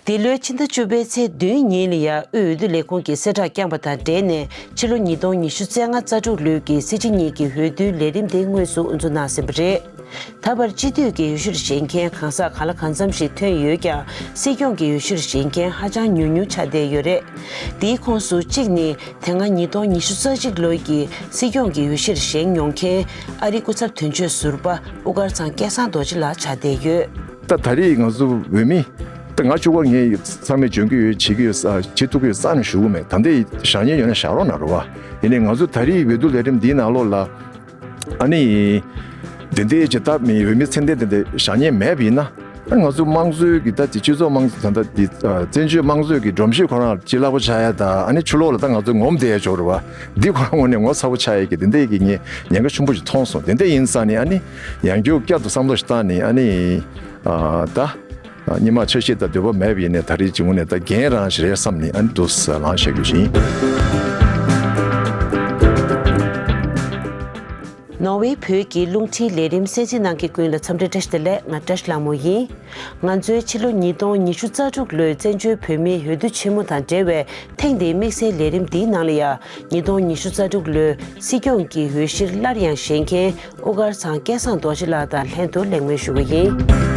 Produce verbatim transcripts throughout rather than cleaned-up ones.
འདི་ལོའི་ཕྱི་ཟླ་བཅུ་པའི་ཚེས་བདུན་ཉིན་ལ་ཡང་དབུས་འོས་བསྡུ་ལས་ཁུངས་ཀྱིས་གསལ་བསྒྲགས་བསྐྱངས་པ་དང་འབྲེལ་ནས་ཕྱི་ལོ་ཉིས་སྟོང་ཉི་ཤུ་རྩ་ལྔ་རྩ་དྲུག་ལོའི་གི་སྲིད་སྤྱི་གཉིས་ཀྱི་འོས་བསྡུའི་ལས་རིམ་དེ་དངོས་སུ་དབུ་འཛུགས་གནང་ཟིན་པ་རེད། ད་བར་སྤྱི་འཐུས་ཀྱི་འོས་གཞིར་བཞེངས་མཁན་གང་ཟག་གང་ལ་གང་འཚམ་ཞིག་ཐོན་ཡོད་ཀྱང་། སྲིད་སྐྱོང་གི་འོས་གཞིར་བཞེངས་མཁན་ཧ་ཅང་ཉུང་ཉུང་ཆགས་བསྡད་ཡོད་རེད། དེའི་ཁོངས་སུ་གཅིག་ནི་དེ་སྔ་ཉིས་སྟོང་ཉི་ཤུ་རྩ་གཅིག་ལོའི་གི་སྲིད་སྐྱོང་གི་འོས་གཞིར་བཞེངས་མྱོང་མཁན་ཨ་རིའི་སྐུ་ཚབ་དོན་གཅོད་ཟུར་པ་དབུ་དཀར་ཚང་སྐལ་བཟང་རྡོ་རྗེ་ལགས་ཆགས་བསྡད་ཡོད། ད་ད་རེས་ང་ཚོ་འོས་མི། ད་ང་གཅིག་པོ་ངས་ཚང་མས་འཇོན་གྱི་ཡོད། བྱེད་ཀྱི་ཡོད། བྱེད་ཐུབ་ཀྱི་ཡོད་བསམ་ནས་ཞུ་གི་མེད། ད་ལྟའི་བཞག་ཉེན་ཡོད་ན་བཞག་རོགས་གནང་རོགས་པ། ཡིན་ནའི་ང་ཚོ་ད་རེས་འོས་བསྡུ་ལས་རིམ་འདིའི་ནང་ལོགས་ལ། ཨ་ནི། དེ་འདྲའི་ཅིག་ད་མི་འོས་མི་ཚད་ལྡན་དེ་འདྲ་བཞག་ཉེན་མེད་པ་ཡིན་ན། ཨ་ང་ཚོ་དམངས་གཙོའི་གི་ད་དེ་སྤྱི་ཚོགས་དམངས་གཙོ་ད་ལྟ་འདི་བཙན་བྱོལ་དམངས་གཙོའི་གི་སྒྲོམ་གཞི་ཁོ་རང་ལ་ཅིག་རླབས་པོ་ཆགས་ཡ་ད། ཨ་ནི་ཕྱི་ལོགས་ལ་ད་ང་ཚོ་ངོམ་བསྡད་ཡ་ཅིག་རེད་བ། འདི་ཁོ་རང་ངོས་ནས་ངོ་ཚ་པོ་ཆགས་ཡ་གི་དེ་འདྲའི་གི་ངས་ཉེན་ཁ་ཆེན་པོ་ཞིག་མཐོང་སོང་། དེ་འདྲ་ཡིན་ཙང་ནི་ཨ་ནི་ཡང་བསྐྱར་བསྐྱར་དུ་བསམ་བློ་ཞིག་བཏང་ནས་ཨ་ནི་ད་སྔོན་མ་འཆར་གཞི་དང་འདོད་པ་མེད་པ་ཡིན་ནའི་ད་རེས་ཀྱི་ངོས་ནས་ད་འགན་རང་ཞིག་རེད་བསམ་ནས་ཨ་ནི་འདུག་སེ་ལངས་བཞག་རྒྱུ་ཞིག་ཡིན། ནོར་ཝེ་བོད་ཀྱི་རླུང་འཕྲིན་ལས་རིམ་གསན་གཟིགས་གནང་མཁན་ཀུན་ལ་འཚམས་འདྲི་བཀྲ་ཤིས་བདེ་ལེགས། ང་བཀྲ་ཤིས་ལྷ་མོ་ཡིན། ང་ཚོའི་ཕྱི་ལོ་ཉིས་སྟོང་ཉི་ཤུ་རྩ་དྲུག་ལོའི་བཙན་བྱོལ་བོད་མིའི་འོས་བསྡུ་ཆེན་མོ་དང་འབྲེལ་བའི་ཐེངས་འདིའི་དམིགས་བསལ་ལས་རིམ་འདིའི་ནང་ལ་ཡང་ཉིས་སྟོང་ཉི་ཤུ་རྩ་དྲུག་ལོའི་སྲིད་སྐྱོང་གི་འོས་གཞིར་སླར་ཡང་བཞེངས་མཁན་དབུ་དཀར་ཚང་སྐལ་བཟང་རྡོ་རྗེ་ལགས་དང་ལྷན་དུ་གླེང་མོལ་ཞུ་གི་ཡིན།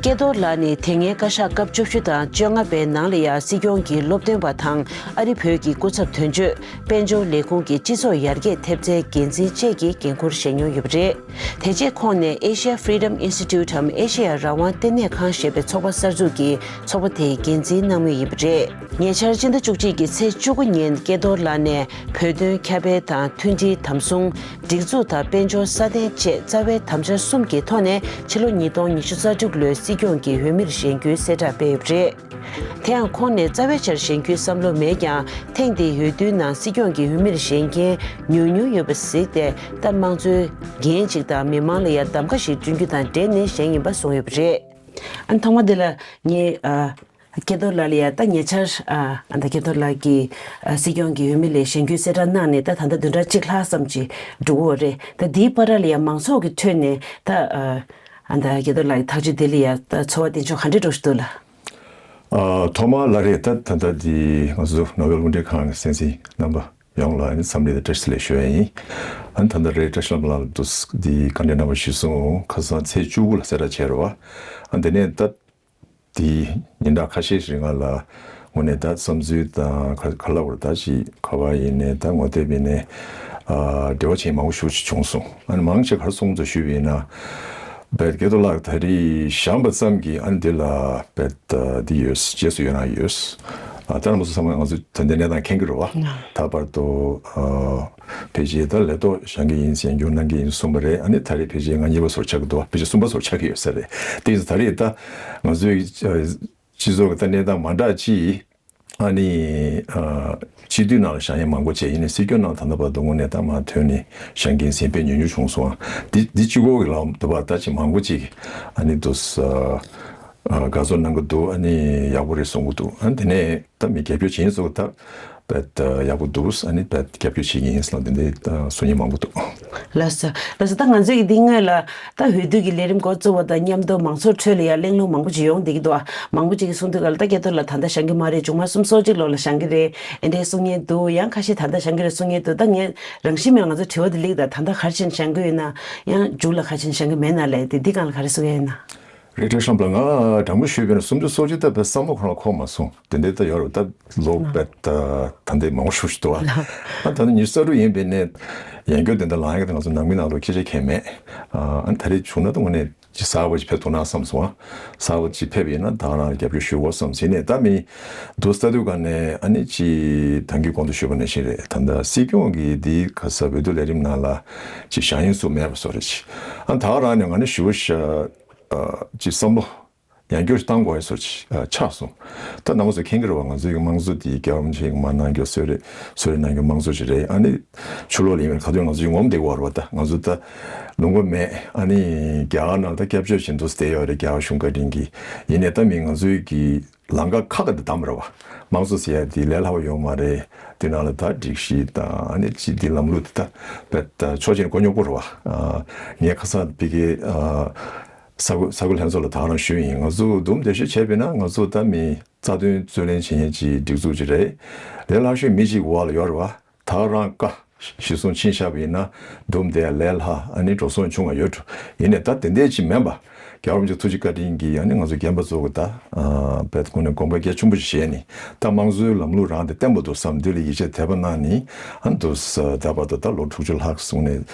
སྐལ་རྡོར་ལགས་ནི་དེ་སྔའི་བཀའ་ཤག་སྐབས་བཅུ་བཞི་དང་བཅོ་ལྔ་པའི་ནང་ལ་ཡང་སྲིད་སྐྱོང་གི་སློབ་སྟོན་པ་དང་ཨ་རི་བོད་ཀྱི་སྐུ་ཚབ་དོན་གཅོད། དཔལ་འབྱོར་ལས་ཁུངས་ཀྱི་སྤྱི་ཚོགས་ཡར་རྒྱས་ཐེབས་རྩའི་འགན་འཛིན་བཅས་ཀྱི་འགན་འཁུར་བཞེས་མྱོང་ཡོད་པ་རེད། དེ་རྗེས་ཁོང་ནས་Asia Freedom Institute འམ་ཨེ་ཤེ་ཡ་རང་དབང་ལྟེ་གནས་ཁང་ཞེས་པའི་ཚོགས་པ་གསར་འཛུགས་ཀྱིས་ཚོགས་པ་དེའི་འགན་འཛིན་གནང་མུས་ཡིན་པ་རེད། ཉེ་ཆར་སྤྱི་ཟླ་བཅུ་གཅིག་གི་ཚེས་བཅུ་དགུ་ཉིན་སྐལ་རྡོར་ལགས་ནས་བོད་དོན་ཁྱབ་སྤེལ་དང་མཐུན་སྒྲིལ་དམ་སྲུང་། སྒྲིག་འཛུགས་དང་དཔལ་འབྱོར་སྲ་བརྟན་བཅས་རྩ་བའི་དམ་བཅའ་གསུམ་གྱི་ཐོག་ནས་ཕྱི་ལོ་ཉིས་སྟོང་ཉི་ཤུ་རྩ་དྲུག་ལོའི་སྲིད་སྐྱོང་གི་འོས་མིར་བཞེངས་རྒྱུའི་གསལ་བསྒྲགས་སྤེལ་ཡོད་པ་རེད། དེ་ཡང་ཁོང་ནས་རྩ་བའི་ཆར་བཞེངས་རྒྱུའི་བསམ་བློ་མེད་ཀྱང་། ཐེངས་འདིའི་འོས་བསྡུའི་ནང་སྲིད་སྐྱོང་གི་འོས་མིར་བཞེངས་མཁན་ཉུང་ཉུང་ཡོད་པ་གཟིགས་ཏེ། ད་དམངས་གཙོའི་འགན་ཅིག་དང་མི་མང་ལ་ཡང་གདམ་ག་ཞིག་བསྐྲུན་རྒྱུ་དང་འབྲེལ་ནས་བཞེངས་ཡིན་པ་གསུངས་ཡོད་པ་རེད། ཨ་ནི་ཐོག་མ་འདི་ལ་ངས་ཨ་སྐལ་རྡོར་ལགས་ལ་ཡང་ད་ཉེ་ཆར་ཨ་ཨ་ད་སྐལ་རྡོར་ལགས་ཀྱིས་ཨ་སྲིད་སྐྱོང་གི་འོས་མི་ལ་བཞེངས་རྒྱུའི་གསལ་བསྒྲགས་གནང་ནས་ད་ད་ལྟ་བདུན་ཕྲག་གཅིག་ལྷག་ཙམ་ཅིག་འགྲོ་གི་ཡོད་རེད། ད་འདིའི་བར་ལ་ཡང་མང་ཚོགས་ཀྱི་ཁྲོད་ནས་ད་ཨ་ཨ་ད་སྐལ་རྡོར་ལགས་ཀྱི་ཐག་གཅོད་འདི་ལ་ཡང་ད་ཚོར་བ་འདི་ཚོ་ག་འདྲ་འདྲ་ཞིག་འདུག་ལགས། ཨ་ཐོག་མར་ལ་རེད། ད་ད་ལྟ་འདི་ང་ཚོ་ནོར་ཝེ་རླུང་འཕྲིན་ཁང་གི་གསན་གཟིགས་རྣམ་པ་ཡོངས་ལ་ཨ་ནི་འཚམས་འདྲི་དང་བཀྲ་ཤིས་བདེ་ལེགས་ཞུ་ཡ་ཡིན། ཨ་ནི་ད་ལྟ་རེད་བཀྲ་ཤིས་ལྷ་མོ་ལགས་ལ་འདུག་འདི་བཀའ་འདྲི་རྣམ་པ་ཞུས་སོང་། ཁ་སང་ཚེས་བཅུ་དགུ་ལ་གསལ་བསྒྲགས་བྱས་རེད་བ། ཨ་འདི་ནས་ད་འདི་ཉིན་གྲངས་ཁ་ཤས་ཤིག་རིང་ལ་དངོས་གནས་ད་བསམ་ཚུལ་དང་ག་ག་ལ་བར་ད་ཅིག་ག་བ་ཡིན་ནས་ད་ངོ་དེབ་ཡིན་ནས་ཨ་འབྲེལ་བ་བྱེད་མང་པོ་ཞིག་བྱུང་སོང་། ཨ་ནི་མང་ཆེ་ག་རེ་གསུངས་འདུག་ཞུས་པ་ཡིན་ན། བེད་སྐལ་རྡོར་ལགས་ད་རེས་བཞེངས་པ་ཙམ་གྱིས་ཨ་ནི་འདི་ལ་བེད་འདི་ཡོད། རྗེས་སུ་ཡི་རང་ཡོད། ཨ་ད་རྣམ་པ་ཚོ་ཚང་མ་ང་ཚོ་ད་ལྟའི་གནས་སྟངས་མཁྱེན་གྱི་རེད་བ། ད་བར་དུ་ཨ་ཕལ་ཆེར་ད་ལས་ཐོག་བཞེངས་ཀྱི་ཡིན་ཟེར་འགྱུར་གནང་གི་ཡིན་གསུངས་པ་རེད། ཨ་ནི་ད་རེས་ཕལ་ཆེར་ང་གཉིས་པ་ཚོར་ཆགས་ཀྱི་འདུག་ཕལ་ཆེར་གསུམ་པ་ཚོར་ཆགས་ཀྱི་ཡོད་ས་རེད། དེ་ཡིན་ཙང་ད་རེས་ད་ང་ཚོའི་ཨ་སྤྱི་ཚོགས་ཀྱི་ད་གནས་སྟངས་མ་འདྲ་ཅིག་ཨ་ནི་ཨ་སྤྱི་འཐུས་ནང་ལ་བཞེངས་མཁན་མང་པོ་བྱས། ཡིན་ནའི་སྲིད་སྐྱོང་ནང་ད་ལྟ་བར་དུ་དངོས་གནས་ད་མར་ཐོན་ནས་བཞེངས་མཁན་ཟིན་དཔེ་ཉུང་ཉུང་བྱུང་སོང་། འདི་འདི་གཅིག་པོ་གི་ལམ་དུ་བ་ད་ཅིག་མང་པོ་ཅིག་ཨ་ནི་འདུག་ཨ་ཨ་དགའ་ཚོར་གནང་གི་འདུག་ཨ་ནི་ཡག་པོ་རེད་གསུང་གི་འདུག་ཨ་ནི་དེ་ནས་ད་མི་རྒྱབ་སྐྱོར་བྱེད་མཁན་ཚོ་ད་བེད་ཡག་པོ་འདུག་ཨ་ནི་བེད་རྒྱབ་སྐྱོར་བྱེད་ཀྱི་ཡིན་ཟེར་ལ་དེ་འདྲའི་ད་གསུང་མཁན་མང་པོ་འདུག་ལགས་སོ། ལགས་སོ། ད་ང་ཚོས་ཀྱི་འདི་སྔོན་ལ་ད་འོས་བསྡུ་གི་ལས་རིམ་འགོ་བཙུགས་པ་དང་མཉམ་དུ་མང་ཚོགས་ཁྲོད་ལ་ཡང་གླེང་སློང་མང་པོ་ཅིག་ཡོང་བསྡད་ཀྱི་འདུག་ཨ་མང་པོ་ཅིག་གིས་གསུངས་དུས་ག་ལ་ད་སྐལ་རྡོར་ལགས་ད་ལྟ་བཞེངས་ཀྱི་མ་རེད། མཇུག་མ་སུམ་ཅུ་སོ་གཅིག་ལོ་ལ་བཞེངས་ཀྱི་རེད། ཨེ་འདྲའི་གསུང་མཁན་འདུག་ཡང་ཁ་ཤས་ད་ལྟ་བཞེངས་ཀྱི་རེད་གསུང་མཁན་འདུག་ད་ངས་རང་བཞིན་མེད་ང་ཚོ་དྲི་བ་འདི་སླེབས། ད་ད་ལྟ་ག་རེ་བྱས་ནས་བཞེངས་ཀྱི་ཡོད་ན། ཡང་མཇུག་ལ་ག་རེ་བྱས་ནས་བཞེངས་ཀྱི་མེད་ན་ལས་དེ་འདི་སྒང་ལ་ག་རེ་གསུང་ཡ་ཡིན་ན། རེད། བཀྲ་ཤིས་ལྷ་མོ་ལགས་ང་དྲང་པོ་ཞུས་པ་ཡིན་ན་སུམ་ཅུ་སོ་གཅིག་ད་བས་བསམ་བློ་ཁོ་རང་འཁོར་མ་སོང་། དེ་འདྲའི་ད་ཡོད་རེད། ད་ལོ་བས་ད་ད་འདི་མང་པོ་ཞིག་འདུག་ཨ། ཨ་ད་ནི་ཉི་ཤུ་རྩ་དྲུག་ཡིན་པས་ནས་ཡང་བསྐྱར་དེ་འདྲ་ལངས་ཡག་ད་ང་ཚོ་ནང་མི་ནང་ལོགས་སྐད་ཆ་གང་ཡང་མེད། ཨ་ད་རེས་བྱུང་ན་ད་དངོས་གནས་ཅིག་གསར་པ་ཅིག་ཕེབས་ཐུབ་ན་བསམ་སོང་ཨ། གསར་པ་ཅིག་ཕེབས་ཡིན་ན་ད་ག་རང་ལ་རྒྱབ་སྐྱོར་ཞུ་དགོས་བསམ་ཟིན་ནས། ད་མི་འདུག་ས་དུས་ག་ནས་ཨ་ནི་ཅིག་ད་གིན་གོང་དུ་ཞུས་པ་ནང་བཞིན་རེད། ད་ལྟ་སྲིད་སྐྱོང་གི་འདི་ག་ས་འོས་བསྡུ་ལས་རིམ་ནང་ལ་ཅིག་བཞེངས་མཁན་སུ་མེད་པ་བཟོ་འདྲ་ཅིག་ཨ་ད་ག་རང་ནས་ང་ནི་ཞུ་བ་ཤ་ཅིག་བསམ་བློ་ཡང་བསྐྱར་བཏང་དགོས་ཡ་བཟོ་འདྲ་ཅིག་ཆགས་སོང་། ད་རྣམ་པ་ཚོ་མཁྱེན་གྱི་རེད་བ། ང་ཚོའི་གི་དམངས་གཙོ་འདི་རྒྱལ་བ་རིན་པོ་ཆེ་གིས་མར་གནང་རྒྱུ་གསོལ་རས་གསོལ་རས་གནང་རྒྱུ་དམངས་གཙོ་ཅིག་རེད། ཨ་ནི་ཕྱི་ལོགས་ལ་ཡིན་པའི་ག་དུས་ང་ཚོ་ཅིག་ངོམ་བསྡད་དགོས་རེད་བ། ད་ང་ཚོ་ད་ལུང་པ་མེད། ཨ་ནི་རྒྱ་གར་ནང་ད་སྐྱབས་བཅོལ་བྱེད་འདུག་བསྡད་ཡོད་རེད། རྒྱ་གར་གཞུང་བཀའ་དྲིན་གྱིས། ཡིན་ནའི་ད་མི་ང་ཚོའི་གི་ལམ་ཁ་ཁག་ག་འདི་བདམས་རེད་བ། དམངས་གཙོ་ཟེར་ཡ་འདི་ལས་སླ་པོ་ཡོད་མ་རེད། འདི་ནང་ལ་ད་སྒྲིག་གཞི་དང་ཨ་ནི་ཅིག་འདི་ལམ་ལུགས་འདི་ད་བེད་ད་ཕྱོགས་གཅིག་ནས་མགོ་རྙོག་པོ་རེད་བ། ཨ་ངས་ཁ་སང་ཕ་གི་ཨ་ ས་ཁུལ་ས་ཁུལ་ལྷན་ཚོགས་ལ་ད་ག་རང་ཞུས་ཡིན། ང་ཚོ་འདུམ་འདེད་ཤོད་བྱས་པས་ན་ང་ཚོ་ད་མི་རྩ་དོན་རྩོད་ལེན་བྱེད་མཁན་གྱི་སྒྲིག་འཛུགས་ཅིག་རེད། ལས་སླ་ཤོས་མི་གཅིག་འོག་ལ་ཡོད་རེད་བ། ད་ག་རང་བཀའ་གཞིར་བཟུང་ཕྱིན་བཞག་པ་ཡིན་ན་འདུམ་འདེད་ལས་སླ་ཨ་ནི་འགྲོ་སོང་ཆུང་བ་ཡོད་འགྲོ། ཡིན་ནའི་ད་དེ་འདྲས་ཅིག་མིན་པ། རྒྱལ་བ་རིན་པོ་ཆེ་ཐུགས་རྗེ་བཀའ་དྲིན་གྱིས་ཨ་ནི་ང་ཚོ་རྒན་པ་ཚོ་གི་ད་བེད་ཁོང་ནས་དགོངས་པ་གལ་ཆེན་པོ་ཞིག་བཞེས་ནས་ད་དམངས་གཙོའི་ལམ་ལུགས་རང་དེ་བརྟན་པོ་འདུག་བསམ་འདི་ལ་ཡིད་ཆེས་དད་པ་གནང་ནས་ཨ་ནི་འདུག་ད་བར་དུ་ད་ལོ་དྲུག་ཅུ་ལྷག་སོང་ནས་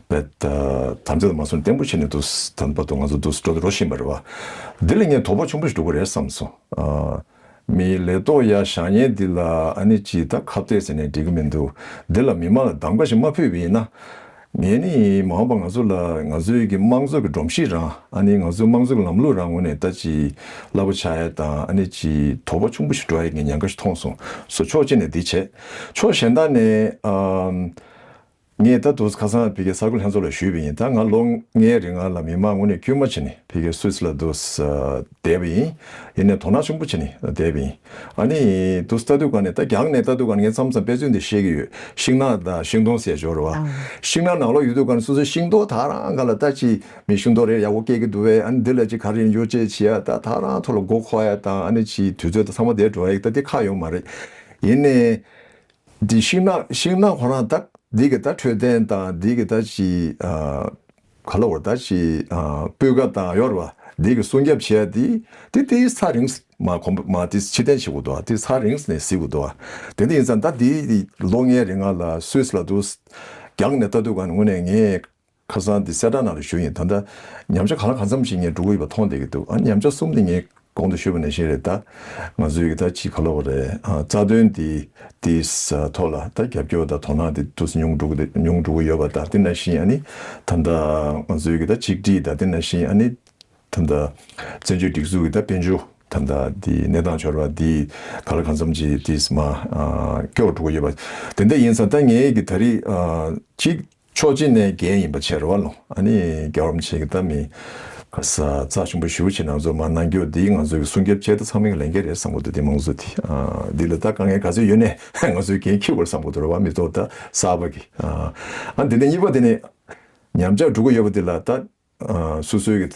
བེད་དམ་ཚིག་དང་མ་སོང་བརྟན་པོ་བྱས་ནས་འདུག་ད་བར་དུ་ང་ཚོ་འདུག་འགྲོ་འགྲོ་བཞིན་པ་རེད་བ། འདི་ལ་ངས་དོ་ཕོག་ཆེན་པོ་ཞིག་འགྲོ་གི་རེད་བསམ་སོང་། མི་ལས་ཐོག་ཡར་བཞག་མཁན་འདི་ལ་ཨ་ནི་ཅིག་ད་ཁ་གཏད་ཟེར་ནས་འགྲིག་གི་མི་འདུག་འདི་ལ་མི་མང་ལ་གདམ་ག་ཞིག་མ་ཕུལ་བ་ཡིན་ན། ངས་ནི་མ་འོངས་པ་ང་ཚོ་ལ་ང་ཚོའི་གི་དམངས་གཙོ་གི་སྒྲོམ་གཞི་རང་ཨ་ནི་ང་ཚོའི་དམངས་གཙོ་གི་ལམ་ལུགས་རང་ངོས་ནས་ད་ཅིག་སླ་པོ་ཆགས་ཡ་དང་ཨ་ནི་ཅིག་དོ་ཕོག་ཆེན་པོ་ཞིག་འགྲོ་ཡ་གི་ངས་ཉེན་ཁ་ཞིག་མཐོང་སོང་། སོ་ཕྱོགས་གཅིག་ནས་འདི་བྱས། ཕྱོགས་གཞན་དག་ནས་ཨམ། ངས་ད་དུང་ཁ་སང་ཕ་གིའི་ས་ཁུལ་ལྷན་ཚོགས་ལ་ཞུས་པ་ཡིན། ད་ང་ལོ་ལྔའི་རིང་ང་ལ་མི་མང་ངོས་ནས་སྐུལ་མ་བྱས་ནས་ཕ་གིའི་སུད་སི་ལ་འདུག་སེ་བསྡད་པ་ཡིན། ཡིན་ནའི་དོ་སྣང་ཆེན་པོ་བྱས་ནས་བསྡད་པ་ཡིན། ཨ་ནི་འདུག་སེ་ལྟ་དུས་ག་ནས་ད་རྒྱང་ནས་ལྟ་དུས་ག་ནས་ངས་མཚམས་མཚམས་དཔེ་མཚོན་དེ་བཤད་ཀྱི་ཡོད། ཤིང་ནགས་དང་ཤིང་སྡོང་ཟེར་ཡ་ཅིག་ཡོད་རེད་བ། ཨང་། ཤིང་ནགས་ནང་ལོགས་ཡོད་དུས་ག་ནས་སོ་སོའི་ཤིང་ཏོག་ད་རང་ག་ལ་ད་ཅིག་མི་ཤིང་ཏོག་རེ་ཡག་པོ་སྐྱེ་གི་འདུག་བས། ཨ་ནི་འདི་ལ་ཅིག་ག་རེ་ཡོང་རྒྱུ་ཅེས་བྱེད་ཡ་ད་ད་རང་ཐོག་ལ་མགོ་འཁོར་ཡ་དང་ཨ་ནི་ཅིག་དུས་ཚོད་ད་ཚང་མ་དེ་འགྲོ་ཡ་ད་དེ་ཁག་ཡོད་མ་རེད། ཡིན་ནའི། འདི་ཤིང་ནགས་ཤིང་ནགས་ཁོ་རང་ད་འདི་གི་ད་འཕྲོད་བསྟེན་དང་འདི་གི་ད་ཅི་ཨ་ག་ལ་བར་ད་ཅི་ཨ་སྤུས་ཀ་དང་ཡོད་རེད་བ། འདི་གི་སྲུང་སྐྱོབ་བྱེད་ཡ་འདི་འདི་འདི་ས་རིང་མ་གོམ་མ་འདི་ཕྱིར་འཐེན་བྱེད་དགོས་འདུག་བ། འདི་ས་རིང་ནས་གཟིགས་དགོས་འདུག་བ། དེ་འདི་ཡིན་ཙང་ད་འདི་ལོ་ལྔའི་རིང་ང་ལ་སུད་སི་ལ་འདུག་རྒྱང་ནས་ལྟ་དུས་ག་ནས་དངོས་གནས་ངས། ཁ་སང་འདི་གསལ་བསྒྲགས་ནང་ལ་ཞུས་ཡིན། ད་ལྟ་ཉམས་ཆག་གང་ལ་གང་འཚམ་ཞིག་ངས་འགྲོ་གི་ཡོད་པ་མཐོང་བསྡད་ཀྱི་འདུག་ཨ་ནི་ཉམས་ཆག་གསུམ་དེ་ངས་གོང་དུ་ཞུས་པ་ནང་བཞིན་རེད། ད་ང་ཚོའི་གི་ད་ཅི་ག་ལབ་དགོས་རེད། ཨ་རྩ་དོན་དེ་དེའི་ཐོག་ལ་ད་རྒྱབ་སྐྱོར་དང་དོ་སྣང་དེ་ཏོག་ཙམ་ཉུང་འགྲོ་གི་ཉུང་འགྲོ་གི་ཡོད་པ་དང་དེ་ནང་བཞིན་ཨ་ནི་ད་ལྟ་ང་ཚོའི་གི་ད་ཆིག་སྒྲིལ་དང་དེ་ནང་བཞིན་ཨ་ནི་ད་ལྟ་བཙན་བྱོལ་སྒྲིག་འཛུགས་གི་ད་དཔལ་འབྱོར་ད་ལྟ་དེ་གནས་སྟངས་འཆོར་བ་དེ་ག་ལ་གང་འཚམ་ཅིག་དེ་མ་ཨ་སྐྱོ་བ་འགྲོ་གི་ཡོད་པ་དེ་འདྲ་ཡིན་ཙང་ད་ངའི་གི་ད་རེས་ཨ་ཅིག་ཕྱོགས་གཅིག་ནས་འགན་ཡིན་པ་བྱས་རེད་བ་ལོ། ཨ་ནི་རྒྱལ་བ་རིན་པོ་ཆེ་གི་ད་མི་ག་ས་རྩ་ཆེན་པོ་ཞེ་པོ་ཅིག་ང་ཚོ་མ་གནང་རྒྱུ་འདི་ང་ཚོ་གི་སྲུང་སྐྱོབ་བྱེད་ད་ཚང་མའི་གི་ལས་འགན་རེད་བསམ་གི་འདུག་དེ་མང་གཙོ་དེ་ཨ་འདི་ལ་ད་དཀའ་ངལ་ག་ཚོད་ཡོད་ནས་ང་ཚོའི་འགན་འཁྱེར་དགོས་རེད་བསམ་གི་འདུག་རེད་བ། མི་ཐོག་ད་གསར་པ་གི་ཨ་ཨ་འདི་ནས་གཉིས་པ་དེ་ནས་ཉམས་ཆག་འགྲོ་གི་ཡོད་པ་དེ་ལ་ད་ཨ་སོ་སོའི་གི་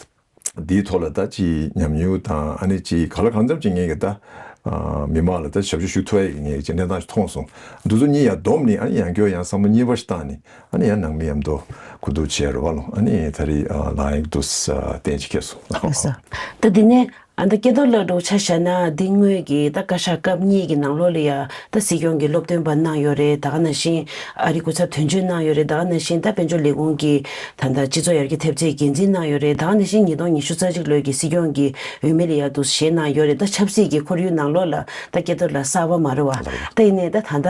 འདིའི་ཐོག་ལ་ད་ཅི་ཉམས་མྱོང་དང་ཨ་ནི་ཅི་ག་ལ་གང་འཚམ་ཅིག་ངས་གི་ད་ཨ་མི་མང་ལ་ད་ཞབས་ཞུ་ཞུ་ཐུབ་ཡ་གི་ངས་ཅི་གནས་སྟངས་ཤིག་མཐོང་སོང་། འདི་ཚོ་གཉིས་ཡང་བསྡོམས་ནས་ཨ་ནི་ཡང་སྐྱོ་ཡང་བསམ་བློ་གཉིས་པ་ཞིག་བཏང་ནས་ཨ་ནི་ཡང་ནང་མི་མཉམ་དུ་གོ་བསྡུར་བྱས་རེད་བ་ལོ། ཨ་ནི་ད་རེས་ཨ་ལགས་ཡག་འདུག་ས་གཏན་ཅིག་སྐྱེས་སོང་། ལགས་སོ། ད་འདི་ནས་ཨ་ད་སྐལ་རྡོར་ལགས་འགྲོ་ཆ་བཞག་ན་འདི་སྔོན་གྱི་ད་བཀའ་ཤག་སྐབས་གཉིས་ཀྱི་ནང་ལོགས་ལ་ཡ་ད་སྲིད་སྐྱོང་གི་སློབ་སྟོན་པ་གནང་ཡོད་རེད། ད་ག་ནང་བཞིན་ཨ་རི་སྐུ་ཚབ་དོན་གཅོད་གནང་ཡོད་རེད། ད་ག་ནང་བཞིན་ད་དཔལ་འབྱོར་ལས་ཁུངས་ཀྱི་ད་ད་སྤྱི་ཚོགས་ཡར་རྒྱས་ཐེབས་རྩའི་འགན་འཛིན་གནང་ཡོད་རེད། ད་ག་ནང་བཞིན་ཉིས་སྟོང་ཉི་ཤུ་རྩ་གཅིག་ལོའི་གི་སྲིད་སྐྱོང་གི་འོས་མི་ལ་ཡ་འདུག་བཞེས་གནང་ཡོད་རེད། ད་ཆབ་སྲིད་ཀྱི་ཁོར་ཡུག་ནང་ལོགས་ལ་ད་སྐལ་རྡོར་ལགས་གསར་པ་མ་རེད་བ། ད་ཡིན་ནའི་ད་ད་ད་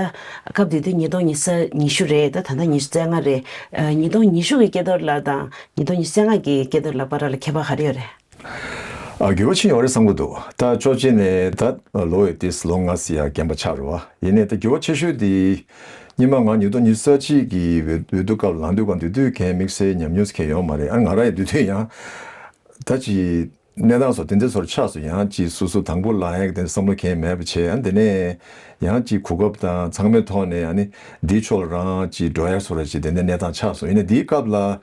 སྐབས་དེ་དུས་ཉིས་སྟོང་ཉི་ཤུ་ཉི་ཤུ་རེད། ད་ད་ད་ཉི་ཤུ་རྩ་ལྔ་རེད། ཨ་ཉིས་སྟོང་ཉི་ཤུ་གི་སྐལ་རྡོར་ལགས་དང་ཉིས་སྟོང་ཉི་ཤུ་རྩ་ལྔ་གི་སྐལ་རྡོར་ལགས་བར་ལ་ཁྱད་པར་ག་རེ་ཡོད་རེད། ཨ་འགྱུར་བ་ཕྱིན་ཡོད་རེད་བསམ་གྱི་འདུག་ད་ཕྱོགས་གཅིག་ནས་ད་ལོ་ཡི་དུས་ལོ་ལྔ་ཙམ་ཡར་རྒན་པ་ཆགས་རེད་བ། ཡིན་ནའི་ད་འགྱུར་བ་ཆེ་ཤོས་དེ་སྔོན་མ་ང་ཉིས་སྟོང་ཉི་ཤུ་རྩ་གཅིག་གི་འོས་འོས་བསྡུ་སྐབས་ལངས་དུས་གང་དེ་དུས་གང་དམིགས་བསལ་ཉམས་མྱོང་ཟེར་མཁན་ཡོད་མ་རེད། ཨ་ང་རང་ཡི་དེ་དུས་ཡང་ད་ཅི་གནས་སྟངས་སོགས་དེ་འདྲ་སོར་ཆགས་སོང་། ཡང་ཅི་སོ་སོ་དང་པོ་ལངས་ཡག་དེ་བསམ་བློ་གང་མེད་པ་བྱས། ཨ་དེ་ནས་ཡང་ཅི་གོ་སྐབས་དང་ཚང་མའི་ཐོག་ནས་ཨ་ནི་འདིའི་ཕྱོགས་ལ་རང་ཅི་འགྲོ་ཡག་སོགས་ར་ཅི་དེ་འདྲ་གནས་སྟངས་ཆགས་སོང་། ཡིན་ནའི་འདིའི་སྐབས་ལ།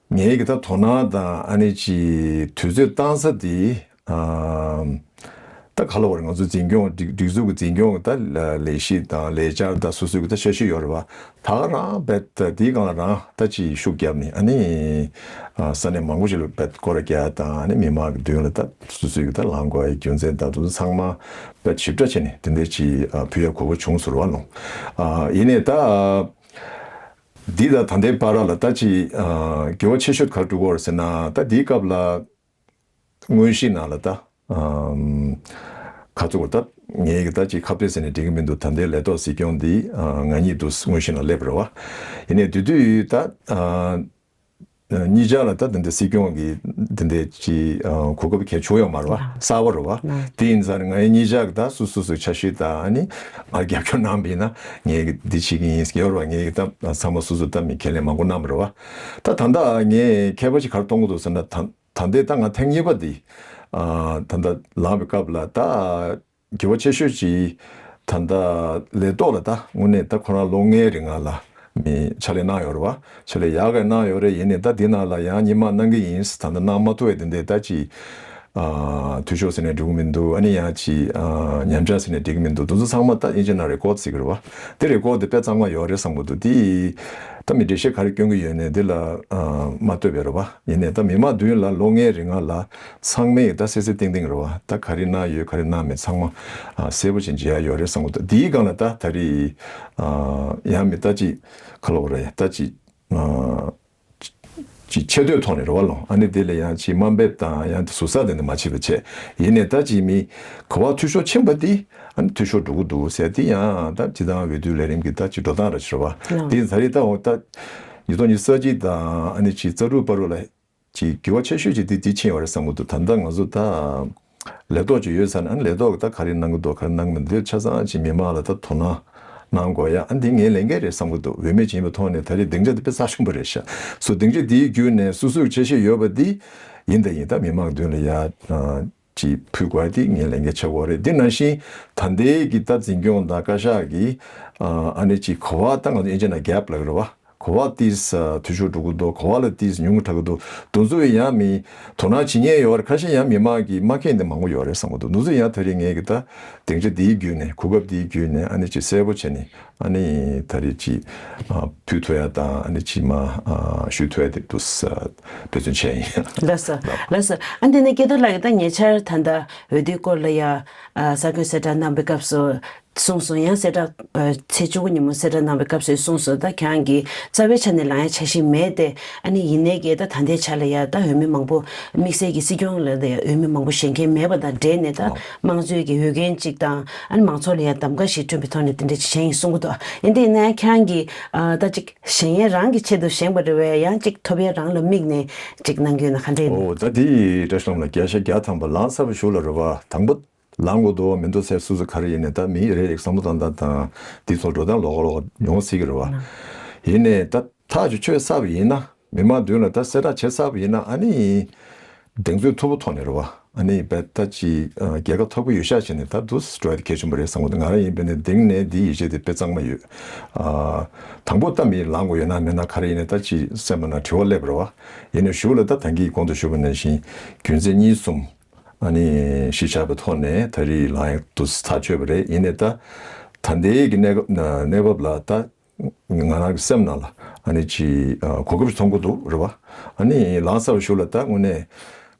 ངའི་གི་ད་དོ་སྣང་དང་ཨ་ནི་ཅི་དུས་ཚོད་བཏང་ས་དེ་ཨ་ད་ག་ལ་བར་ང་ཚོ་འཛིན་སྐྱོང་སྒྲིག་སྒྲིག་འཛུགས་ཀྱི་འཛིན་སྐྱོང་གི་ད་ལས་གཞི་དང་ལས་འཆར་དང་སོ་སོའི་གི་ད་འཆར་གཞི་ཡོད་རེད་བ། ད་ག་རང་རྦད་དེའི་སྒང་ལ་རང་ད་ཅི་ཤུགས་བརྒྱབ་ནས་ཨ་ནི་ཨ་ས་གནས་མང་པོ་ཞིག་ལ་རྦད་སྐོར་ར་རྒྱག་དང་ཨ་ནི་མི་མང་གི་མདུན་ལ་ད་སོ་སོའི་གི་ད་ལངས་དགོས་ཡ་རྒྱུ་མཚན་དང་དེ་ཚོ་ཚང་མ་རྦད་ཞིབ་ཕྲ་བྱས་ནས་དེ་འདྲ་ཅི་ཨ་ཕུལ་ཡ་གོ་སྐབས་བྱུང་སོང་རེད་བ་ལོ། ཨ་ཡིན་ནའི་ད། འདི་དང་ད་ལྟའི་བར་ལ་ད་ཅི་ཨ་འགྱུར་བ་ཆེ་ཤོས་ག་རེ་འགྲོ་གི་ཡོད་རེད་ཟེར་ན། ད་འདིའི་སྐབས་ལ་དངོས་གཞི་ནང་ལ་ད་ཨམ་ག་ཚོད་ད་ངས་ཀྱི་ད་ཅི་ཁ་གཏད་ཟེར་ནས་འགྲིག་གི་མི་འདུག་ད་ལྟའི་ལས་ཐོག་སྲིད་སྐྱོང་འདི་ཨ་ང་གཉིས་འདུག་དངོས་གཞི་ནང་སླེབས་རེད་བ། ཡིན་ནའི་དེ་དུས་ད་ཨ་གཉིས་ཆར་ལ་ད་འདི་འདྲ་སྲིད་སྐྱོང་གི་འདི་འདྲ་ཅི་ཨ་གོ་སྐབས་གལ་བྱུང་ཡོད་མ་རེད་བ། གསར་པ་རེད་བ། དེ་ཡིན་ཙང་ང་གཉིས་ཆར་གི་ད་སོ་སོ་སོའི་འཆར་གཞི་ད་ཨ་ནི་ང་རྒྱབ་སྐྱོར་གནང་བ་ཡིན་ན་ངས་ཀྱི་འདི་བྱེད་ཀྱི་ཡིན་ཟེར་གྱི་ཡོད་རེད་བ། ངས་ཀྱི་ད་ཚང་མ་སོ་སོ་ད་མི་ཁས་ལེན་མང་པོ་གནང་བ་རེད་བ། ད་ད་ལྟ་ངས་ཁྱད་པར་ཅིག་ག་རེ་གཏོང་གི་འདུག་ཟེར་ན། ད་ད་ལྟའི་ད་ང་ཐེངས་གཉིས་པ་འདི་ཨ་ད་ལྟ་ལངས་པའི་སྐབས་ལ་ད་འགྱུར་བ་ཆེ་ཤོས་ཅིག་ད་ལྟ་ལས་ཐོག་ལ་ད་དངོས་གནས་ད་ཁོ་རང་ལོ་ལྔའི་རིང་ང་ལ་ མི་ཕྱག་ལས་གནང་ཡོད་རེད་བ། ཕྱག་ལས་ཡག་ག་གནང་ཡོད་རེད། ཡིན་ནའི་ད་འདི་ནང་ལ་ཡང་སྔོན་མ་གནང་གི་ཡིན། ད་ལྟ་གནང་མ་ཐུབ་པའི་དེ་འདྲའི་ད་ཅིག་ཨ། འཐུས་ཤོར་ཟེར་ནས་འགྲིག་གི་མི་འདུག་ཨ་ནི་ཡང་ཅིག་ཨ། ཉམས་ཆག་ཟེར་ནས་འགྲིག་གི་མི་འདུག་དེ་ཚོ་ཚང་མ་ད་དབྱིན་ཇི་ནང་རེ་ཀོར་ཌི་ཟེར་གི་རེད་བ། དེ་རེ་ཀོར་ཌི་དེ་དཔེ་གཙང་མ་ཡོད་རེད་བསམ་གི་འདུག་དེ་ད་མི་འགྲེལ་བཤད་ག་རེ་སྐྱོན་གི་ཡོད་ནའི་དེ་ལ་ཨ། མ་ལྟོས་པའི་རེད་བ། ཡིན་ནའི་ད་མི་མང་མདུན་ལ་ལོ་ལྔའི་རིང་ལ་ཚང་མས་ད་གསལ་གསལ་ཏིང་ཏིང་རེད་བ། ད་ག་རེ་གནང་ཡོད་ག་རེ་གནང་མེད་ཚང་མ་ཨ། གསལ་པོ་ཅིག་མཇལ་ཡ་ཡོད་རེད་བསམ་གི་འདུག་དེའི་སྒང་ལ་ད་ད་རེས་ཨ། ཡང་མི་ད་ཅིག་ག་ལབ་དགོས་རེད། ད་ཅིག་ཨ། ཅིག་ཆེ་བསྟོད་ཐོག་ནས་རེད་བ་ལོ། ཨ་ནི་དེ་ལ་ཡང་ཅིག་དམའ་འབེབས་དང་ཡང་ཟུར་ཟ་དེ་འདྲ་མ་བྱེད་པ་བྱས། ཡིན་ནའི་ད་ཅིག་མི་ག་བ་འཐུས་ཤོར་ཕྱིན་པ་དེ་ཨ་ནི་འཐུས་ཤོར་འགྲོ་གི་འདུག་ཟེར་དེ་ཡང་ད་སྤྱི་བཏང་འོས་བསྡུ་ལས་རིམ་གྱི་ད་ཅིག་འགྲོ་སྟངས་ར་ཞིག་རེད་བ། ལགས། དེ་ད་རེས་ད་འོ་ད་ཉིས་སྟོང་ཉི་ཤུ་རྩ་གཅིག་དང་ཨ་ནི་ཅིག་རྩ་དྲུག་བར་དུ་ལ་ཅིག་འགྱུར་བ་ཆེ་ཤོས་ཅིག་དེ་དེ་ཕྱིན་ཡོད་རེད་བསམ་གི་འདུག་ད་ལྟ་ང་ཚོ་ད། ལས་ཐོག་ཅིག་ཡོད་ས་ན་ཨ་ནི་ལས་ཐོག་གི་ད་ག་རེ་གནང་གི་འདུག་ག་རེ་གནང་གི་མི་འདུག་ཆ་ཚང་ཅིག་མི་མང་ལ་ད་དོ་སྣང་གནང་དགོས་ཡ། ཨ་ནི་དེ་ངའི་ལས་འགན་རེད་བསམ་གི་འདུག་འོས་མི་ཅིག་ཡིན་པའི་ཐོག་ནས་ད་རེས་སྡིངས་ཆ་དེ་དཔེ་རྩ་ཆེན་པོ་རེད་ཤག་སོ་སྡིངས་ཆ་དེའི་བརྒྱུད་ནས་སོ་སོའི་འཆར་གཞི་ཡོད་པ་དེ་ཡིན་དང་ཡིན་ད་མི་མང་མདུན་ལ་ཡ་ཅིག་ཕུལ་དགོས་ཡ་དེ་ངའི་ལས་འགན་ཆགས་ཀྱི་ཡོད་རེད། དེ་ནང་བཞིན་ད་ལྟའི་གི་ད་འཛིན་སྐྱོང་དང་བཀའ་ཤག་གི་ཨ་ནི་ཅིག་ག་བ་ད་ང་ཚོ་དབྱིན་ཇི་ནང་གེབ་ལབ་ཀྱི་རེད་བ། ག་བ་ཏིས་འཐུས་ཤོར་འགྲོ་གི་འདུག་ག་བ་ལ་ཏིས་ཉུང་དྲགས་ཀྱི་འདུག་དེ་ཚོ་ཡང་མི་དོ་སྣང་བྱེད་མཁན་ཡོད་རེད། ཁ་ཤས་ཡང་མི་མང་གིས་མ་མཁྱེན་དེ་མང་པོ་ཡོད་རེད་བསམ་གི་འདུག་དེ་ཚོ་ཡང་ད་རེས་ངས་ཀྱི་ད་སྡིངས་ཆ་འདིའི་བརྒྱུད་ནས་གོ་སྐབས་འདིའི་བརྒྱུད་ནས་ཨ་ནི་ཅིག་གསལ་པོ་བྱས་ནས་ཨ་ནི་ད་རེས་ཅིག་ཕུལ་ཐུབ་ཡ་དང་ཨ་ནི་ཅིག་མ་ཞུ་ཐུབ་ཡ་དེ་འདུག་འབད་བརྩོན་བྱས་ཡིན། ལགས་སོ། ལགས་སོ། ཨ་འདི་ནས་སྐལ་རྡོར་ལགས་ཀྱིས་ད་ཉེ་ཆར་ད་ལྟ་འོས་བསྡུའི་སྐོར་ལ་ཡ་གསར་འགོད་གསལ་བསྒྲགས་གནང་པའི་སྐབས་སུ། གསུངས་སོང་། ཡང་གསལ་བསྒྲགས་ཚེས་བཅུ་དགུ་ཉིན་མོ་གསལ་བསྒྲགས་གནང་བའི་སྐབས་སུ་གསུངས་སོང་། ད་ཁྱེད་རང་གིས་རྩ་བའི་ཆ་ནས་ལངས་ཡ་འཆར་གཞི་མེད་དེ། ཨ་ནི་ཡིན་ནའི་གི་ད་ད་ལྟའི་ཆ་ལ་ཡ་ད་འོས་མི་མང་པོ་དམིགས་བསལ་གྱི་སྲིད་སྐྱོང་ལ་ཡ་འོས་མི་མང་པོ་བཞེངས་མཁན་མེད་པ་དང་འབྲེལ་ནས་ད་དམངས་གཙོའི་གི་འོས་འགན་ཅིག་དང་ཨ་ནི་མང་ཚོགས་ལ་ཡ་གདམ་ག་ཞིག་བསྐྲུན་པའི་ཐོག་ནས་དེ་འདྲ་ཅིག་བྱས་ཡིན་གསུང་གི་འདུག་ཡིན་དེ་ཡིན་ན་ཁྱེད་རང་གིས་ད་ཅིག་བཞེངས་ཡས་རང་གི་ཆེད་དུ་བཞེངས་པ་རེད་བས། ཡང་ཅིག་ཐོབ་ཡས་རང་ལ་དམིགས་ནས་ཅིག་གནང་གི་ཡོད་ན་ག་འདྲ་ཡིན་ན། ཨོ་ད་དེ་བཀྲ་ཤིས་ལྷ་མོ་ལགས་བརྒྱ་ཆ་བརྒྱ་ཐམ་པ་ལངས་ཚར་བའི་གཞུག་ལ་རེད་བ། དང་པོ། ལངས་དགོས་འདུག་མི་འདུག་ཟེར་སོ་སོ་ག་རེ་ཡིན་ནའི་ད་མི་རེ་རེ་བསམ་བློ་བཏང་སྟངས་དང་འདི་ཚོ་འགྲོ་སྟངས་ལོགས་ཀ་ལོགས་ཀ་ཡོང་སྲིད་ཀྱི་རེད་བ། ཡིན་ནའི་ད་ཐག་ཆོད་ཆོད་ཚར་བ་ཡིན་ན་མི་མང་མདུན་ལ་ད་གསལ་བསྒྲགས་བྱས་ཚར་བ་ཡིན་ན་ཨ་ནི་གདེང་ཚོད་མཐོ་པོ་ཐོག་ནས་རེད་བ། ཨ་ནི་བས་ད་ཅི་རྒྱལ་ཁ་ཐོབ་ཀྱི་ཡོད་ཤག་བྱས་ནས་ད་འདུག་འགྲོ་ཡ་དེ་གལ་ཆེན་པོ་རེད་བསམ་གི་འདུག་ང་རང་ཡིན་པས་ནས་གདེང་ནས་འདི་ཡིད་ཆེས་དེ་དཔེ་གཙང་མ་ཡོད། དང་པོ་ད་མི་ལངས་དགོས་ཡོད་ན་མེད་ན་ག་རེ་ཡིན་ནའི་ད་ཅི་སེམས་ནང་དྲི་བ་སླེབས་རེད་བ། ཡིན་ནའི་གཞུག་ལ་ད་ད་གིན་གོང་དུ་ཞུས་པ་ནང་བཞིན་རྒྱུ་མཚན་གཉིས་གསུམ། ཨ་ནི་གཞི་བཞག་པའི་ཐོག་ནས་ད་རེས་ལངས་ཡག་ཏུ་ཐག་ཆོད་པ་རེད། ཡིན་ནའི་ད་ད་ལྟའི་གི་གནས་སྐབས་གནས་བབ་ལ་ད་ང་རང་གི་སེམས་ནང་ལ་ཨ་ནི་ཅི་གོ་སྐབས་ཤིག་མཐོང་གི་འདུག་རེད་བ། ཨ་ནི་ལངས་ཚར་བའི་གཞུག་ལ་ད་དངོས་གནས་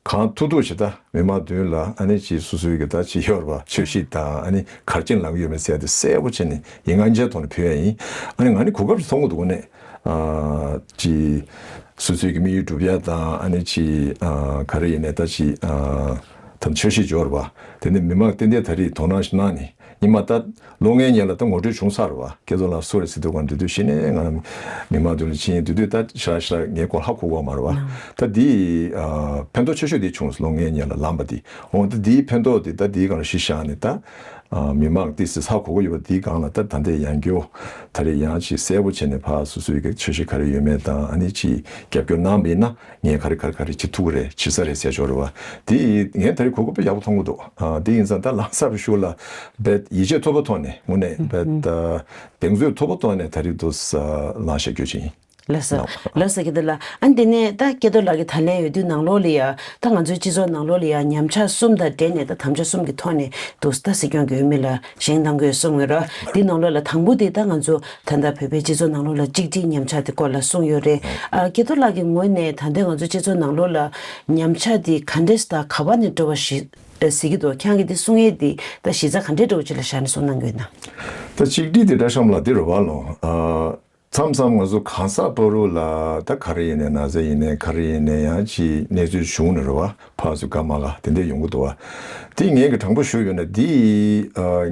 གང་ཐུབ་ཐུབ་ཞིག་ད་མི་མང་མདུན་ལ་ཨ་ནི་ཅི་སོ་སོའི་གི་ད་ཅི་ཡོད་རེད་བ། ཆོས་སྲིད་དང་ཨ་ནི་ག་རེ་བྱས་ནས་ལངས་ཀྱི་ཡོད་མེད་ཟེར་ཡ་དེ་གསལ་པོ་བྱས་ནས་ཡིད་ང་འཇགས་ཐོག་ནས་ཕུལ་ཡ་ཡིན། ཨ་ནི་ང་ནི་གོ་སྐབས་ཤིག་མཐོང་གི་འདུག་དངོས་གནས། ཨ་ཅི་སོ་སོའི་གི་དམིགས་ཡུལ་འགྲུབ་ཡ་དང་ཨ་ནི་ཅི་ཨ་ག་རེ་ཡིན་ནའི་ད་ཅི་ཨ་ད་ཆོས་སྲིད་འབྱོར་བ་དེ་ནི་མི་མང་ཏན་ཏན་ད་རེས་དོ་སྣང་ཞིག་གནང་ནས་ཉི་མ་ད་ལོ་ལྔའི་སྔོན་ལ་ད་ངོ་སྤྲོད་བྱུང་ཚར་བ། སྐལ་རྡོར་ལགས་སུ་རེད་ཟེར་དུས་གང་དུས་དུས་གཞི་ནས་ང་རང་མི་མང་དུ་ལ་ཕྱིན་དུས་དུས་ད་ཞག་ཞག་ངའི་སྐོར་ཧ་གོ་གོ་མ་རེད་བ། ད་འདི་ཨ་ཕན་ཐོགས་ཆེ་ཤོས་དེ་བྱུང་སོང་། ལོ་ལྔའི་སྔོན་ལ་ལངས་པ་དེ་འོ་ད་འདིའི་ཕན་ཐོགས་དེ་ད་འདིའི་སྒང་ལ་གཞི་བཞག་ནས་ད། ཨ་མི་མང་ཏི་སི་ཧ་གོ་གོ་ཡོད་པ་འདིའི་སྒང་ལ་ད་ད་ལྟའི་ཡང་སྐྱོ་ད་རེས་ཡང་ཅིག་གསལ་པོ་བྱས་ནས་ཕར་སོ་སོའི་གི་འཆར་གཞི་ག་རེ་ཡོད་མེད་དང་ཨ་ནི་ཅིག་རྒྱབ་སྐྱོར་གནང་བ་ཡིན་ན་ངས་ག་རེ་ག་རེ་ག་རེ་བྱེད་ཐུབ་ཀྱི་རེད་བྱེད་ས་རེད་ཟེར་ཆོག་རེད་བ། དེ་ངས་ད་རེས་གོ་སྐབས་དཔེ་ཡག་པོ་མཐོང་གི་འདུག་ཨ་དེ་ཡིན་ཙང་ད་ལངས་ཚར་བའི་གཞུག་ལ་རྦད་ཡིད་ཆེས་མཐོ་པོ་ཐོག་ནས་དངོས་གནས་རྦད་གདེང་ཚོད་མཐོ་པོ་ཐོག་ནས་ད་རེས་འདུག་ལངས་ཤག་སྐྱོད་ཆེད་ཡིན། ལགས་སོ། ལགས་སོ་སྐལ་རྡོར་ལགས། ཨ་ནི་དེ་ནས་ད་སྐལ་རྡོར་ལགས་ཀྱིས་ད་ལན་འོས་བསྡུ་ནང་ལོགས་ལ་ཡ་ད་ང་ཚོའི་སྤྱི་ཚོགས་ནང་ལོགས་ལ་ཡ་ཉམས་ཆག་གསུམ་དང་འབྲེལ་ནས་ད་དམ་བཅའ་གསུམ་གྱི་ཐོག་ནས་འདུག་ད་སྲིད་སྐྱོང་གི་འོས་མི་ལ་བཞེངས་གནང་དགོས་གསུངས་ཡོད་ར། འདི་ནང་ལོགས་ལ་དང་པོ་དེ་ད་ང་ཚོ་ད་ལྟ་བོད་པའི་སྤྱི་ཚོགས་ནང་ལོགས་ལ་གཅིག་སྒྲིལ་ཉམས་ཆག་དེ་སྐོར་ལ་གསུངས་ཡོད་རེད། ཨ་སྐལ་རྡོར་ལགས་ཀྱི་ངོས་ནས་ད་ལྟ་ང་ཚོ་སྤྱི་ཚོགས་ནང་ལོགས་ལ་ཉམས་ཆག་དེ་ག་འདྲས་དང་ག་པར་ནས་འགྲོ་བ་ཞིག་གཟིགས་ཀྱི་འདུག་ཁྱེད་རང་གིས་འདི་གསུང་ཡས་འདི་ད་གཞི་རྩ་ག་འདྲས་འདྲ་བོ་ཅིག་ལ་བཞག་ནས་གསུང་གནང་གི་ཡོད་ན། ད་གཅིག་སྒྲིལ་དེ་འདྲ་བཤམས་ལ་དེ་རུ་བ་ལོང་། མཚམས་མཚམས་ང་ཚོ་གང་ཟག་བར་དུ་ལ་ད་ག་རེ་ཡིན་ནའི་ན་ཚ་ཡིན་ནའི་ག་རེ་ཡིན་ནའི་ཡང་ཅིག་གནས་ཚུལ་བྱུང་ནས་རེད་བ། ཕར་ཚུར་དཀའ་མ་ག་དེ་འདྲས་ཡོང་གི་འདུག་བ། དེ་ངས་ཀྱི་དྲང་པོ་ཞུ་ཡོད་ན་དེ་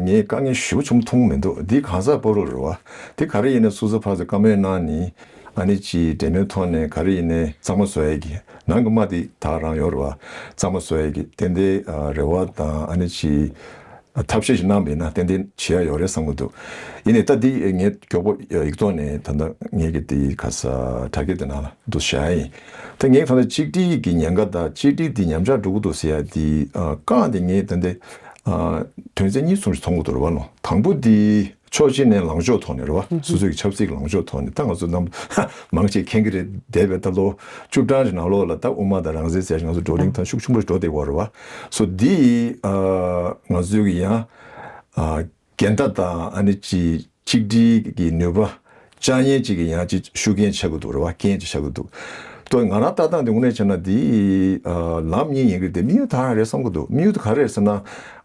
ངས་དཀའ་ངལ་ཞེ་པོ་ཆེན་པོ་མཐོང་མི་འདུག་དེ་གང་ཟག་བར་དུ་རེད་བ། དེ་ག་རེ་ཡིན་ནའི་སོ་སོ་ཕར་ཚུར་བཀའ་མོལ་གནང་ནས་ཨ་ནི་ཅིག་འབྲེལ་མོལ་ཐོག་ནས་ག་རེ་ཡིན་ནའི་གཙང་མ་བཟོ་ཡས་ཀྱི་ནང་གི་མ་དེ་ད་རང་ཡོད་རེད་བ། གཙང་མ་བཟོ་ཡས་ཀྱི་ཏན་ཏན་རེ་བ་དང་ཨ་ནི་ཅིག་ཐབས་ཤེས་ཤིག་གནང་བས་ན་ཏན་ཏན་བྱེད་ཡ་ཡོད་རེད་བསམ་གྱི་འདུག་ཡིན་ནའི་ད་འདི་ངས་མགྱོགས་པོ་ཡིག་ཐོག་ནས་ད་ལྟ་ངས་ཀྱི་དེ་ག་ས་དྲ་རྒྱ་དེ་ནང་ལ་འདུག་བཞག་ཡིན། ད་ངས་ད་ལྟ་གཅིག་སྒྲིལ་གྱི་ཉེན་ཁ་དང་གཅིག་སྒྲིལ་འདི་ཉམས་ཆག་འགྲོ་གི་འདུག་ཟེར་ཡ་འདི་རྐང་དེ་ངས་ད་ལྟ་དོན་ཚན་གཉིས་གསུམ་ཞིག་མཐོང་གི་འདུག་རེད་བ་ལོ། དང་པོ་འདི་ ཕྱོགས་གཅིག་ནས་ལངས་ཕྱོགས་ཐོག་ནས་རེད་བ། སོ་སོའི་ཆབ་སྲིད་ཀྱི་ལངས་ཕྱོགས་ཐོག་ནས། ད་ང་ཚོ་རྣམས་མང་ཆེ་མཁྱེན་གྱི་རེད། འདས་པའི་ད་ལོ་བཅུ་གྲངས་ཀྱི་ནང་ལོགས་ལ་ད་དབུ་མ་དང་རང་བཙན་ཟེར་ང་ཚོ་བགྲོ་གླེང་ཐང་ཤུགས་ཆེན་པོ་འགྲོ་བསྡད་ཡོད་རེད་བ། སོ་འདི་ཨ་ང་ཚོའི་གི་ཡང་ཨ་འགལ་ཟླ་དང་ཨ་ནི་ཅི་གཅིག་སྒྲིལ་གྱི་ནུས་པ་བཅག་མཁན་ཅིག་གི་ཡང་ཅིག་ཤུགས་རྐྱེན་ཆགས་ཀྱི་འདུག་རེད་བ། རྐྱེན་ཅིག་ཆགས་ཀྱི་འདུག་ཏོ་ང་རང་ལྟ་སྟངས་དེ་དངོས་གནས་བྱས་ན་འདི་ཨ་ལམ་གཉིས་ཡིན་གྱི་རེད་དེ། དམིགས་ཡུལ་ད་རང་རེད་བསམ་གྱི་འདུག་དམིགས་ཡུལ་དེ་ག་རེ་རེད་ཟེར་ན།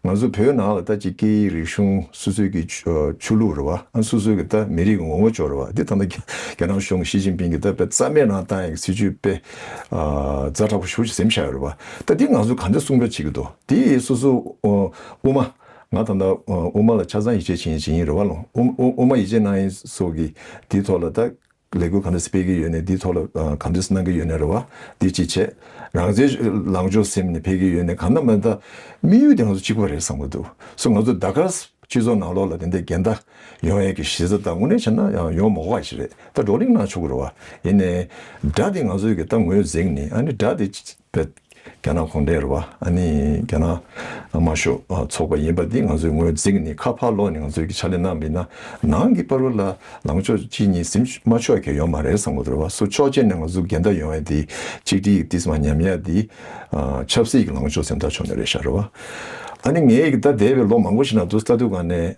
ང་ཚོ་བོད་ནང་ལ་ད་ཅིག་སྐད་ཡིག་རིག་གཞུང་སོ་སོའི་གི་ཆོས་ལུགས་རེད་བ། ཨ་སོ་སོའི་གི་ད་མི་རིགས་ཀྱི་ངོ་བོ་ཅིག་རེད་བ། འདི་ད་ལྟ་རྒྱ་ནག་གཞུང་ཞི་ཅིན་ཕིང་གི་ད་དཔེ་རྩ་མེད་ནང་བཏང་ཡག་གི་སྲིད་ཇུས་དཔེ་ཛ་དྲག་པོ་ཞེ་པོ་ཅིག་འཛིན་བཞག་ཡོད་རེད་བ། ད་འདི་ང་ཚོ་ག་འདྲ་སྲུང་སྐྱོབ་བྱེད་ཀྱི་འདུག་དེ་སོ་སོ་དབུ་མ། ང་ད་ལྟ་དབུ་མ་ལ་ཆ་ཚང་ཡིད་ཆེས་བྱེད་མཁན་ཅིག་ཡིན་རེད་བ་ལོ། དབུ་མ་ཡིད་ཆེས་གནང་མཁན་ཚོ་གི་འདིའི་ཐོག་ལ་ད་ལས་འགུལ་ག་འདྲ་སྤེལ་གྱི་ཡོད་ནས། འདིའི་ཐོག་ལ་ག་འདྲ་གནང་གི་ཡོད་ནས་རེད་བ། འདི་གཅིག་བྱས། རང་བཙན་ལངས་ཕྱོགས་ཟེར་ནས་ཕེབས་ཀྱི་ཡོད་ནས། གང་ལྟར་མིན་ད་དམིགས་ཡུལ་དེ་ང་ཚོ་གཅིག་པ་རེད་བསམ་གྱི་འདུག་སོ་ང་ཚོ་ད་ག་སྤྱི་ཚོགས་ནང་ལོགས་ལ་དེ་འདྲའི་འགལ་ཟླ་ཡོང་ཡས་ཀྱི་གཞི་རྩ་ད་དངོས་གནས་བྱས་ན་ཡང་ཡོང་མ་དགོས་པ་ཞིག་རེད། ད་བགྲོ་གླེང་གནང་ཆོག་གི་རེད་བ། ཡིན་ནའི་དགྲ་དེ་ང་ཚོའི་གི་ད་ངོས་འཛིན་ནས། ཨ་ནི་དགྲ་དེ་དཔེ་རྒྱ་ནག་གུང་ཁྲན་རེད་བ། ཨ་ནི་རྒྱ་ནག་དམར་ཤོག་ཚོགས་པ་ཡིན་པ་འདི་ང་ཚོས་ངོས་འཛིན་ནས་ཁ་ཕར་ལོག་ནས་ང་ཚོས་ཀྱི་ཕྱག་ལས་གནང་བ་ཡིན་ན། ནང་གི་བར་དུ་ལ་ལངས་ཕྱོགས་གཅིག་གཉིས་ཟིན་མ་ཆོག་མཁན་ཡོད་མ་རེད་བསམ་གྱི་འདུག་རེད་བ། སོ་ཕྱོགས་གཅིག་ནས་ང་ཚོ་འགལ་ཟླ་ཡོང་ཡ་དེ་གཅིག་སྒྲིལ་ཏིས་མ་ཉམས་ཡ་དེ་ཆབ་སྲིད་ཀྱི་ལངས་ཕྱོགས་ཟིན་ཐག་ཆོད་ནི་རེད་ཤག་རེད་བ། ཨ་ནི་ངས་ཀྱི་ད་འདས་པའི་ལོ་མང་པོ་ཞིག་ནང་དུ་ལྟ་དུས་ག་ནས་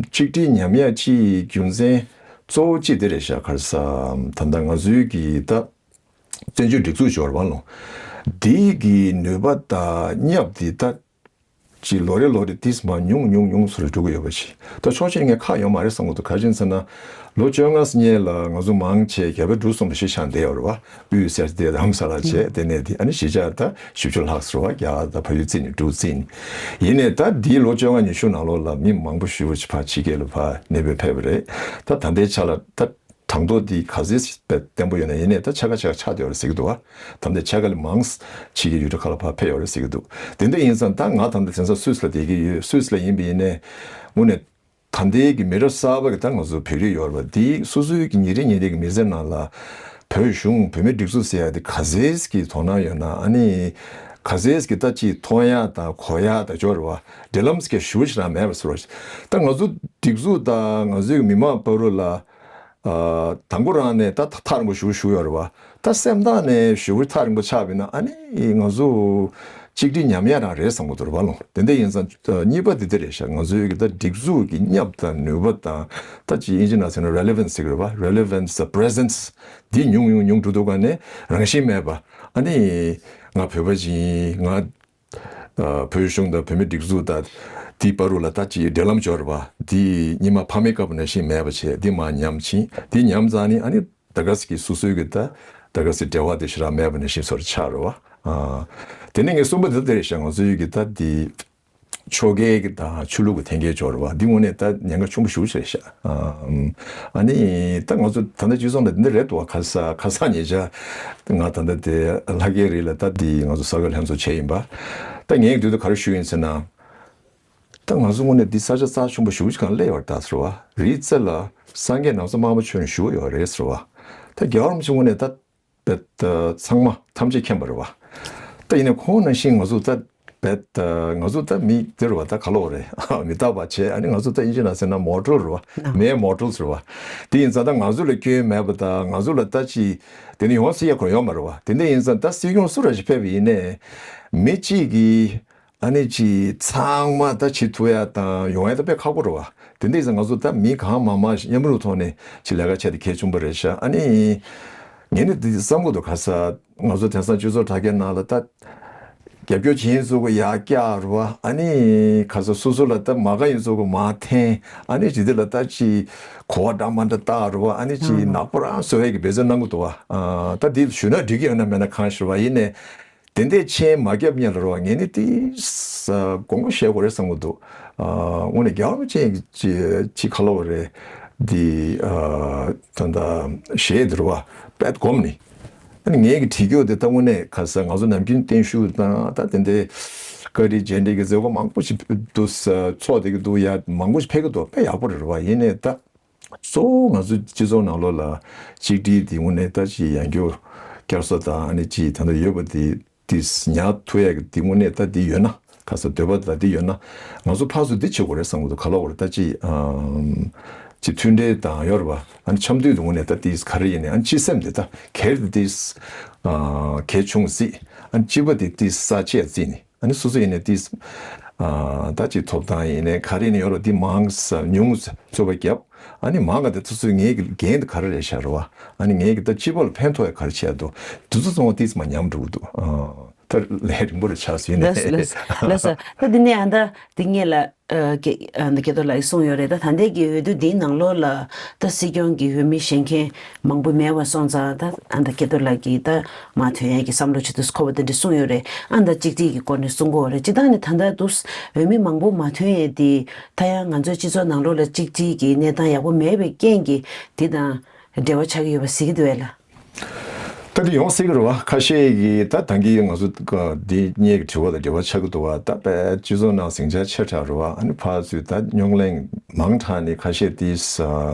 གཅིག་སྒྲིལ་ཉམས་ཡ་གཅིག་རྒྱུ་མཚན་གཙོ་བོ་གཅིག་དེ་རེད་ཤག་ག་རེ་ཟེར་ན། ད་ལྟ་ང་ཚོའི་གི་ད་བཙན་བྱོལ་སྒྲིག་འཛུགས་འབྱོར་བ་ལོ། འདི་གི་ནུས་པ་དང་སྙབ་དེ་ད་ཅི་ལོ་རེ་ལོ་རེ་ཏིས་མ་ཉུང་ཉུང་ཉུང་སུ་རེ་འགྲོ་གི་ཡོད་པ་ཞིག་ད་ཕྱོགས་གཅིག་ངས་ཁག་ཡོད་མ་རེད་བསམ་གི་འདུག་ག་རེ་ཡིན་ཟེར་ན། ལོ་བཅོ་ལྔ་སྔོན་ལ་ང་ཚོ་མང་ཆེ་རྒྱ་བལ་འབྲུག་གསུམ་ལ་གཞིས་ཆགས་བསྡད་ཡོད་རེད་བ། དབུས་སེར་དེ་རམ་ས་ལ་བྱས། དེ་ནས་དེ་ཨ་ནི་གཞིས་ཆགས་ད་བཞི་བཅུ་ལྷག་ཟེར་བ། རྒྱ་ད་ཕ་ཡུལ་རྩིས་ནས་འབྲུག་རྩིས་ནས། ཡིན་ནའི་ད་འདིའི་ལོ་བཅོ་ལྔ་ཉི་ཤུ་ནང་ལོགས་ལ་མི་མང་པོ་ཞེ་པོ་ཅིག་ཕར་ཕྱི་རྒྱལ་ལ་ཕར་གནས་སྤོས་ཕེབས་པ་རེད། ད་ད་ལྟའི་ཆ་ལ་ད་གྲངས་ཐོ་འདི་ག་ཚོད་བརྟན་པོ་ཡོད་ན། ཡིན་ནའི་ད་ཕྱེད་ཀ་ཕྱེད་ཀ་ཆག་བསྡད་ཡོད་རེད་ཟེར་གྱི་འདུག་བ། ད་ལྟ་ཕྱེད་ཀ་ལས་མང་ཕྱི་རྒྱལ་ཡུལ་གྲུ་ཁག་ལ་ཕར་ཕེབས་ཡོད་རེད་ཟེར་གྱི་འདུག་དེ་འདྲ་ཡིན་ཙང་ད་ང་ད་ལྟ་དེང་སང་སུད་སི་ལ་བསྡད་ཀྱི་ཡོད། སུད་སི་ལ་ཡིན་པ་ཡིན་ནའི་དངོས་གནས་ད་ལྟའི་གི་མི་རབས་གསར་པ་གི་ད་ང་ཚོ་བོད་རིགས་ཡོད་རེད་བ། འདི་སོ་སོའི་གི་ཉིན་རེ་ཉིན་རེ་གི་མི་ཚེ་ནང་ལ་བོད་གཞུང་བོད་མིའི་སྒྲིག་འཛུགས་ཟེར་ཡ་དེ་ག་ཚོད་ཀྱི་དོ་སྣང་ཡོད་ན། ཨ་ནི་ག་ཚོད་ཀྱི་ད་ཅིག་མཐོང་ཡག་དང་གོ་ཡག་དང་ཅིག་ཡོད་རེད་བ། འབྲེལ་ལམ་ཞིག་ཞེ་པོ་ཅིག་རང་མེད་པ་བཟོ་འདྲ། ད་ང་ཚོ་སྒྲིག་འཛུགས་དང་ང་ཚོའི་མི་མང་བར་དུ་ལ་ཨ་དང་པོ་རང་ནས་ད་ཐག་རིང་པོ་ཞེ་པོ་ཞིག་ཡོད་རེད་བ། ད་སེམས་ཐག་ནས་ཞེ་པོ་ཐག་རིང་པོ་ཆགས་པ་ཡིན་ན། ཨ་ནི་ང་ཚོ་གཅིག་སྒྲིལ་ཉམས་ཡག་རང་རེད་བསམ་གྱི་འདུག་རེད་བ་ལོ། དེ་འདྲ་ཡིན་ཙང་གཉིས་པ་དེ་འདྲ་རེད་ཤག་ང་ཚོའི་གི་ད་སྒྲིག་འཛུགས་ཀྱི་སྙབ་དང་ནུས་པ་དང་། ད་ཅིག་དབྱིན་ཇི་ནང་ཟེར་ན་relevance ཟེར་གི་རེད་བ། relevance དང་presence འདི་ཉུང་ཉུང་ཉུང་འགྲོ་འདུག་ག་ནས་རང་བཞིན་མེད་པ། ཨ་ནི་ང་བོད་པ་ཅིག་ཡིན། ང་ཨ་བོད་གཞུང་དང་བོད་མི་སྒྲིག་འཛུགས་དང་དེའི་བར་དུ་ལ་ད་ཅིག་འབྲེལ་ལམ་འབྱོར་བ་འདི་སྔོན་མ་ཕ་མའི་སྐབས་ནང་བཞིན་མེད་པ་བྱས། འདི་མར་ཉམས་ཕྱིན། འདི་ཉམས་ཙང་ནི་ཨ་ནི་ད་ག་ཟེ་གི་སོ་སོའི་གི་ད་ད་ག་ཟེ་འབྲེལ་བ་དེ་ཞེ་དྲག་མེད་པ་ནང་བཞིན་བཟོ་འདྲ་ཆགས་རེད་བ། ཨ་དེ་ནས་ངས་གསུམ་པ་དེ་ད་དེ་རེད་ཤག་ང་ཚོའི་གི་ད་འདི་ཕྱོགས་འགལ་གྱི་དང་ཆོས་ལུགས་ཀྱི་འཐེན་འཁྱེར་འབྱོར་བ་འདི་དངོས་གནས་ད་ཉེན་ཁ་ཆེན་པོ་ཞེ་པོ་ཅིག་རེད་ཤག་ཨ་ནི་ད་ང་ཚོ་ད་ལྟ་སྤྱི་ཚོགས་ནང་འདི་འདྲ་རེད་འདུག་བ། ཁ་ས་ཁ་སང་ཉེ་ཆར་ང་ད་ལྟ་དེ་ལྷ་སྐལ་རི་ལ་ད་འདི་ང་ཚོ་ས་ག་ལྷན་ཚོགས་བྱས་ཡིན་པ། ད་ངས་དུས་དུ་ག་རེ་ཞུས་ཡིན་ཟེར་ན། ད་ང་ཚོ་དངོས་གནས་འདི་ས་ཆ་རྩ་ཆེན་པོ་ཞེ་པོ་ཅིག་གང་སླེབས་ཡོད་རེད་ད་ཟེར་བ། རི་རྩེ་ལ་སངས་རྒྱས་ནགས་ཚལ་དམར་པོ་མཆོད་ཡོང་བཞུགས་ཡོད་རེད་ཟེར་བ། ད་རྒྱལ་བ་རིན་པོ་ཆེ་དངོས་གནས་ད། བེད་ཚང་མ་ཐམས་ཅད་མཁྱེན་པ་རེད་བ། ད་ཡིན་ནའི་ཁོང་ནང་བཞིན་ང་ཚོ་ད་བེད་ང་ཚོ་ད་མི་དེ་རེད་བ། ད་ག་ལོག་རེད། མི་རྟག་པ་བྱས། ཨ་ནི་ང་ཚོ་ད་དབྱིན་ཇི་ནང་ཟེར་ན་mortal རེད་བ། mere mortal རེད་བ། དེ་ཡིན་ཙང་ད་ང་ཚོ་ལ་སྐྱོན་མེད་པ་དང་ང་ཚོ་ལ་ད་ཅི་དེ་ནི་ཡོང་སྲིད་ཡ་ཁོ་ཡོད་མ་རེད་བ། དེ་འདྲ་ཡིན་ཙང་ད་སྲིད་སྐྱོང་སུ་ར་ཞིག་ཕེབས་པ་ཡིན་ནའི་མི་གཅིག་གིས། ཨ་ནི་ཅི་ཚང་མ་ད་བྱེད་ཐུབ་ཡ་དང་ཡོང་ཡ་ད་དཔེ་ཁག་པོ་རེད་བ། དེ་འདྲ་ཡིན་ཙང་ང་ཚོ་ད་མི་གང་མང་མང་ཞིག་མཉམ་རུབ་ཐོག་ནས་ཅི་ལས་ཀ་བྱས་ཏེ་གལ་ཆེན་པོ་རེད་ཤག་ཨ་ནི་ངས་ནི་འདི་བསམ་གྱི་འདུག་ཁ་ས་ང་ཚོ་དེང་སང་སྤྱི་ཚོགས་དྲ་རྒྱ་ནང་ལ་ད་རྒྱབ་སྐྱོར་བྱེད་མཁན་ཚོ་གི་ཡར་བཀྱག་རེད་བ། ཨ་ནི་ཁ་ས་སོ་སོ་ལ་ད་མ་དགའ་མཁན་ཚོ་གི་མར་འཐེན། ཨ་ནི་ཇི་འདི་ལ་ད་ཅི་གོ་བ་འདྲ་མ་འདྲ་བཏགས་རེད་བ། ཨ་ནི་ཅི་ནག་པོ་རང་བཟོ་ཡས་ཀྱི་འབད་བརྩོན་གནང་གི་འདུག་བ། ཨ་ད་འདི་ཞུས་ན་འགྲིག་གི་ཡོད་ན་མེད་ན་གང་ཤེས་རེད་བ། ཡིན་ནའི། དེ་འདྲའི་མཆན་མ་བརྒྱབ་སྔོན་ལ་རེད་བ། ངས་ནི་དེ་དགོངས་པ་བཞེས་དགོས་རེད་བསམ་གྱི་འདུག་ཨ་དངོས་གནས་རྒྱལ་བ་རིན་པོ་ཆེ་ཅིག་ག་ལབ་དགོས་རེད། འདི་ཨ་ད་ལྟ་གཞས་འདི་རེད་བ། དཔེ་སྒོམ་ནི། ཨ་ནི་ངས་ཀྱི་བྲིས་རྒྱུ་དེ་ད་དངོས་གནས་ཁ་ས་ང་ཚོ་ནམ་རྒྱུན་བརྟན་བཞུགས་དང་ད་དེ་འདྲའི་བཀའ་དྲིན་རྗེས་དྲན་གྱི་མཛད་སྒོ་མང་པོ་ཞིག་འདུག་ཚོགས་བསྡད་ཀྱི་འདུག་ཡ་མང་པོ་ཞིག་ཕེབས་ཀྱི་འདུག་དཔེ་ཡག་པོ་རེད་བ། ཡིན་ནའི་ད། གཙོ་བོ་ང་ཚོ་སྤྱི་ཚོགས་ནང་ལོགས་ལ་གཅིག་སྒྲིལ་འདི་དངོས་གནས་ད་ཅིག་ཡང་བསྐྱར་བསྐྱར་གསོ་དང་ཨ་ནི་ཅིག་ད་ལྟ་ཡོད་པ་འདི་འདི་ཉར་ཐུབ་ཡག་གི་འདི་དངོས་གནས་ད་འདི་ཡོད་ན་ ཁ་ས་འདོད་པ་དང་འདི་ཡོད་ན་ང་ཚོ་ཕར་ཚུར་འདི་བྱེད་དགོས་རེད་བསམ་གྱི་འདུག་ག་ལ་བར་ད་ཅི་ཅི་མཐུན་འབྲེལ་དང་ཡོད་རེད་བ། ཨ་ནི་འཆམ་མཐུན་དུ་ངོས་ནས་ད་ཏིས་ག་རེ་ཡིན་ནས་ཨ་ནི་སྤྱི་སེམས་དེ་ད་གལ་ཏེ་ཏིས་གལ་ཆུང་སྲིད། ཨ་ནི་སྤྱི་པ་དེ་ཏིས་ས་ཆས་རྩིས་ནས་ཨ་ནི་སོ་སོ་ཡིན་ནས་ཏིས་ད་ཅི་ཐོབ་ཐང་ཡིན་ནས་ག་རེ་ཡིན་ནས་ཡོད་རེད་འདི་མང་ས་ཉུང་ས་རྩོད་པ་རྒྱབ། ཨ་ནི་མང་ག་དེ་ཚོ་ཚོས་ངའི་གི་འགན་དེ་ག་རེ་རེད་ཤག་རེད་བ། ཨ་ནི་ངའི་གི་ད་སྤྱི་པ་ལ་ཕན་ཐོགས་ཡ་ག་རེ་བྱས་འདུག་དེ་ཚོ་ཚང་མ་ཏིས་མ་ཉམས་འགྲོ་གི་འདུག་ད་ལས་རིང་པོ་རེ་ཆགས་སུ་ཡིན་ནས། ལགས་ལགས་ལགས་སོ། ད་འདི་ནས་ཨ་ད་འདི་ངས་ལ་ཨ་ཀེ་ཨ་ད་སྐལ་རྡོར་ལགས་ཀྱིས་གསུངས་ཡོད་རེད། ད་ད་ལྟའི་གི་འོས་བསྡུ་འདིའི་ནང་ལོགས་ལ་ད་སྲིད་སྐྱོང་གི་འོས་མི་བཞེངས་མཁན་མང་པོ་མེད་པ་སོང་ཙང་ད་ཨ་ད་སྐལ་རྡོར་ལགས་ཀྱིས་ད་མ་ཐོན་ཡས་ཀྱི་བསམ་བློ་བྱེད་དུས་ཁོ་པ་དེ་འདྲ་གསུངས་ཡོད་རེད། ཨ་ད་གཅིག་སྒྲིལ་གྱི་སྐོར་ནས་གསུང་གི་ཡོད་རེད། སྤྱིར་བཏང་ནས་ད་ལྟ་འདུག་འོས་མི་མང་པོ་མ་ཐོན་ཡས་དེ་ད་ཡང་ང་ཚོའི་སྤྱི་ཚོགས་ནང་ལོགས་ལ་གཅིག་སྒྲིལ་གྱི་གནས་སྟངས་ཡག་པོ་མེད་པའི་རྐྱེན་གྱིས་དེ་དང་འབྲེལ་བ་ཆགས་ཀྱི་ཡོད་པ་གཟིགས་ཀྱི་འདུག་བས་ལ། ད་དེ་ཡོང་སྲིད་ཀྱི་རེད་བ། ཁ་ཤས་ཀྱིས་ད་ད་གིན་ང་ཚོ་འདི་གཉིས་ཀྱི་དྲི་བ་དང་འབྲེལ་བ་ཆགས་ཀྱི་འདུག་བ། ད་དཔེ་སྤྱི་ཚོགས་ནང་ཟིང་ཆ་ཆེ་དྲགས་རེད་བ། ཨ་ནི་ཕར་ཚུར་ད་རྙོག་གླེང་མང་དྲགས་ནས་ཁ་ཤས་དེ་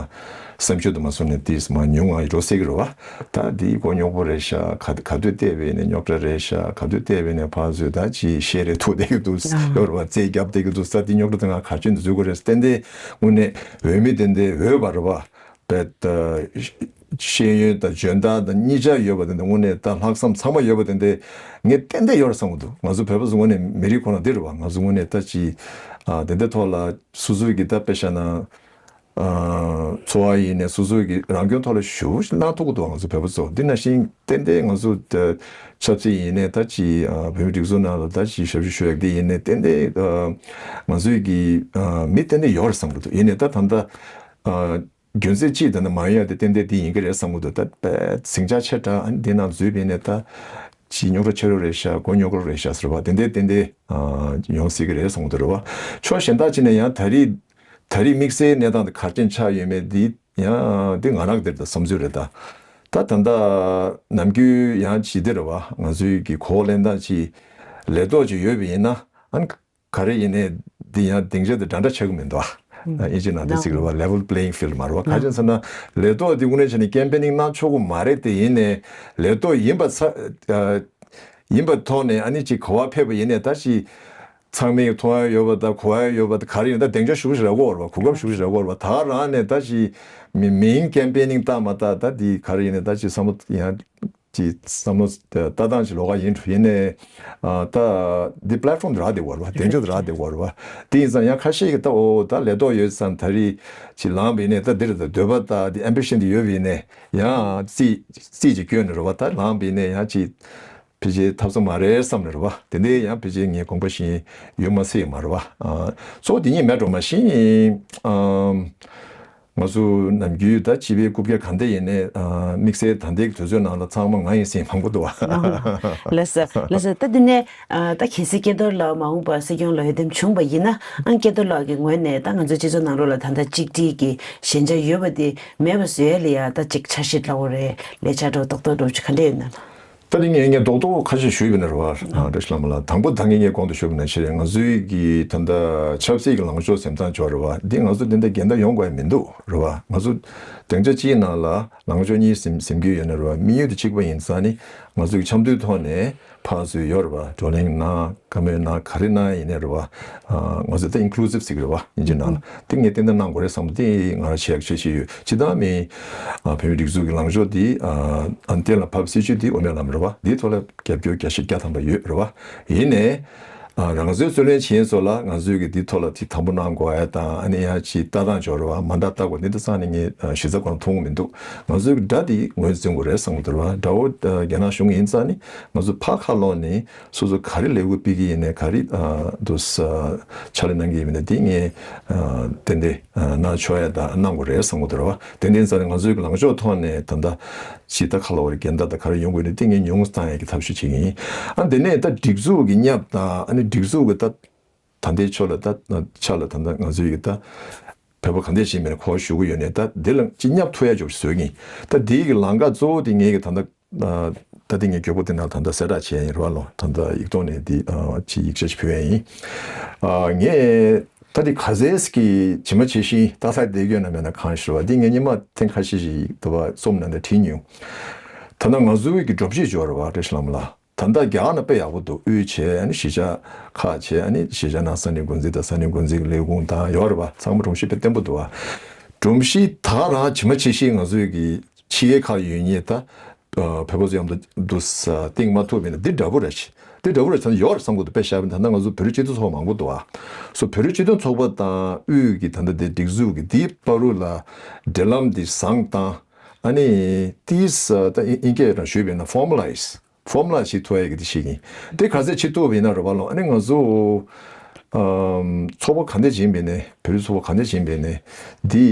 བསམ་སྤྱོད་དུ་མ་སོང་ནས་དེ་མ་ཉུང་བ་འགྲོ་སྲིད་ཀྱི་རེད་བ། ད་དེ་མགོ་རྙོག་པོ་རེད་ཤག་ག་ག་དུས་བལྟས་པས་ནས་རྙོག་དྲ་རེད་ཤག་ག་དུས་བལྟས་པས་ནས་ཕར་ཚུར་ད་ཅི་བཤད་རེ་ཐུག་བསྡད་ཀྱི་འདུག་ཡོད་རེད་བ། རྩེད་རྒྱབ་བསྡད་ཀྱི་འདུག་ས་དེ་རྙོག་དྲ་དེ་ང་ག་ཅུང་འཛུལ་དགོས་རེད། ཏན་ཏན་དངོས་གནས་འོས་མི་དེ་འདྲའི་འོས་པ་རེད་བ། པའི་ཤེས་ཡོན་དང་འཇོན་ཐང་དང་གཉིས་ཆ་ཡོད་པ་དེ་འདྲ་དངོས་གནས་ད་ལྷག་བསམ་ཚང་མ་ཡོད་པ་དེ་འདྲ་ངས་ཏན་ཏན་ཡོད་རེད་བསམ་གྱི་འདུག་ང་ཚོ་བོད་པ་ཚོ་དངོས་གནས་མི་རིགས་ཁོ་ན་འདི་རེད་བ། ང་ཚོ་དངོས་གནས་ད་ཅི་དེ་འདྲའི་ཐོག་ལ་སོ་སོའི་གི་ད་དཔེ་བཞག་ན་འཚོ་བ་ཡིན་ནས་སོ་སོའི་གི་རང་སྐྱོང་ཐོག་ལ་ཞུ་གནང་ཐུབ་ཀྱི་འདུག་ང་ཚོ་བོད་པ་ཚོ་འདི་ནང་བཞིན་ཏན་ཏན་ང་ཚོ་ཆབ་སྲིད་ཡིན་ནས་ད་ཅི་བོད་མི་སྒྲིག་འཛུགས་ནང་ལ་ད་ཅི་ཞབས་ཞུ་ཞུ་ཡག་འདི་ཡིན་ནས་ཏན་ཏན་ང་ཚོའི་གི་མི་ཏན་ཏན་ཡོད་རེད་བསམ་གྱི་འདུག་ཡིན་ནས་ད་ད་ལྟ། རྒྱུ་མཚན་ཅིག་དེ་འདྲ་མ་ཡོང་ཡ་དེ་ཏན་ཏན་དེ་ཡིན་གྱི་རེད་བསམ་གྱི་འདུག་ད་དཔེ་ཟིང་ཆ་ཆེ་དྲགས་ཨ་ནི་དེ་ནང་འཛུལ་བས་ནས་ད་ཅི་རྙོག་དྲ་ཆེ་རུ་རེད་ཤག་མགོ་རྙོག་རུ་རེད་ཤག་ཟེར་བ་དེ་འདྲའི་ཏན་ཏན་ཡོང་སྲིད་ཀྱི་རེད་བསམ་གྱི་འདུག་རེད་བ། ཕྱོགས་གཞན་དག་ཅིག་ནས་ཡང་ད་རེས་ད་རེས་དམིགས་བསལ་གནས་སྟངས་དེ་ག་རེ་ཆགས་ཡོད་མེད་འདི་ཡང་འདི་ང་རང་གི་དེར་ད་བསམ་ཚུལ་རེད་ད། ད་ད་ལྟ་ནམ་རྒྱུན་ཡང་ཇི་ལྟར་རེད་བ་ང་ཚོའི་གི་གོ་བ་ལེན་སྟངས་ཅིག་ལས་ཐོག་ཅིག་ཡོད་པ་ཡིན་ན་ཨ་ནི། ག་རེ་ཡིན་ནའི་འདི་ཡང་སྡིངས་ཆ་དེ་འདྲ་འདྲ་ཆགས་ཀྱི་མི་འདུག་ཨ། དབྱིན་ཇི་ནང་དེ་ཚིག་རེད་བ། level playing field མ་རེད་བ། ག་ཅི་ཟེར་ན་ལས་ཐོག་འདི་དངོས་གནས་བྱས་ནས་ཀེམ་པེ་ནིང་གནང་ཆོག་གི་མ་རེད་དེ་ཡིན་ནའི་ལས་ཐོག་ཡིན་པ་ཚ་ཡིན་པ་ཐོག་ནས་ཨ་ནི་ཅིག་ག་བ་ཕེབས་པ་ཡིན་ནའི་ད་ཅིག་ཚང་མས་མཐོང་ཡ་ཡོད་པ་དང་གོ་ཡ་ཡོད་པ་དང་ག་རེ་ཡིན་ད་སྡིངས་ཆ་ཞུགས་ཞིག་རག་གོ་བ་རེད་བ། གོ་སྐབས་ཞུགས་ཞིག་རག་གོ་བ་རེད་བ། ད་རང་ནས་ད་ཅིག་མི་མིང་ཀེམ་པེ་ནིང་བཏང་མ་བཏང་ད་འདི་ག་རེ་ཡིན་ནའི་ད་ཅིག་བསམ་བློ་ཡང་ཅིག་བསམ་བློ་ལྟ་སྟངས་ཅིག་ལོགས་ཀ་ཡིན་འགྲོ་ཡིན་ནའི་ད་འདི་པི་ལེ་ཊི་ཕོམ་དེ་རག་བསྡད་ཡོད་རེད་བ། སྡིངས་ཆ་དེ་རག་བསྡད་ཡོད་རེད་བ། དེ་ཡིན་ཙང་ཡང་ཁ་ཤས་ཀྱིས་ད་འོ་ད་ལས་ཐོག་ཡོད་ཙང་ད་རེས་ཅིག་ལངས་པ་ཡིན་ནའི་ད་འདི་རེད་ད་འདོད་པ་ད་འདི་ཨེམ་བི་ཤན་དེ་ཡོད་པ་ཡིན་ནའི་ཡང་རྩིས་རྩིས་ཅིག་སྐྱོན་ནས་རེད་བ། ད་ལངས་པ་ཡིན་ནའི་ཡང་ཅིག་ཕལ་ཆེར་ཐབས་ས་མ་རེད་བསམ་ནས་རེད་བ། དེ་འདྲའི་ཡང་ཕལ་ཆེར་ངས་དགོངས་པ་བཞིན་ཡོད་མ་སྲིད་མ་རེད་བ། གཙོ་བོ་དེ་གཉིས་མེད་འགྲོ་མ་གཞི། ང་ཚོ་ནམ་རྒྱུན་ད་སྤྱི་པའི་རྐུབ་བཀྱག་གང་འདྲ་ཡིན་ནའི་དམིགས་བསལ་ད་ལྟའི་དུས་ཚོད་ནང་ལ་ཚང་མ་ང་ཡིན་ཟེར་མང་པོ་འདུག་བ། ལགས་སོ་ལགས་སོ། ད་འདི་ནས་ད་གལ་སྲིད་སྐལ་རྡོར་ལགས་མ་འོངས་པར་སྲིད་སྐྱོང་ལ་འོས་འདེམས་བྱུང་བ་ཡིན་ན་ཨང་སྐལ་རྡོར་ལགས་ཀྱི་ངོས་ནས་ད་ང་ཚོའི་སྤྱི་ཚོགས་ནང་ལོགས་ལ་ད་ལྟ་གཅིག་སྒྲིལ་གྱི་ཞན་ཆ་ཡོད་པ་དེ་མེད་པ་བཟོ་ཡ་ལ་ཡ་ད་ཅིག་འཆར་གཞི་ལྟ་བུ་རེད། ལས་འཆར་འགྲོ་རྡོག་རྡོག་འགྲོ་ཆུ་ག་འདྲ་ཡོད་ན། ད་ནི་ངས་ངས་རྡོག་རྡོག་ཁ་ཤས་ཞུས་པ་ཡིན་ན་རེད་བ། བཀྲ་ཤིས་ལྷ་མོ་ལགས། དང་པོ་ད་ངས་ངས་གོང་དུ་ཞུས་པ་ནང་བཞིན་རེད། ང་ཚོའི་གི་ད་ལྟ་ཆབ་སྲིད་ཀྱི་ལངས་ཕྱོགས་འཛིན་སྟངས་ཅིག་རེད་བ། འདི་ང་ཚོ་འདི་འདྲ་འགལ་ཟླ་ཡོང་དགོས་མི་འདུག་རེད་བ། ང་ཚོ་སྡིངས་ཆ་གཅིག་ནང་ལ་ལངས་ཕྱོགས་གཉིས་འཛིན་འཛིན་གྱི་ཡོད་ན་རེད་བ། དམིགས་ཡུལ་དེ་གཅིག་པ་ཡིན་ཙང་ནི་ང་ཚོ་གི་འཆམ་མཐུན་ཐོག་ནས་ཕར་ཚུར་ཡོད་རེད་བ། བགྲོ་གླེང་གནང་བཀའ་མོལ་གནང་ག་རེ་གནང་ཡིན་ནའི་རེད་བ། ང་ཚོ་ད་ཨིན་ཀུ་ལུ་སིབ་ཟེར་གི་རེད་བ། དབྱིན་ཇི་ནང་ལ་དེ་ངས་ཏན་ཏན་གནང་དགོས་རེད་བསམ་པ་དེ་ང་རང་ཆེ་ཡག་ཆེ་ཆེ་ཡོད། ཇི་ལྟར་མིན་བོད་མིའི་སྒྲིག་འཛུགས་ཀྱི་ལངས་ཕྱོགས་དེ་ཨ་གཏན་ལ་ཕབ་སྲིད་ཇུས་དེ་དབུ་མའི་ལམ་རེད་བ། དེའི་ཐོག་ལ་རྒྱབ་སྐྱོར་བརྒྱ་ཆ་བརྒྱ་ཐམ་པ་ཡོད་རེད་བ། ཡིན་ནའི་རང་བཙན་རྩོད་ལེན་བྱེད་མཁན་ཚོ་ལ་ང་ཚོས་ཀྱི་འདི་ཐོག་ལ་ཐིག་དམ་པོ་གནང་དགོས་ཡ་དང་ཨ་ནི་ཡང་ཅིག་ལྟ་སྟངས་སྦྱོར་བ་མ་འདྲ་ལྟ་དགོས་འདི་འདི་ཚང་ནི་ངས་གཞི་རྩ་ཁོ་ན་མཐོང་གི་མི་འདུག་ང་ཚོའི་དགྲ་འདི་ངོས་འཛིན་དགོས་རེད་བསམ་གྱི་འདུག་ར། དགྲ་བོ་རྒྱ་ནག་གཞུང་ཡིན་ཙང་ནི་ང་ཚོ་ཕར་ཁ་ལོག་ནས་སོ་སོ་ག་རེ་ལས་འགུལ་སྤེལ་གྱི་ཡིན་ནའི་ག་རེ་འདུག་ཕྱག་ལས་གནང་གི་ཡིན་ནའི་འདི་ངས་ཏན་ཏན་གནང་ཆོག་ཡ་དང་གནང་དགོས་རེད་བསམ་གྱི་འདུག་ར་བ། དེ་འདྲ་ཡིན་ཙང་ནི་ང་ཚོའི་ལངས་ཕྱོགས་ཐོག་ནས་ད་ལྟ་ཇི་ལྟར་ཁ་ལོག་རེ་འགལ་ཟླ་དང་ག་རེ་ཡོང་དགོས་ནི་དེ་ངས་ཉུང་བཏང་ཡ་གི་ཐབས་ཤེས་བྱེད་ཀྱི་ཡིན། ཨ་འདི་ནས་ད་སྒྲིག་འཛུགས་ཀྱི་བསྙབ་དང་ཨ་ནི་སྒྲིག་འཛུགས་ཀྱི་ད་ད་ལྟའི་ཆོས་ལ་ད་ཆ་ལ་ད་ལྟ་ང་ཚོའི་གི་ད་བོད་པ་གང་འདྲ་ཞིག་མིན་ཁོ་ཞུ་གི་ཡོད་ནས་ད་འདི་ལ་ཅི་བསྙབ་ཐུབ་ཡ་ཅིག་བཟོས་ཀྱི་ཡིན། ད་འདིའི་གི་ལམ་ཁ་གཙོ་བོ་དེ་ངས་གི་ད་ལྟ་ད་ལྟ་ངས་མགྱོགས་པོ་དེ་ནང་ད་ལྟ་གསལ་བསྒྲགས་བྱས་ཡིན་ར་བ་ལོ། ད་ལྟ་ཡིག་ཐོག་ནས་འདི་ཅི་ཡིག་ཆ་ཞིག་ཕུལ་ཡ་ཡིན། ངས་ད་འདི་ག་ཚད་ཀྱི་ཇི་མ་ཇི་བཞིན་ལྟ་ས་བསྡད་ཀྱི་ཡོད་ན་མེད་ན་གང་ཞུ་བ་འདི་ངས་སྔོན་མ་ཐེངས་ཁ་ཤས་ཤིག་ད་བ་རྩོམ་ནང་ད་བྲིས་མྱོང་། ད་ལྟ་ང་ཚོའི་གི་སྒྲུབ་བྱེད་སྦྱོར་བ་བཀྲ་ཤིས་ལྷ་མོ་ལགས། ད་ལྟ་རྒྱ་གར་ནང་དཔེ་ཡག་པོ་འདུག་དབུས་བྱས་ཨ་ནི་གཞིས་ཆགས་ཁག་བྱས་ཨ་ནི་གཞིས་ཆགས་ནང་ས་གནས་འགོ་འཛིན་དང་ས་གནས་འགོ་འཛིན་གྱི་ལས་ཁུངས་དང་ཡོད་རེད་པ། ཚང་མ་སྒྲོམ་གཞི་དཔེ་བརྟན་པོ་འདུག་བ། སྒྲོམ་གཞི་ད་རང་ཇི་མ་ཇི་བཞིན་ང་ཚོའི་གི་ཕྱི་རྒྱལ་ཁག་ཡོད་མཁན་ད་བོད་པ་ཚོ་མཉམ་དུ་འདུག་ས་སྟེང་མ་ཐུག་པ་ཡིན་ན་འདི་འདྲ་པོ་རེད། འདི་འདྲ་པོ་རེད་ཚང་ཡོད་རེད་བསམ་གྱི་འདུག་དཔེ་བཞག་པ་ཡིན་ན་ད་ལྟ་ང་ཚོ་བོད་རིགས་སྤྱི་མཐུན་ཚོགས་པ་མང་པོ་འདུག་བ། སོ་བོད་རིགས་སྤྱི་མཐུན་ཚོགས་པ་དང་དབུས་ཀྱི་ད་ལྟ་དེ་སྒྲིག་འཛུགས་ཀྱི་དེའི་བར་དུ་ལ་འབྲེལ་ལམ་འདི་བཟང་དང་ཨ་ནི་ཏིས་ད་ཨིན་སྐད་རང་ཞུས་པ་ཡིན་ན་ཕོར་མ་ལ་ཡིས་ཕོར་མ་ལ་ཡིས་ཐུབ་ཡ་གི་དེ་ཤེས་ཀྱིན་དེ་ག་ཚད་ཆེ་ཐུབ་པ་ཡིན་ན་རེད་བ་ལོ། ཨ་ནི་ང་ཚོ་ཨམ་ཚོགས་པ་ག་འདྲ་ཅིག་ཡིན་པ་ཡིན་ནའི་བོད་རིགས་ཚོགས་པ་ག་འདྲ་ཅིག་ཡིན་པ་ཡིན་ནའི་འདི་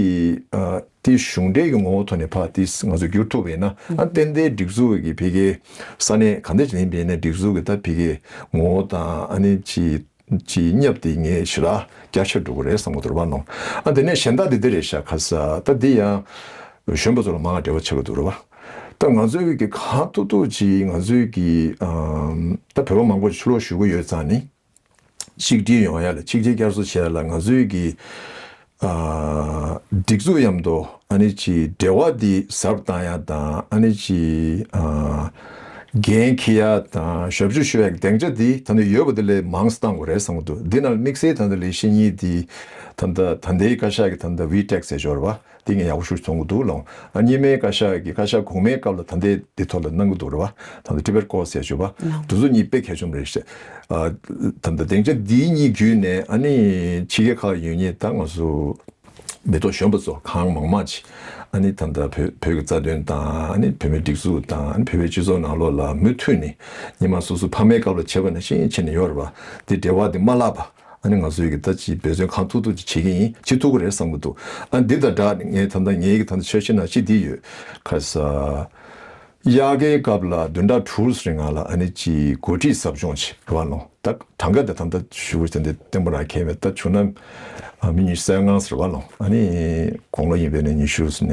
ཨ་དེ་གཞུང་འབྲེལ་གྱི་ངོ་བོ་ཐོག་ནས་ཕར་དེ་ང་ཚོ་བསྒྱུར་ཐུབ་པ་ཡིན་ན་ཨ་ཏན་ཏན་སྒྲིག་འཛུགས་ཀྱི་ཕ་གིའི་ས་གནས་ག་འདྲ་ཅིག་ཡིན་པ་ཡིན་ནའི་སྒྲིག་འཛུགས་ཀྱི་ད་ཕ་གིའི་ངོ་བོ་དང་ཨ་ནི་ཅི་ཅི་བསྙབས་ཏེ་ངས་ཞེ་དྲག་བསྐྱར་ཆ་འགྲོ་གི་རེད་བསམ་གྱི་འདུག་རེད་བ་ནོ། ཨ་དེ་ནས་གཞན་དག་དེ་འདི་རེད་ཤག་ཁ་ས་ད་འདི་ཡང་གཞོན་པ་ཚོ་ལ་མང་བ་འབྲེལ་བ་ཆགས་ཀྱི་འདུག་རེད་བ། ད་ང་ཚོའི་གི་གང་ཐུབ་ཐུབ་ཅིག་ང་ཚོའི་གི་ཨམ་ད་བོད་པ་མང་པོ་ཕྱི་ལོགས་བཞུགས་ཀྱི་ཡོད་ཙང་ནི་ཆིག་སྒྲིལ་ཡོང་ཡ་ལ་ཆིག་སྒྲིལ་བསྐྱར་གསོ་བྱེད་ཡ་ལ་ང་ཚོའི་གི་ཨ་སྒྲིག་འཛུགས་མཉམ་དུ་ཨ་ནི་ཅིག་འབྲེལ་བ་འདི་ཟབ་གཏང་ཡ་དང་ཨ་ནི་ཅིག་ཨ་འགན་འཁྱེར་ཡ་དང་ཞབས་ཞུ་ཞུ་ཡ་གི་སྡིངས་ཆ་འདི་ད་ནི་ཡོད་པ་འདི་ལས་མང་ཙམ་བཏང་དགོས་རེད་བསམ་གྱི་འདུག་འདི་ནང་དམིགས་བསལ་ད་ནི་ལས་གཞི་གཉིས་འདི་ད་ལྟ་ད་ལྟའི་བཀའ་ཤག་གི་ད་ལྟ་ཝི་ཊེག་ཟེར་ཞོར་བ་འདི་ངས་ཡག་པོ་ཞིག་མཐོང་གི་འདུག་ལོ། ཨ་གཉིས་སྨན་བཀའ་ཤག་གི་བཀའ་ཤག་གོང་མའི་སྐབས་ལ་ད་ལྟའི་འདི་ཐོག་ལ་གནང་གི་འདུག་རེད་བ། ད་ལྟ་ཊི་བེཊ་ཀོ་ཟེར་ཞུ་བ་འདི་ཚོ་གཉིས་དཔེ་གལ་ཆེན་པོ་རེད་ཤག་ཨ་ད་ལྟ་སྡིངས་ཆ་འདི་གཉིས་བརྒྱུད་ནས་ཨ་ནི་ཕྱི་རྒྱལ་ཁག་ཡོད་མཁན་ད་ང་ཚོ་མི་ཐོག་གཞོན་པ་ཚོ་གང་མང་མང་ཅིག་ཨ་ནི་ད་ལྟ་བོད་བོད་ཀྱི་རྩ་དོན་དང་ཨ་ནི་བོད་མིའི་སྒྲིག་འཛུགས་དང་ཨ་ནི་བོད་པའི་སྤྱི་ཚོགས་ནང་ལོགས་ལ་མུ་མཐུད་ནས་སྔོན་མ་སོ་སོ་ཕ་མའི་སྐབས་ལ་བྱས་པ་ནང་བཞིན་བྱས་ནས་ཡོད་རེད་བ། འདི་འབྲེལ་བ་འདི་མ་བརླག་པ་ཨ་ནི་ང་ཚོའི་གི་ད་ཅིག་འབད་བརྩོན་གང་ཐུབ་ཐུབ་ཅིག་བྱེད་ཀྱི་ཡིན། བྱེད་ཐུབ་ཀྱི་རེད་བསམ་གྱི་འདུག་ཨ་འདི་དང་སྦྲགས་ངས་ད་ལྟ་ངའི་གི་ད་ལྟ་འཆར་གཞི་ནང་གཅིག་འདི་ཡོད་ཁ་ས། དབྱར་ཁའི་སྐབས་ལ་བདུན་ཕྲག་དྲུག་རིང་ང་ལ་ཨ་ནི་ཅིག་འགོ་ཁྲིད་ཟབ་སྦྱོང་བྱེད་རེད་བ་ལོ། ད་གྲངས་ཀ་དེ་ད་ལྟ་ཞུ་བ་དེ་འདི་བརྟན་པོ་རང་ཁེལ་མེད། ད་བྱུང་ན་མི་ཉི་ཤུ་རྩ་ལྔ་ཟེར་བ་ལོ། ཨ་ནི་དགུང་ལོ་ཡིན་པའི་ནས་ཉི་ཤུ་ནས་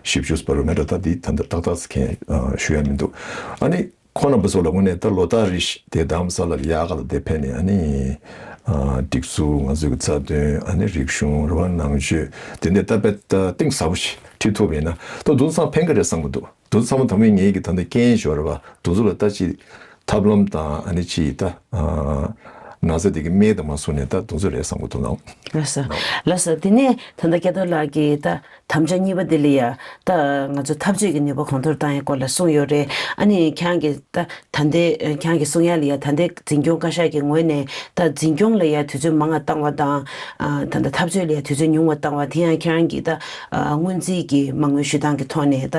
བཞི་བཅུ་བར་དུ་མེད་འགྲོ། ད་འདི་ད་ལྟ་ཏག་ཏག་ཟེར་མཁན་ཞུ་ཡ་མི་འདུག་ཨ་ནི་ཁོང་རྣམ་པ་ཚོ་ལ་དངོས་གནས་ད་ལོ་ལྟར་རེ་བཞིན་དེ་རྡ་རམ་ས་ལ་ལ་དབྱར་ཁ་ལ་དེ་ཕེབས་ནས་ཨ་ནི་སྒྲིག་འཛུགས་ང་ཚོའི་གི་རྩ་དོན་ཨ་ནི་རིག་གཞུང་རེད་བ་ནང་ཆོས་དེ་འདྲ་ད་དཔེ་ད་གཏིང་ཟབ་པོ་ཞིག་ཁྲིད་ཐུབ་པ་ཡིན་ན་ད་དུང་ཚང་ཕན་གི་རེད་བསམ་གི་འདུག་དུང་ཚང་མ་དམ་པའི་ངེད་ཀྱི་ད་ལྟ་རྐྱེན་ཞོར་བ་དུང་ཚོ་ལ་ལྟ་ཅི་ཐབས་ལམ་དང་ཨ་ནི་ཅི་ད་ན་ཚ་དེ་གི་སྨན་དང་མ་སོང་ནས་ད་དུང་ཚོ་རེད་བསམ་གི་འདུག་ལགས། ལགས་སོ། ལགས་སོ། དེ་ནས་ད་ལྟ་སྐལ་རྡོར་ལགས་ཀྱིས་ད་དམ་བཅའ་གཉིས་པ་དེ་ལ་ཡ་ད་ང་ཚོ་འཐབ་རྩོད་ཀྱི་ནུས་པ་གོང་མཐོར་བཏང་ཡའི་སྐོར་ལ་གསུངས་ཡོད་རེད། ཨ་ནི་ཁྱེད་རང་གིས་ད་ད་ལྟའི་ཁྱེད་རང་གིས་གསུང་ཡ་ལ་ཡ་ད་ལྟའི་འཛིན་སྐྱོང་བཀའ་ཤག་གི་ངོས་ནས་ད་འཛིན་སྐྱོང་ལ་ཡ་དུས་ཚོད་མང་ང་བཏང་བ་དང་། ཨ་ད་ལྟ་འཐབ་རྩོད་ལ་ཡ་དུས་ཚོད་ཉུང་བ་བཏང་བ་དེ་ཡང་ཁྱེད་རང་གིས་ད་ཨ་སྔོན་རྩིས་ཀྱི་མ་དངུལ་ཞུ་སྟངས་ཀྱི་ཐོག་ནས་ད་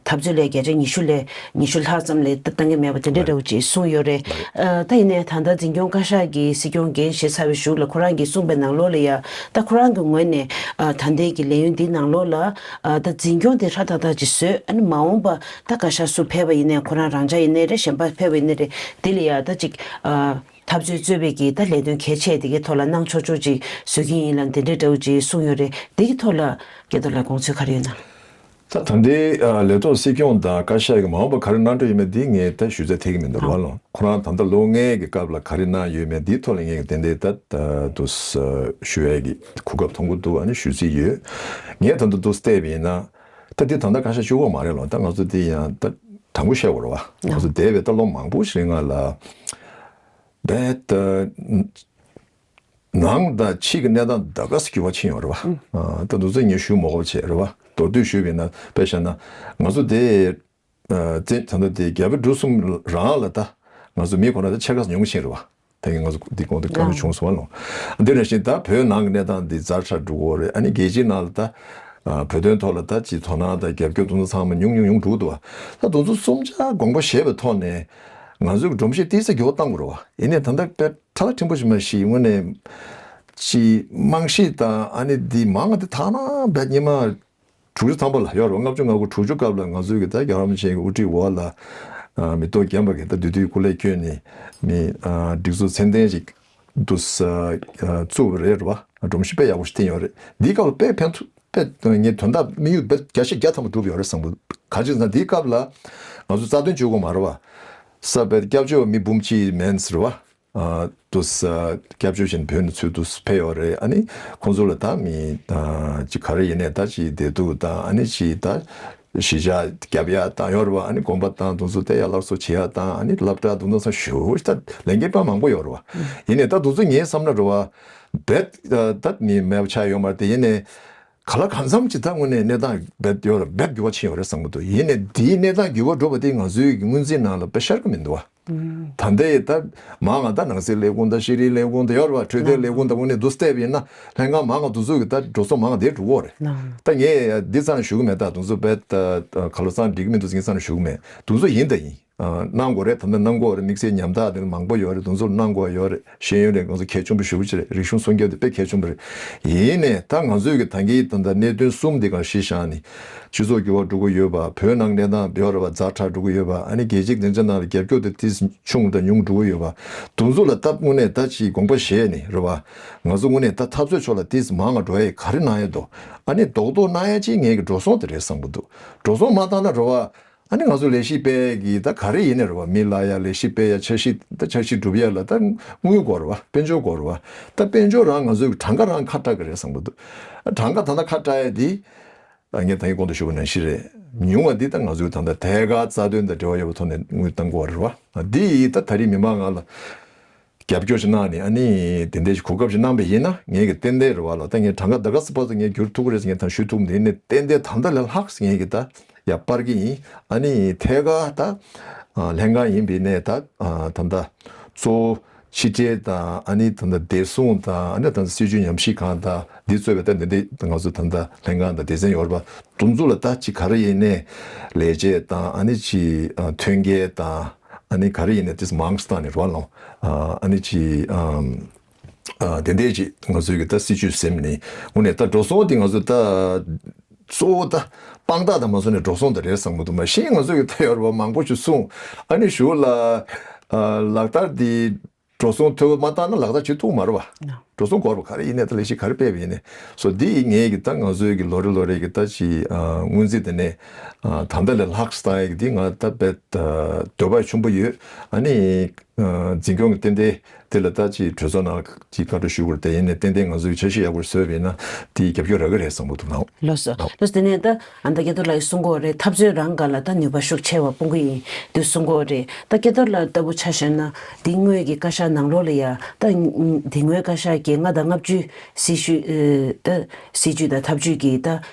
འཐབ་རྩོད་ལ་ཡ་བརྒྱ་ཆ་ཉི་ཤུ་ལས་ཉི་ཤུ་ལྷག་ཙམ་ལས་ད་བཏང་གི་མེད་པ་དེ་འདྲ་འདྲ་བོ་ཅིག་གསུངས་ཡོད་རེད། ཨ་ད་ཡིན་ནའི་ད་ལྟ་འཛིན་སྐྱོང་བཀའ་ཤག་གི་སྲིད་སྐྱོང་འགན་བཞེས་ཚར་བའི་གཞུག་ལ་ཁོ་རང་གིས་གསུངས་པའི་ནང་ལོགས་ལ་ཡ་ད་ཁོ་རང་གི་ངོས་ནས་ཨ་ད་ལྟའི་གི་ལས་ཡུན་འདི་ནང་ལོགས་ལ་ཨ་ད་འཛིན་སྐྱོང་དེ་ཧྲ་ཐག་ཐག་ཅིག་བཟོས། ཨ་ནི་མ་འོངས་པ་ད་བཀའ་ཤག་སུ་ཕེབས་པ་ཡིན་ནའི་ཁོ་རང་རང་འཇགས་ཡིན་ནའི་རེད། གཞན་པ་ཕེབས་པ་ཡིན་ནའི་རེད། དེ་ལ་ཡ་ད་ཅིག་ཨ། འཐབ་རྩོད་གཙོས་པའི་གི་ད་ལས་དོན་གལ་ཆེ་དེ་གའི་ཐོག་ལ་གནང་ཆོག་ཆོག་ཅིག་བཟོ་གི་ཡིན་ལ་དེ་འདྲའི་འདྲ་བོ་ཅིག་གསུངས་ཡོད་རེད། དེ་གི་ཐོག་ལ་སྐལ་རྡོར་ལགས་དགོངས་ཚུལ་ག་རེ་ཡོད་ན། ད་ད་ལྟའི་ལས་ཐོག་སྲིད་སྐྱོང་དང་བཀའ་ཤག་གི་མ་འོངས་པ་ག་རེ་གནང་འདོད་ཡོད་མེད་འདི་ངས་ད་ཞུ་ཚད་ཐེག་གི་མི་འདུག་རེད་བ་ལོ། ཁོ་རང་ད་ལྟ་ལོ་ལྔའི་གི་སྐབས་ལ་ག་རེ་གནང་ཡོད་མེད་འདིའི་ཐོག་ལ་ངས་ཏན་ཏན་ད་འདུག་ཞུ་ཡས་ཀྱི་གོ་སྐབས་མཐོང་གི་འདུག་ཨ་ནི་ཞུ་རྩིས་ཡོད། ངས་ད་ལྟ་འདུག་བལྟས་པ་ཡིན་ན་ད་འདི་ད་ལྟ་བཀའ་ཤག་བཅུ་པ་མ་རེད་ལོ། ད་ང་ཚོ་འདི་ཡང་ད་དྲང་པོ་བཤད་དགོས་རེད་བ། ང་ཚོ་འདས་པའི་ད་ལོ་མང་པོ་ཞིག་རིང་ལ། རྦད་དེ་ནང་དང་ཕྱི་གི་གནས་སྟངས་ད་ག་སེ་འགྱུར་བ་ཕྱིན་ཡོད་རེད་བ། ཨ་ད་དུང་ཚོད་ངས་ཞུ་མ་དགོས་པ་བྱས་རེད་བ། མདོར་བསྡུས་ཞུས་པ་ཡིན་ན་དཔེ་བཞག་ན་ང་ཚོ་དེ་ཨ་བཙན་ད་ལྟ་དེ་རྒྱ་བལ་འབྲུག་གསུམ་རང་ལ་ད་ང་ཚོ་མི་ཁོ་ན་ད་ཕྱེད་ཀ་ཉུང་ཕྱིན་རེད་བ། ད་གིན་ང་ཚོ་འདི་གོང་དུ་བཀའ་མོལ་བྱུང་སོང་བ་ལོ། འདི་ནང་བཞིན་ད་བོད་ནང་གི་གནས་སྟངས་འདི་ཛ་དྲག་འགྲོ་གི་ཡོད་རེད། ཨ་ནི་རྒྱལ་སྤྱིའི་ནང་ལ་ད་ཨ་བོད་དོན་ཐོག་ལ་ད་ཅིག་དོ་སྣང་དང་རྒྱབ་སྐྱོར་དེ་ཚོ་ཚང་མ་ཉུང་ཉུང་ཉུང་འགྲོ་གི་འདུག་བ། ད་དེ་ཚོ་གསུམ་ཆར་དགོངས་པ་བཞེས་པའི་ཐོག་ནས་ང་ཚོའི་སྒྲོམ་གཞི་ཏོག་ཙམ་འགྱུར་བ་བཏང་དགོས་རེད་བ། ཡིན་ནའི་ད་ལྟ་དཔེ་ཁྲ་ལ་ཕྲན་བུ་ཞིག་མ་གཞི་དངོས་གནས་ཅིག་རྨང་གཞི་དང་ཨ་ནི་འདི་མང་བ་འདི་ཐ་ན་རྦད་ཉི་མ་དྲུག་ཅུ་ཐམ་པ་ལ་ཡོད་རེད་བ། ལྔ་བཅུ་ང་དགུ་དྲུག་ཅུ་སྐབས་ལ་ང་ཚོའི་གི་ད་རྒྱལ་བ་རིན་པོ་ཆེ་གི་དབུ་ཁྲིད་འོག་ལ་ཨ་མི་ཐོག་རྒན་པ་གི་ད་དེ་དུས་སྐུ་ལས་བསྐྱོན་ནས་མི་ཨ་སྒྲིག་འཛུགས་ཚད་ལྡན་ཞིག་འདུག་ས་ཨ་བཙུགས་པ་རེད་བ། སྒྲོམ་གཞི་དཔེ་ཡག་པོ་ཞིག་བཏིང་ཡོད་རེད། འདིའི་སྐབས་ལ་དཔེ་ཕན་ཐོགས་དཔེ་ངས་དོན་དག་དམིགས་ཡུལ་དཔེ་བརྒྱ་ཆ་བརྒྱ་ཐམ་པ་འགྲུབ་ཡོད་རེད་བསམ་གི། ག་ཅི་ཟེར་ན་འདིའི་སྐབས་ལ་ང་ཚོ་རྩ་དོན་བཅོས་དགོས་མ་རེད་བ། ས་དཔེ་སྐྱབས་བཅོལ་བ་མི་འབུམ་གཅིག་མིན་ཟེར་བ། ཨ་དུ་ས་སྐྱབས་བཅོལ་བཞིན་བོད་ནས་ཚུར་དུ་ཕེབས་ཡོད་རེད། ཨ་ནི་ཁོང་ཚོ་ལ་ད་མི་ཨ་ཅི་ག་རེ་ཡིན་ནའི་ད་ཅི་བདེ་སྡུག་དང་ཨ་ནི་ཅི་ད་ གཞིས་ཆགས་རྒྱབ་ཡ་དང་ཡོད་རེད་བ། ཨ་ནི་དགོན་པ་དང་དེ་ཚོ་དེ་ཡ་སླར་གསོ་བྱེད་ཡ་དང་། ཨ་ནི་སློབ་གྲྭ་དེ་ཚོ་ས་ཞུ་ད་ལས་འགན་དཔེ་མང་པོ་ཡོད་རེད་བ། ཡིན་ནའི་ད་དེ་ཚོ་ངའི་བསམ་ན་རེད་བ། རྦད་ད་ནི་མེད་པ་ཆགས་ཡོད་མ་རེད་དེ། ཡིན་ནའི་ག་ལ་གང་འཚམ་ཅིག་ད་དངོས་གནས་གནས་སྟངས་རྦད་ཡོད་རེད། རྦད་འགྱུར་བ་ཕྱིན་ཡོད་རེད་བསམ་གྱི་འདུག་ཡིན་ནའི་དེའི་གནས་སྟངས་འགྱུར་བ་འགྲོ་བ་དེ་ང་ཚོའི་གི་སྔོན་རྩིས་ནང་ལ་དཔེ་ཤར་གི་མི་འདུག་བ། ད་ལྟའི་ད་མང་ང་ད་ནང་སྲིད་ལས་ཁུངས་དང་ཤེས་རིག་ལས་ཁུངས་དང་ཡོད་རེད་བ། འཕྲོད་བསྟེན་ལས་ཁུངས་དང་དངོས་གནས་དུ་བལྟས་པ་ཡིན་ན་ལྷན་ཁང་མང་ང་དུ་ཚོད་ཀྱི་ད་འགྲོ་སོང་མང་ང་དེ་འགྲོ་གི་ཡོད་རེད། ད་ངས་འདི་ཙམ་ཞུ་གི་མེད། ད་དུ་ཚོད་རྦད་ག་ལ་ཙང་འགྲིག་གི་མི་འདུག་ངས་ཙམ་ཞུ་གི་མེད། དུ་ཚོད་ཡིན་ད་ཡིན། གནང་དགོས་རེད། ད་ལྟ་གནང་དགོས་རེད། དམིགས་བསལ་ཉམ་ཐག་དེ་མང་པོ་ཡོད་རེད། དེ་ཚོར་གནང་དགོས་ཡོད་རེད། ཤེས་ཡོན་རེད། ང་ཚོ་གལ་ཆེན་པོ་ཞེ་པོ་ཅིག་རེད། རིག་གཞུང་སྲུང་སྐྱོབ་དེ་དཔེ་གལ་ཆེན་པོ་རེད། ཡིན་ནའི་ད་ང་ཚོས་ཀྱི་ད་གིན་ད་ལྟ་གནད་དོན་གསུམ་དེ་ག་གཞི་བཞག་ནས་སྤྱི་ཚོགས་འགྱུར་བ་འགྲོ་གི་ཡོད་པ། བོད་ནང་གནས་སྟངས་ཡོད་རེད་བ། ཛ་དྲག་འགྲོ་གི་ཡོད་པ། ཨ་ནི་རྒྱལ་སྤྱིའི་སྡིངས་ཆ་ནང་ལ་རྒྱབ་སྐྱོར་དེ་ཏིས་ཆུང་དང་ཉུང་འགྲོ་གི་ཡོད་པ། དེ་ཚོ་ལ་སྟབས་དངོས་གནས་ད་ཅིག་དགོངས་པ་བཞེས་ནས་རེད་བ། ང་ཚོ་དངོས་གནས་ད་འཐབ་རྩོད་ཕྱོགས་ལ་ཏིས་མང་ང་འགྲོ་ཡས་ག་རེ་གནང་ཡས་འདུག་ཨ་ནི་རྡོག་རྡོག་གནང་ཡས་ཅིག་ངས་ཀྱི་འགྲོ་སོང་དེ་རེད་བསམ་གི་འདུག་འགྲོ་སོང་མ་བཏང་ན་རེད་བ། ཨ་ནི་ང་ཚོ་ལས་གཞི་སྤེལ་གྱི་ད་ག་རེ་ཡིན་ནའི་རེད་བ། མི་གླ་ཡ་ལས་གཞི་སྤེལ་ཡ། འཆར་གཞི་ད་འཆར་གཞི་སྒྲུབ་ཡ་ལ་ད་དངུལ་དགོས་རེད་བ། དཔལ་འབྱོར་དགོས་རེད་བ། ད་དཔལ་འབྱོར་རང་ང་ཚོའི་གྲངས་ཀ་རང་ཁ་གྲག་གི་རེད་བསམ་གི་འདུག་གྲངས་ཀ་ད་ལྟ་ཁ་གྲག་ཡ་འདི་ངས་ད་གིན་གོང་དུ་ཞུས་པ་ནང་བཞིན་རེད། ཉུང་བ་འདི་ད་ང་ཚོའི་ད་ལྟ་ཐད་ཀར་རྩ་དོན་དང་འབྲེལ་བ་ཡོད་པའི་ཐོག་ནས་དངུལ་གཏང་དགོས་རེད་བ། འདི་ད་ད་རེས་མི་མང་ང་ལ་རྒྱབ་སྐྱོར་ཞིག་གནང་ནས། ཨ་ནི་དེ་འདྲའི་གོ་སྐབས་ཤིག་གནང་པ་ཡིན་ན། ངས་ཀྱི་ཏན་ཏན་རེད་བ་ལ། ད་ངས་གྲངས་ཀ་ད་ག་སེ་ཕར་ཚུར་ངས་བསྒྱུར་ཐུབ་ཀྱི་རེད་ཟེར་ངས་ད་ཞུ་ཐུབ་མི་འདུག་ཡིན་ནའི་ཏན་ཏན་ད་ལྟ་ལས་ལྷག་ངས་ཀྱི་ད་ཡར་སྤར་གྱི་ཡིན། ཨ་ནི་ཐད་ཀར་ད་ལྷན་ཁང་ཡིན་པ་ཡིན་ནའི་ད་ད་ལྟ་གཙོ་བོ་ཕྱི་འབྲེལ་དང་། ཨ་ནི་ད་ལྟ་བདེ་སྲུང་དང་། ཨ་ནི་ད་ལྟ་སྲིད་བྱུས་ཉམས་ཞིབ་ཁང་དང་འདི་གཙོས་པའི་ད་འདི་འདི་ང་ཚོ་ད་ལྟ་ལྷན་ཁང་དང་སྡེ་ཚན་ཡོད་རེད་པ། དེ་ཚོ་ལ་ད་ཅིག་ག་རེ་ཡིན་ནའི་ལས་བྱེད་དང་། ཨ་ནི་ཅིག་མཐུན་རྐྱེན་དང་། ཨ་ནི་ག་རེ་ཡིན་ནའི་དེ་མང་སྟངས་ནས་རོགས་ལོང་། ཨ་ནི་ཅི་ཨམ། ཨ་དེ་འདྲས་ཅིག་ང་ཚོའི་གི་ད་སྲིད་ཇུས་ཟིན་ནས་དངོས་གནས་ད་འགྲོ་སོང་དེ་ང་ཚོ་ད་གཙོ་བོ་ད་དཔང་རྟགས་དང་མ་སོང་ནས་འགྲོ་སོང་དེ་རེད་བསམ་གི་འདུག་མ་གཞི་ང་ཚོའི་གི་ད་ཡོད་རེད་པ། མང་པོ་ཞིག་གསུངས། ཨ་ནི་གཞུག་ལ་ཨ་ལག་བསྟར་དེ་འགྲོ་སོང་ཐོབ་མ་བཏང་ན་ལག་བསྟར་བྱེད་ཐུབ་མ་རེད་པ། འགྲོ་སོང་དགོས་རེད་པ། ག་རེ་ཡིན་ནའི་ད་ལས་གཞི་ག་རེ་སྤེལ་བ་ཡིན་ནའི། སོ་འདི་ངའི་གི་ད་ང་ཚོའི་གི་ལོ་རེ་ལོ་རེ་གི་ད་ཅི་ཨ་སྔོན་རྩིས་དེ་ནས་ཨ་ད་ལྟ་ལས་ལྷག་བཏང་ཡས་གི་འདི་ང་ད་དཔེ་ད་འདོད་པ་ཆེན་པོ་ཡོད། ཨ་ནི་འཛིན་སྐྱོང་གི་ཏན་ཏན་དེ་ལ་ད་ཅི་གྲོས་ཚོགས་ནང་ཅི་བཀའ་འཁྲོལ་ཞུ་དགོས་རེད། དེ་ཡིན་ནའི་ཏན་ཏན་ང་ཚོའི་འཆར་གཞི་ཡག་པོ་བཟོས་པ་ཡིན་ན་དེ་རྒྱབ་སྐྱོར་རག་གི་རེད་བསམ་གི་འདུག་ནའོ། ལགས་སོ། ལགས་སོ། དེ་ནས་ད་ཨ་ད་སྐལ་རྡོར་ལགས་ཀྱིས་གསུང་གི་ཡོད་རེད། འཐབ་རྩོད་རང་སྒང་ལ་ད་ནུས་པ་ཤུགས་ཆེ་བ་སྤུངས་ཀྱི་ཡིན་དུས་གསུང་གི་ཡོད་རེད། ད་སྐལ་རྡོར་ལགས་ལྟ་བུ་ཆ་བཞག་ན་དེ་སྔོན་གྱི་བཀའ་ཤག་ནང་ལོགས་ལ་ཡ་ད་དེ་སྔོན་བཀའ་ཤག་གིས་ལྔ་དང་ལྔ་བཅུའི་སྲིད་ཇུས་ད་སྲིད་ཇུས་དང་ཐབས་ཇུས་ཀྱི་ད་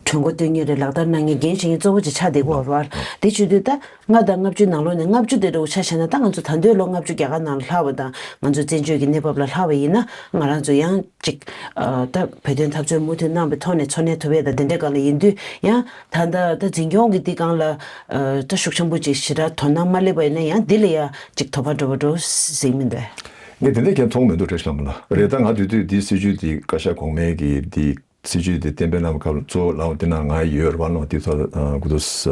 གྲོས་འགོ་བཏོན་མཁན་རེད། ལག་བསྟར་གནང་མཁན་འགན་བཞེས་མཁན་གཙོ་བོ་ཅིག་ཆགས་བསྡད་ཀྱི་ཡོད་རེད་པ། དེ་བྱེད་དུས་ད་ལྔ་དང་ལྔ་བཅུ་ནང་ལོགས་ནས་ལྔ་བཅུ་དེ་འདྲ་བོ་ཆ་བཞག་ན། ད་ང་ཚོ་ད་ལྟའི་ལོ་ལྔ་བཅུ་རྒྱ་གར་ནང་ལ་ལྷག་པ་དང་། ང་ཚོ་བཙན་བྱོལ་གྱི་གནས་བབ་ལ་ལྷག་པ་ཡིན་ན། ང་རང་ཚོ་ཡང་ཅིག་ཨ་ད་བོད་དོན་འཐབ་རྩོད་མུ་མཐུད་གནང་བའི་ཐོག་ནས་འཚོ་གནས་ཐུབ་ཡས་དང་དེ་འདྲའི་སྒང་ལ་ཡིན་དུས། ཡང་ད་ལྟ་ད་འཛིན་སྐྱོང་གི་འདི་སྒང་ལ་ཨ་ད་ཤུགས་ཆེན་པོ་ཅིག་ཞེ་དྲག་དོ་སྣང་མ་སླེབས་པ་ཡིན་ན། ཡང་འདི་ལ་ཡང་ཅིག་དོ་ཕོག་འགྲོ་བ་འགྲོ་ཟེར་མི་འདུག་ངས་དེ་འདྲ་ཁྱོན་མཐོང་མི་འདུག་བཀྲ་ཤིས་ལྷ་མོ་ལགས། རེད། ད་ང་དེ་དུས་འདི་སྲིད་ཇུས་འདི་བཀའ་ཤག་གོང་མའི་གི་འདི་སྲིད་ཇུས་དེ་གཏན་འབེབས་གནང་བའི་སྐབས་ལ་གཙོ་བོ་ལའང་དེ་ནང་ང་ཡོད་རེད་པ། ལོ་དེ་ཐོག་ལ་ཨ་གུ་དུ་ས་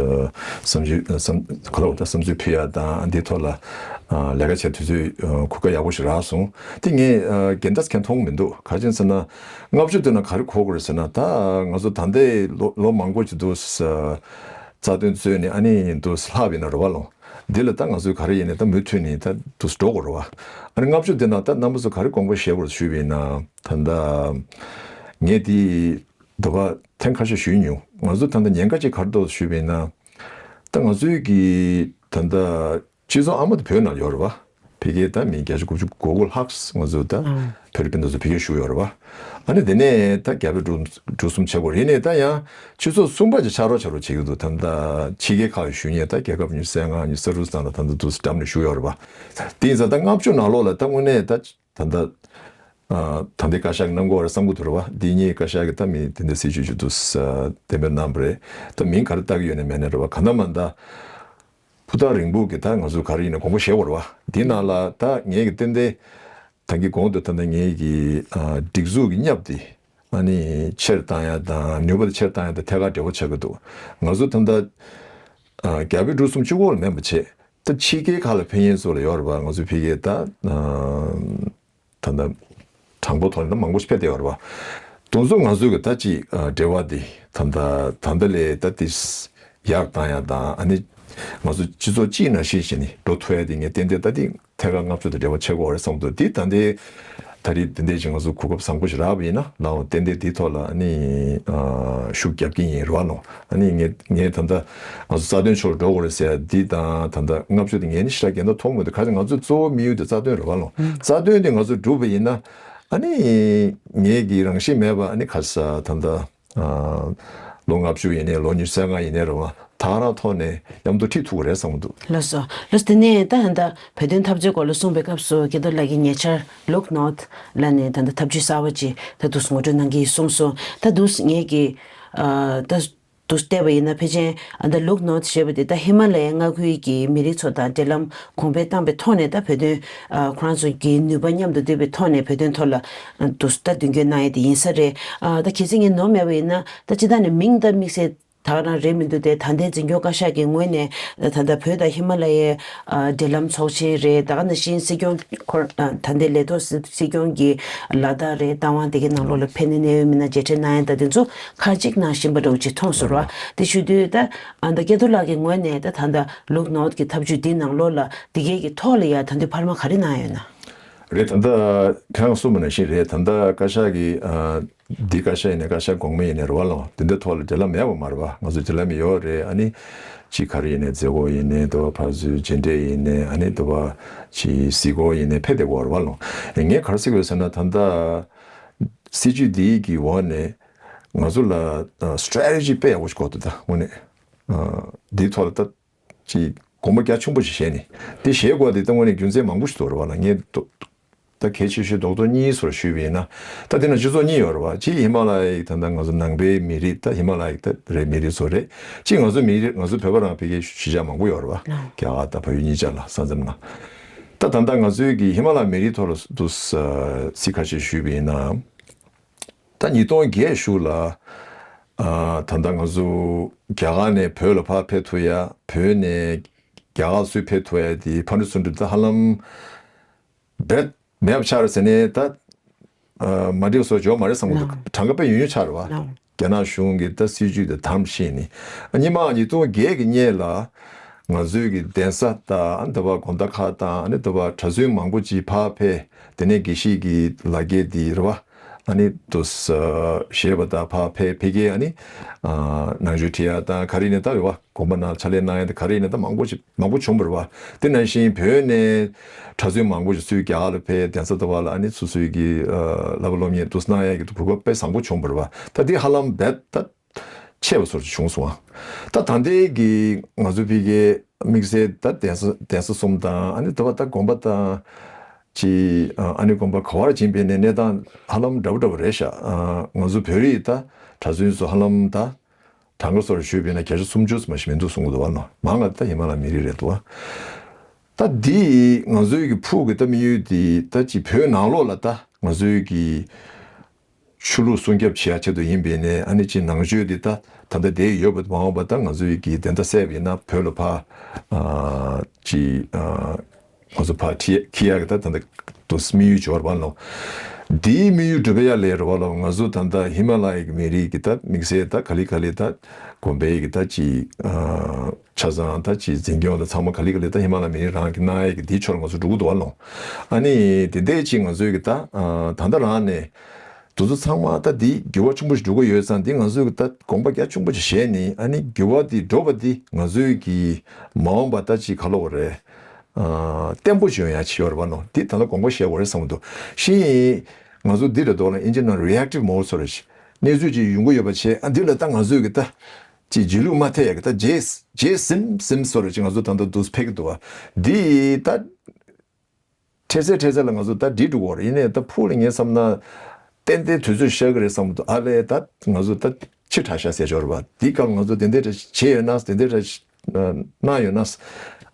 བསམ་ཚུལ་བསམ་ག་ལ་བ་ད་བསམ་ཚུལ་ཕུལ་ཡ་དང་། འདི་ཐོག་ལ་ཨ་ལས་ཀ་བྱེད་དུས་ཚོད་ཨ་གོ་སྐབས་ཡག་པོ་ཞིག་རག་སོང་། དེ་ངས་ཨ་འགལ་ཟླ་ཁྱོན་མཐོང་མི་འདུག་ག་རེ་ཟེར་ན་ལྔ་བཅུ་དེ་ནང་ག་རེ་གོ་དགོས་རེད་ཟེར་ན། ད་ང་ཚོ་ད་ལྟའི་ལོ་ལོ་མང་པོ་ཅིག་འདུག་ས་རྩ་དོན་རྩོད་ནས་ཨ་ནི་འདུག་ལྷག་པ་ཡིན་ན་རེད་པ། ལོ་འདི་ལ་ད་ང་ཚོས་ག་རེ་ཡིན་ནའི་ད་མུ་མཐུད་ནས་ད་འདུག་འགྲོ་དགོས་རེད་པ། ཨ་ནི་ལྔ་བཅུ་དེ་ནང་ད་རྣམ་པ་ཚོ་ག་རེ་དགོངས་པ་བཞེས་དགོས་རེད་ཞུས་པ་ཡིན་ན། ད་ལྟ་ངས་དེ་འདི་ག་ཐེངས་ཁ་ཤས་ཞུས་མྱོང་། ང་ཚོ་ད་ལྟ་ཉེན་ཁ་ཅིག་ག་རེ་འདུག་ཞུས་པ་ཡིན་ན། ད་ང་ཚོའི་གི་ད་ལྟ་སྤྱི་ཚོགས་ཨ་མ་དེ་བོད་ནང་ཡོད་རེད་པ། ཕ་གིར་ད་མི་བརྒྱ་ཆ་དགུ་བཅུ་གོ་དགུ་ལྷག་ང་ཚོ་ད་ཨང་ཕི་ལི་པིན་དེ་ཚོ་ཕ་གིར་བཞུགས་ཡོད་རེད་པ། ཨ་ནི་དེ་ནས་ད་རྒྱ་བལ་འབྲུག་འབྲུག་གསུམ་ཆགས་ཀྱི་ཡོད་རེད། ཡིན་ནའི་ད་ཡང་ཆུ་ཚོད་གསུམ་པ་ཅིག་ཆགས་རོགས་ཆགས་རོགས་བྱེད་ཀྱི་འདུག་ད་ལྟ་ཕྱི་རྒྱལ་ཁག་བཞུགས་མཁན་ད་རྒྱལ་ཁབ་ཉི་ཤུ་རྩ་ལྔ་ཉི་ཤུ་རྩ་དྲུག་ཙམ་ལ་ད་ལྟ་འདུག་འགྲམ་ནས་བཞུགས་ཡོད་རེད་པ། དེ་ཡིན་ཙང་ད་ལྔ་བཅུ་ནང་ལོགས་ལ་ད་དངོས་གནས་ད་ད་ལྟ་ཨ་ད་ལྟའི་བཀའ་ཤག་གནང་གི་ཡོད་རེད་བསམ་གྱི་འདུག་རེད་པ། འདི་གཉིས་བཀའ་ཤག་གིས་ད་མི་དེ་འདྲ་སྲིད་ཇུས་ཅིག་འདུག་གཏན་འབེབས་གནང་བ་རེད། ད་མིང་ག་རེ་བཏགས་ཀྱི་ཡོད་ནའི་མེད་ནའི་རེད་པ། གང་ལྟར་མ་ད་ཕུ་ཐག་རིང་པོ་གི་ད་ང་ཚོས་ག་རེ་ཡིན་ན་དགོངས་པ་བཞེས་དགོས་རེད་པ། འདི་ནང་ལ་ད་ངས་ཀྱི་ཏན་ཏན་ད་གིན་གོང་དུ་ད་ལྟ་ངས་ཀྱི་ཨ་སྒྲིག་འཛུགས་ཀྱི་གནས་བབ་དེ་ཨ་ནི་ཆེར་བཏང་ཡ་དང་། ནུས་པ་དེ་ཆེར་བཏང་ཡ་དང་ཐད་ཀར་འབྲེལ་བ་ཆགས་ཀྱི་འདུག་ང་ཚོ་ད་ལྟ་ཨ་རྒྱ་བལ་འབྲུག་གསུམ་གཅིག་པོ་ལ་མིན་པ་བྱས། ད་ཕྱི་རྒྱལ་ཁག་ལ་ཕེབས་མཁན་ཚོ་ལ་ཡོད་རེད་པ། ང་ཚོ་ཕ་གིར་ད་ཨ་ད་ལྟ་གྲངས་འབོར་ཐོག་ནས་ད་མང་པོ་ཞིག་ཕེབས་བསྡད་ཡོད་རེད་པ། དེ་ཚོ་ང་ཚོའི་གི་ད་ཅིག་ཨ་འབྲེལ་བ་འདི་ད་ལྟ་ད་ལྟ་ལས་ད་དེ་ཡག་བཏང་ཡ་དང་། ཨ་ནི་ང་ཚོ་སྤྱི་ཚོགས་གཅིག་ནང་བཞིན་བྱས་ནས་འགྲོ་ཐུབ་ཡ་དེ་ངས་ཏན་ཏན་ད་དེ་ཐད་ཀར་ལྔ་བཅུ་དང་འབྲེལ་བ་ཆགས་ཀྱི་ཡོད་རེད་བསམ་གྱི་འདུག་འདི་ད་ལྟའི་ ད་རེས་དེ་འདྲས་ཅིག་ང་ཚོ་གོ་སྐབས་བཟང་པོ་ཞིག་རག་པ་ཡིན་ན་ལའང་ཏན་ཏན་དེའི་ཐོག་ལ་ཨ་ནི་ཨ་ཤུགས་རྒྱབ་ཀྱི་ཡིན་རེད་བ་ལོ། ཨ་ནི་ངས་ངས་ད་ལྟ་ང་ཚོ་རྩ་དོན་ཕྱོགས་ལ་འགྲོ་དགོས་རེད་ཟེར་འདི་དང་ད་ལྟ་ལྔ་བཅུ་དེ་ངས་ནི་ཞེ་དྲག་འགལ་ཟླ་མཐོང་མི་འདུག་ག་ཚོད་ང་ཚོ་གཙོ་བོ་དམིགས་ཡུལ་དེ་རྩ་དོན་རེད་བ་ལོ། རྩ་དོན་དེ་ང་ཚོ་འགྲུབ་པ་ཡིན་ན་ཨ་ནི་ངས་ཀྱི་རང་བཞིན་མེད་པ་ཨ་ནི་ག་ས་ད་ལྟ། ལོ་ལྔ་བཅུ་ཡིན་ནའི་ལོ་ཉི་ཤུ་རྩ་ལྔ་ཡིན་ནའི་རེད་བ། ད་ག་རང་ཐོག་ནས་མཉམ་དུ་ཁྲིད་ཐུབ་ཀྱི་རེད་བསམ་གྱི་འདུག་ལགས་སོ། ལགས་སོ། དེ་ནས་ད་ད་བོད་དོན་འཐབ་རྩོད་སྐོར་ལ་གསུངས་པའི་སྐབས་སུ་སྐལ་རྡོར་ལགས་ཀྱིས་ཉེ་ཆར་ལུག་ནོར་ཐ་ལ་ནས་ད་ད་འཐབ་ཇུས་གསར་བ་ཅིག་ད་དུ་ངོ་སྤྲོད་གནང་གི་གསུངས་སོང་། ད་དུ་ངས་ཀྱི་ད་དུ་བལྟས་པ་ཡིན་ན་ཕལ་ཆེར་ད་ལུག་ནོར་ཐ་ཞེས་པ་དེ་ད་ཧི་མ་ལ་ཡའི་མངའ་ཁུལ་གྱི་མི་རིགས་ཚོ་དང་འབྲེལ་ལམ་གོང་འཕེལ་བཏང་པའི་ཐོག་ནས་ད་བོད་དོན་ཁོ་རང་ཚོ་གི་ནུས་པ་མཉམ་དུ་བསྡུས་པའི་ཐོག་ནས་བོད་དོན་ཐོག་ལ་དུ་ད་མདུན་སྐྱོད་གནང་ཡས་དེ་ཡིན་ས་རེད། ད་གལ་སྲིད་ངས་ནོར་མེད་པ་ཡིན་ན་ད་སྤྱི་བཏང་ནས་མིང་ད་དམིགས་བསལ་ད་ག་རང་རེད་མི་འདུག་སྟེ། ད་ལྟའི་འཛིན་སྐྱོང་བཀའ་ཤག་གི་ངོས་ནས་ད་ལྟ་བོད་དང་ཧི་མ་ལ་ཡའི་འབྲེལ་ལམ་ཚོགས་ཆེན་རེད། ད་ག་ནང་བཞིན་སྲིད་སྐྱོང་ཁོ་ད་ལྟའི་ལས་ཐོག་སྲིད་སྲིད་སྐྱོང་གི་ལ་དྭགས་རེད། རྟ་དབང་དེ་གའི་ནང་ལོགས་ལ་ཕེབས་ནས་གནད་ཡོད་མི་སྣ་མཇལ་འཕྲད་གནང་ཡ་ད་དེ་ཚོ་ཁག་ཅིག་གནང་བཞིན་པ་འདྲ་བོ་ཅིག་མཐོང་སོང་ར། དེ་ཞུ་དུས་ད་ཨ་ད་སྐལ་རྡོར་ལགས་ཀྱི་ངོས་ནས་ད་ད་ལྟ་ལུག་ནོར་ཐ་གི་ཐབས་ཇུས་འདི་ནང་ལོགས་ལ་དེ་གའི་གི་ཐོག་ལ་ཡ་ད་དུང་འཕར་མ་ག་རེ་གནང་ཡོད་ན། རེད། ད་ལྟ་ཁྱེད་རང་གསུངས་པ་ནང་བཞིན་རེད། ད་ལྟ་བཀའ་ཤག་གི་འདི་བཀའ་ཤག་ཡིན་ནའི་བཀའ་ཤག་གོང་མ་ཡིན་ནའི་རེད་བ་ལོ། དེ་འདྲའི་ཐོག་ལ་འབྲེལ་ལམ་མེད་པ་མ་རེད་བ། ང་ཚོ་འབྲེལ་ལམ་ཡོད་རེད། ཨ་ནི་ཅི་ག་རེ་ཡིན་ནའི་མཛད་སྒོ་ཡིན་ནའི་འདི་བ་ཕར་ཚུར་མཇལ་འཕྲད་ཡིན་ནའི་ཨ་ནི་འདི་བ་ཅི་གཟིགས་སྐོར་ཡིན་ནའི་ཕེབས་བསྡད་ཀྱི་ཡོད་རེད་བ་ལོ། ངས་ག་རེ་ཟེར་དགོས་ཟེར་ན་ད་ལྟ་སྲིད་ཇུས་འདིའི་གི་འོག་ནས་ང་ཚོ་ལ་སི་ཊེ་རེ་ཊེ་ཇི་དཔེ་ཡག་པོ་ཞིག་དགོས་འདུག་ད་དངོས་གནས་འདིའི་ཐོག་ལ་ད། ཅིག་དགོངས་པ་རྒྱ་ཆེན་པོ་ཞིག་བཞེས་ནས་དེ་བཞེས་དགོས་དེ་ལྟ་བུ་ནས་རྒྱུ་མཚན་མང་པོ་ཞིག་འདུག་རེད་བ་ལ། ངས་ད་གལ་ཆེ་ཤོས་རྡོག་རྡོག་གཉིས་སོར་ཞུས་པ་ཡིན་ན། ད་དེ་ན་སྤྱི་ཚོགས་གཉིས་ཡོད་རེད་བ། གཅིག་ཧི་མ་ལ་ཡའི་ད་ལྟ་ང་ཚོ་ནང་པའི་མི་རིགས་ད་ཧི་མ་ལ་ཡའི་ད་རེད་མི་རིགས་ཚོ་རེད། གཅིག་ང་ཚོ་མི་རིགས་ང་ཚོ་བོད་པ་རང་ཕ་གིའི་གཞིས་ཆགས་མང་པོ་ཡོད་རེད་བ། རྒྱ་གར་དང་བལ་ཡུལ་གཉིས་ཆ་ལ་ས་མཚམས་ན། ད་ད་ལྟ་ང་ཚོའི་གི་ཧི་མ་ལ་མི་རིགས་ཐོག་ལ་དུ་ཚིག་ཁ་ཤས་ཞུས་པ་ཡིན་ན། ད་ཉིས་སྟོང་བརྒྱད་གཞུག་ལ་ཨ་ད་ལྟ་ང་ཚོ་རྒྱ་གར་ནས་བོད་ལ་ཕར་ཕེབས་ཐུབ་ཡ། བོད་ནས་རྒྱ་གར་ཚུར་ཕེབས་ཐུབ་ཡ་དེ་ཕར་འགྲོ་ཚུར་འགྲོ་ད་ཧ་ལམ་རྦད་མེད་པ་ཆགས་རེད་ཟེར་ནས་ད་ཨ་མ་འགྲིག་བཟོ་འཇོག་མ་རེད་བསམ་གྱི་འདུག་ལའོ། གྲངས་ཀ་དཔེ་ཡོད་ཉུང་ཆགས་རེད་བ། ལའོ། རྒྱ་ནག་གཞུང་གི་ད་སྲིད་ཇུས་དེ་དམ་ཤེས་ནི། ཨ་སྔོན་མ་ཉིས་སྟོང་བརྒྱད་ཀྱི་སྔོན་ལ་ང་ཚོའི་གི་གདན་ས་དང་ཨ་འདི་བ་དགོང་དག་ཁག་དང་ཨ་ནི་འདི་བ་གྲྭ་བཙུན་མང་པོ་ཅིག་ཕར་ཕེབས། དེ་ནས་དགེ་བཤེས་ཀྱི་ལག་འཁྱེར་འདི་རེད་བ། ཨ་ནི་དུ་ས་བཞེས་པ་དང་ཕར་ཕེབས་ཕ་གིའི་ཨ་ནི་ཨ་ནང་ཆོས་ཁྲིད་ཡ་དང་ག་རེ་ནས་ད་རེད་བ། དགོན་པ་ནང་ཕྱག་ལས་གནང་ཡ་དེ་ག་རེ་ཡིན་ན་ད་མང་པོ་ཞིག་མང་པོ་བྱུང་བ་རེད་བ། དེ་ནང་བཞིན་བོད་ནས་གྲྭ་བཙུན་མང་པོ་ཞིག་ཚུར་རྒྱ་གར་ལ་ཕེབས་གདན་ས་འདི་བ་ལ་ཨ་ནི་སོ་སོའི་གི་ཨ་བསླབ་པ་སློབ་གཉེར་དུ་གནང་ཡ་གི་གོ་སྐབས་དཔེ་བཟང་པོ་བྱུང་བ་རེད་བ། ད་འདི་ཧ་ལམ་རྦད་ད་ཆད་པ་སོར་བྱུང་སོང་བ། ད་ད་ལྟའི་གི་ང་ཚོ་ཕ་གིའི་དམིགས་བསལ་ད་གདན་ས་གདན་ས་གསུམ་དང་ཨ་ནི་འདི་བ་ད་དགོན་པ་དང་ཅི་ཨ་ནི་དགོན་པ་ག་བར་ཕྱིན་པའི་ནས་གནས་སྟངས་ཧ་ལམ་འདྲ་པོ་འདྲ་པོ་རེད་ཤག་ང་ཚོ་བོད་རིགས་ད་གྲྭ་བཙུན་ཚོ་ཧ་ལམ་ད། གྲངས་ཀ་སོར་ཞུས་པ་ཡིན་ན་བརྒྱ་ཆ་སུམ་ཅུ་ཙམ་ཞིག་མི་འདུག་གསུང་གི་འདུག་བ་ནོ། མང་ང་ད་ཧི་མ་ལ་མི་རིགས་རེད་འདུག་བ། ད་འདི་ང་ཚོའི་གི་ཕུགས་ཀྱི་ད་དམིགས་ཡུལ་འདི་ད་ཅི་བོད་ནང་ལོགས་ལ་ད་ང་ཚོའི་གི་ཆོས་ལུགས་སྲུང་སྐྱོབ་བྱེད་ཡ་ཆེད་དུ་ཡིན་པས་ནས་ཨ་ནི་ཅི་ནང་ཆོས་འདི་ད་ད་ལྟ་བསྡད་ཡོད་པ་མ་འོངས་པ་ད་ང་ཚོའི་གི་དེ་འདྲ་སད་པ་ཡིན་ན་བོད་ལ་ཕ་ཨ་ཅི་ཨ། ང་ཚོ་ཕར་ཁྲིད་ཁྲིད་ཡག་གི་ད་ད་ད་དུ་དམིགས་ཡུལ་འབྱོར་བ་ལོ། འདིའི་དམིགས་ཡུལ་འགྲུབ་པ་ཡ་ལས་རེད་བ་ལོ། ང་ཚོ་ད་ད་ཧི་མ་ལ་ཡའི་གི་མི་རིགས་ཀྱི་ད་དམིགས་བསལ་ད་ག་ལེ་ག་ལེ་ད་དགོན་པའི་གི་ད་ཅི་ཨ་ཆ་ཚང་ད་ཅི་འཛིན་སྐྱོང་ད་ཚང་མ་ག་ལེ་ག་ལེ་ད་ཧི་མ་ལ་མི་རིགས་རང་གི་གནང་ཡ་གི་འདིའི་ཕྱོགས་ལ་ང་ཚོ་འགྲོ་གི་འདུག་བ་ལོ། ཨ་ནི་དེ་འདྲས་ཅིག་ང་ཚོའི་གི་ད་ཨ་ད་ད་རང་ནས། དེ་ཚོ་ཚང་མ་ད་འདི་འགྱུར་བ་ཆེན་པོ་ཞིག་འགྲོ་གི་ཡོད་ཙང་འདི་ང་ཚོས་ད་དགོངས་པ་རྒྱ་ཆེན་པོ་ཞིག་བཞེས་ནས་ཨ་ནི་འགྱུར་བ་འདི་འགྲོ་བ་འདི་ང་ཚོའི་གི་མ་འོངས་པ་ད་ཅིག་ག་ལབ་དགོས་རེད། ཨ་བརྟན་པོ་ཞིག་ཡོང་ཡ་ཅིག་ཡོད་རེད་པ་ནོ། འདི་ད་ལྟ་དགོངས་པ་བཞེས་དགོས་རེད་བསམ་གྱི་འདུག་ཤི་ང་ཚོ་འདི་རེད་འདུག་ལ་ཨིན་ཇི་ནང་རི་ཨེག་ཊིབ་མོ་ཌི་སོ་རེད་ཅིག་གནས་ཚུལ་ཅིག་ཡོང་གི་ཡོད་པ་བྱས་ཨ་འདི་ལ་ད་ང་ཚོའི་གི་ད་ཅིག་རྗེས་ལུས་མ་ཐེབས་ཡ་གི་ད་རྗེས་རྗེས་ཟིན་ཟིན་སོ་རེད་ཅིག་ང་ཚོ་ད་ལྟ་འདུག་ཕེབས་ཀྱི་འདུག་བ། འདི་ད། འཕྲལ་སེལ་འཕྲལ་སེལ་ལ་ང་ཚོ་ད་འགྲིག་འགྲོ་གི་རེད། ཡིན་ནའི་ད་ཕུགས་ལ་ངས་བསམ་ན་ཏན་ཏན་དུས་ཚོད་ཤར་གི་རེད་བསམ་གི་འདུག་ཨ་ལས་ད་ང་ཚོ་ད་ཕྱི་དྲགས་ཤག་ཟེར་ཆོག་རེད་པ། འདི་སྐབས་ང་ཚོ་དེ་འདྲས་བྱས་ཡོད་ན་དེ་འདྲས་གནང་ཡོད་ན་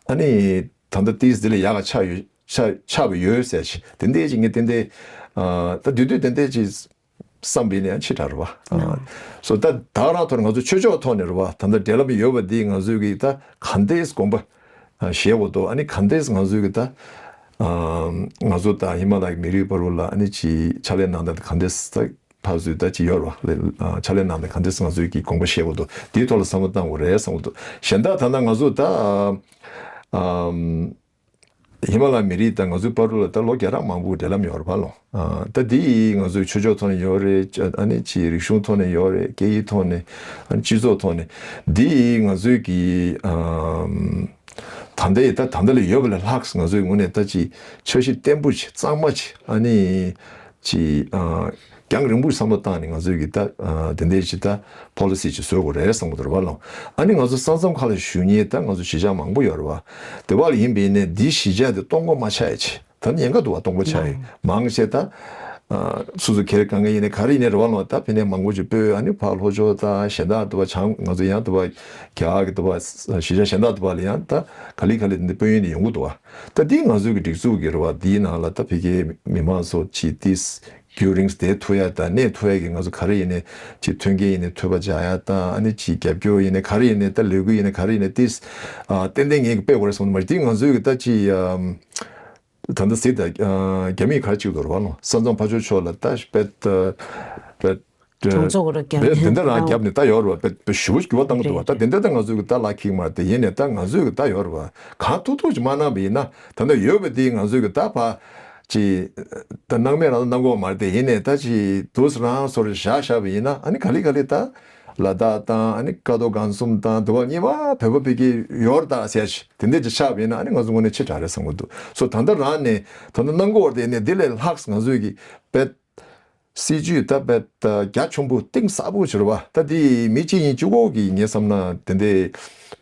ཨ་ནི་ད་ལྟ་ཏིས་འདི་ལས་ཡག་ག་ཆགས་ཡོད་ཆགས་ཆགས་པ་ཡོད་ཟེར་ཞིག་དེ་འདྲས་ཅིག་ངས་ཏན་ཏན་ད་དུས་དུས་དེ་འདྲས་ཅིག་བསམ་པའི་ནས་ཕྱི་དྲགས་རེད་བ། སོ་ད་ད་རང་ཐོག་ང་ཚོ་ཆོས་ཕྱོགས་ཐོག་ནས་རེད་བ། ད་ལྟ་འབྲེལ་ལམ་ཡོད་པ་འདི་ང་ཚོའི་གི་ད་ག་འདྲས་དགོངས་པ་བཞེས་དགོས་འདུག་ཨ་ནི་ག་འདྲས་ང་ཚོའི་གི་ད་ང་ཚོ་ད་ཧི་མ་ལ་ཡའི་མི་རིགས་བར་ལ་ཨ་ནི་ཅི་ཕྱག་ལས་གནང་ད་ག་འདྲས་ད་ཕར་ཚུར་ད་ཅི་ཡོད་རེད་བ། ཕྱག་ལས་གནང་ད་ག་འདྲས་ང་ཚོའི་གི་དགོངས་པ་བཞེས་དགོས་འདུག་དེའི་ཐོག་ལ་བསམ་བློ་བཏང་དགོས་རེད་བསམ་གྱི་འདུག་གཞན་དག་ད་ལྟ་ང་ཚོ་ད། ཧི་མ་ལ་མི་རིགས་དང་ང་ཚོའི་བར་དུ་ལ་ད་ལོ་བརྒྱ་ཕྲག་མང་པོའི་འབྲེལ་ལམ་ཡོད་རེད་པ་ལོ། ཨ། ད་འདི་ང་ཚོའི་ཆོས་ཕྱོགས་ཐོག་ནས་ཡོད་རེད། ཨ་ནི་ཅིག་རིག་གཞུང་ཐོག་ནས་ཡོད་རེད། སྐད་ཡིག་ཐོག་ནས། ཨ་ནི་སྤྱི་ཚོགས་ཐོག་ནས། འདི་ང་ཚོའི་གི། ཨམ། ད་ལྟའི་ད་ད་ལྟ་ལ་ཡོད་པ་ལས་ལྷག་ང་ཚོའི་ངོས་ནས་ད་ཅིག་འཆར་གཞི་བརྟན་པོ་ཅིག་གཙང་མ་ཅིག་ཨ་ནི་ཅིག་ཨ། རྒྱང་རིང་པོའི་བསམ་བློ་བཏང་ནས་ང་ཚོས་ཀྱི་ད། ཨ། དེ་འདྲའི་ཅིག་ད་པོ་ལི་སི་ཅིག་བཟོ་དགོས་རེད་བསམ་གྱི་འདུག་རེད་པ་ལོ། ཨ་ནི་ང་ཚོ་ས་མཚམས་ཁག་ལ་བཞུགས་མཁན་ད་ང་ཚོ་གཞིས་ཆགས་མང་པོ་ཡོད་རེད་པ། དེ་བ་ལ་ཡིན་པ་ཡིན་ནའི་འདིའི་གཞིས་ཆགས་དེ་སྟོང་པ་མ་ཆགས་ཡ་ཅིག་ད་ནི་ཉེན་ཁ་འདུག་པ། སྟོང་པ་ཆགས་ཡ་མང་ཆེ་ད། ཨ། སོ་སོ་ཁེར་གང་ག་ཡིན་ནའི་ག་རེ་ཡིན་ནའི་རེད་པ་ལོ། ད་ཕ་ནས་མང་པོ་ཅིག་སྤོས། ཨ་ནི་ཕར་ལྷོ་ཕྱོགས་དང་གཞན་དག་འདུག་པ། བྱང་ང་ཚོ་ཡང་འདུག་པ། རྒྱ་གར་གྱི་འདུག་པ། གཞིས་ཆགས་གཞན་དག་འདུག་པ་ལ་ཡང་ད་ག་ལེ་ག་ལེ་འདི་སྤོས་ཡོན་དེ་ཡོང་གི་འདུག་པ། ད་འདི་ང་ཚོའི་གི་སྒྲིག་འཛུགས་ཀྱི་རེད་པ། འདིའི་ནང་ལ་ད་ཕ་གིའི་མི་མང་ཚོ་ཅིག་ཏིས་རྒྱུན་རིང་བསྡད་ཐུབ་ཡ་དང་གནས་ཐུབ་ཡ་གི་ང་ཚོ་ག་རེ་ཡིན་ནའི་ཅིག་མཐུན་རྐྱེན་ཡིན་ནའི་འཐུས་པ་སྦྱར་ཡ་དང་། ཨ་ནི་ཅིག་རྒྱབ་སྐྱོར་ཡིན་ནའི་ག་རེ་ཡིན་ནའི་ད་ལས་འགུལ་ཡིན་ནའི་ག་རེ་ཡིན་ནའི་ཏིས། ཨ། ཏན་ཏན་ངས་གི་སྤེལ་དགོས་རེད་བསམ་གྱི་མ་རེད། འདི་ང་ཚོའི་གི་ད་ཅིག་ཨམ། ད་ལྟ་ཟེར་ད། ཨ། རྒྱ་མིས་ག་རེ་བྱེད་ཀྱི་འདུག་རེད་པ་ལོ། ས་མཚམས་ཕར་ཕྱོགས་ཕྱོགས་ལ་ད་དཔེ་ད་དཔེ་གྲོང་ཚོ་གོ་ར་རྒྱབ་དཔེ་དེ་འདྲ་རང་རྒྱབ་ནས་ད་ཡོད་རེད་པ། དཔེ་དཔེ་ཞེ་པོ་འགྱུར་བ་བཏང་གི་འདུག་པ། ད་དེ་འདྲ་ད་ང་ཚོའི་གི་ད་ལག་འཁྱེར་མ་རེད་དེ། ཡིན་ནའི་ད་ང་ཚོའི་གི་ད་ཡོད་རེད་པ། གང་ཐུབ་ཐུབ་ཅིག་མ་གནང་བ་ཡིན་ན། ད་ལྟ་ཡོད་པ་དེ་ང་ཚོའི་གི་ད་ཕར་ཅིག་ད་སྣང་མེད་རང་གནང་དགོས་མ་རེད་དེ། ཡིན་ནའི་ད་ཅིག་དུས་རང་སོར་བཞག་བཞག་པ་ཡིན་ན། ཨ་ནི་ག་ལེ་ག་ལེ་ད་ལ་དྭགས་དང་། ཨ་ནི་ཀ་རྡོར་སྒང་གསུམ་དང་། དེ་བ་གཉིས་པ་བོད་པ་ཕ་གི་ཡོད་རེད་ད་ཟེར་ཞིག་དེ་འདྲ་ཅིག་ཆགས་པ་ཡིན་ན། ཨ་ནི་ང་ཚོ་ངོས་ནས་ཕྱི་དྲགས་རེད་བསམ་གྱི་འདུག་སོ། ད་ལྟ་རང་ནས་ད་ལྟ་གནང་དགོས་པ་རེད་དེ། ཡིན་ནའི་འདི་ལས་ལྷག་ང་ཚོའི་གི་དཔེ་སྲིད་ཇུས་ད་དཔེ་ད་རྒྱ་ཆེན་པོ་གཏིང་ཟབ་པོ་ཅིག་རེད་པ། ད་འདི་མི་གཅིག་གཉིས་གཅིག་པོ་གིས་ངས་བསམ་ན་དེ་འདྲ་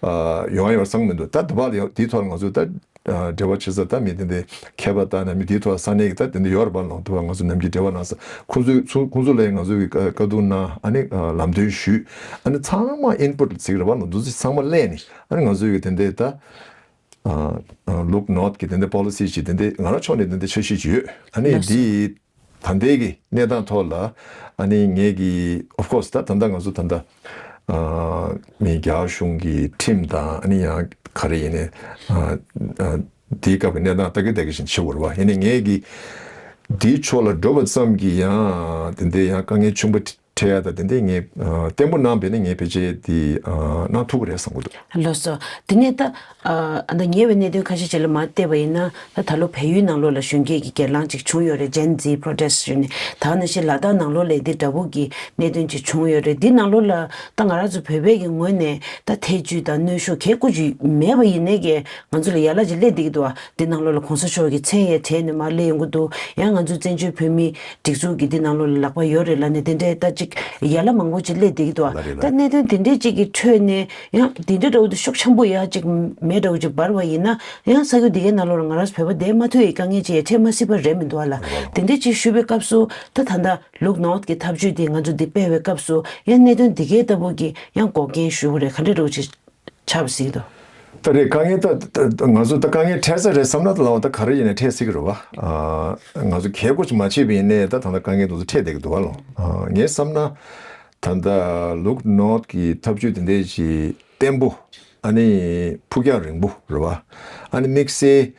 ཨ་ཡོང་ཡ་ཡོད་བསམ་མི་འདུག་ད་དེ་བ་ལ་ཡང་དེའི་ཐོག་ལ་ང་ཚོ་ད་ཨ་འབྲེལ་བ་བྱེད་ས་ད་མི་དེ་འདྲ་མཁས་པ་དང་ན་མི་དེའི་ཐོག་ས་གནས་ཀྱི་ད་དེ་འདྲ་ཡོད་རེད་པ་ལོ། དེ་བ་ང་ཚོ་ནམ་རྒྱུན་འབྲེལ་བ་གནང་ས། ཁོང་ཚོས་ཚུ་ཁོང་ཚོ་ལ་ཡང་ང་ཚོ་གི་བཀའ་བཀའ་བསྡུར་གནང་། ཨ་ནི་ཨ་ལམ་སྟོན་ཞུས། ཨ་ནི་ཚང་མ་ཨིན་པུཊ་ཟེར་གྱི་རེད་པ་ལོ། འདི་ཚོ་ཚང་མ་གླས་ནས། ཨ་ནི་ང་ཚོའི་གི་དེ་འདྲ་ད་ཨ་ཨ་ལུག་ནོར་ཐི་གི་དེ་འདྲ་པོ་ལི་སི་ཅིག་དེ་འདྲ་ང་རང་ཕྱོགས་ནས་དེ་འདྲ་འཆར་གཞི་ཅིག་ཡོད། ཨ་ནི་ལགས་སོ། འདི་ད་ལྟའི་གི་གནས་སྟངས་ཐོག་ལ། ཨ་ནི་ངས་གི་ཨོཕ་ཀོ་སི་ད་ད་ལྟ་ང་ཚོ་ད་ལྟ་ཨ་མི་རྒྱ་གཞུང་གི་ཁྲིམས་དང་། ཨ་ནི་ཡང་ག་རེ་ཡིན་ནའི་ཨ་ཨ་དེའི་སྐབས་ཀྱི་གནས་སྟངས་ལྟ་གི་ལྟ་གི་བཞིན་བྱེད་དགོས་རེད་པ། ཡིན་ནའི་ངས་གི་དེའི་ཕྱོགས་ལ་འགྲོ་བ་ཙམ་གྱིས་ཡང་དེ་འདྲའི་ཡང་དཀའ་ངལ་ཆེན་པོ་འཕྲད་ཡ་ད་དེ་འདྲའི་ངས་ཨ་བརྟན་པོ་གནང་བས་ན་ངས་ཕལ་ཆེར་དེ་ཨ་གནང་ཐུབ་ཀྱི་རེད་བསམ་གྱི་འདུག་ལགས་སོ། དེ་ནས་ད་ཨ་ད་ཉེ་བའི་གནད་དོན་ཁ་ཤས་ཤིག་ལ་མར་བལྟས་པ་ཡིན་ན། ད་ད་ལོ་བལ་ཡུལ་ནང་ལོགས་ལ་གཞོན་སྐྱེས་ཀྱི་སྒེར་ལངས་ཅིག་བྱུང་ཡོད་རེད། Gen Z protest ཞུས་ནས། ད་ག་ནང་བཞིན་ལ་དྭགས་ནང་ལོགས་ལ་འདི་འདྲ་པོ་གི་གནད་དོན་ཅིག་བྱུང་ཡོད་རེད། འདི་ནང་ལོགས་ལ་ད་ང་རང་ཚོ་བོད་པའི་གི་ངོས་ནས་ད་ཐེ་བྱུས་དང་གནོན་ཤུགས་གང་ཡང་ཅིག་མེད་པ་ཡིན་ནའི་གི་ང་ཚོ་ལ་ཡ་ལ་ཅིག་སླེབས་བསྡད་ཀྱི་འདུག་པ། འདི་ནང་ལོགས་ལ་གོང་ས་མཆོག་གི་མཚན་ཡང་དྲས་ནས་མར་སླེབས་ཡོང་གི་འདུག་ཡང་ང་ཚོའི་བཙན་བྱོལ་བོད་མིའི་སྒྲིག་འཛུགས་ཀྱི་འདི་ནང་ལོགས་ལ་ལག་པ་ཡོད་རེད་ལབ་ནས་དེ་འདྲའི་ད་ཅིག་ཡ་ལ་མང་པོ་ཅིག་སླེབས་བསྡད་ཀྱི་འདུག་པ། ལགས་རེད། ད་ལགས། གནད་དོན་དེ་འདྲའི་ཅིག་གི་ཁྲོད་ནས་ཡང་དེ་འདྲའི་འདྲ་བོ་འདི་ཤུགས་ཆེན་པོ་ཡ་ཅིག་མེད་འདྲ་བོ་ཅིག་འབར་བ་ཡིན་ན། ཡང་ས་ཁུལ་འདི་གའི་ནང་ལོགས་ལ་ང་རང་ཚོ་བོད་པ་བསྡད་མ་ཐུབ་པའི་དཀའ་ངལ་ཅིག་ཡང་འཕྲད་མ་སྲིད་པ་རེད་མི་འདུག་པ་ལགས། རེད་པ་ལགས། དེ་འདྲའི་ཅིག་ཞུ་བའི་སྐབས་སུ་ད་ད་ལྟ་ལུག་ནོར་ཐི་གི་ཐབས་ཇུས་དེ་ང་ཚོ་འདི་སྤེལ་བའི་སྐབས་སུ་ཡང་གནད་དོན་འདི་གའི་ལྟ་བུ་གི་ཡང་འགོག་རྐྱེན་ཞུ་དགོས་རེད། ག་འདྲ་འདྲ་བོ་ཅིག་ཆགས་པ་ཟིན་འདུག་ད་རེད། དཀའ་ངལ་ད་ད་ང་ཚོ་ད་དཀའ་ངལ་འཕྲད་ས་རེད་བསམ་ན་ད་ལའང་ད་ག་རེ་ཡིན་ནའི་འཕྲད་སྲིད་ཀྱི་རེད་པ། ཨ་ང་ཚོ་གལ་འགངས་ཆེ་མ་བྱས་པ་ཡིན་ནའི་ད་ད་ལྟ་དཀའ་ངལ་དེ་ཚོ་འཕྲད་བསྡད་ཀྱི་འདུག་པ་ལགས། ཨ་ངས་བསམ་ན་ད་ལྟ་ལུག་ནོར་ཐི་གི་ཐབས་ཇུས་དེ་འདྲ་ཅིག་བརྟན་པོ། ཨ་ནི་ཕུགས་རྒྱང་རིང་པོ་རེད་པ། ཨ་ནི་དམིགས་བསལ་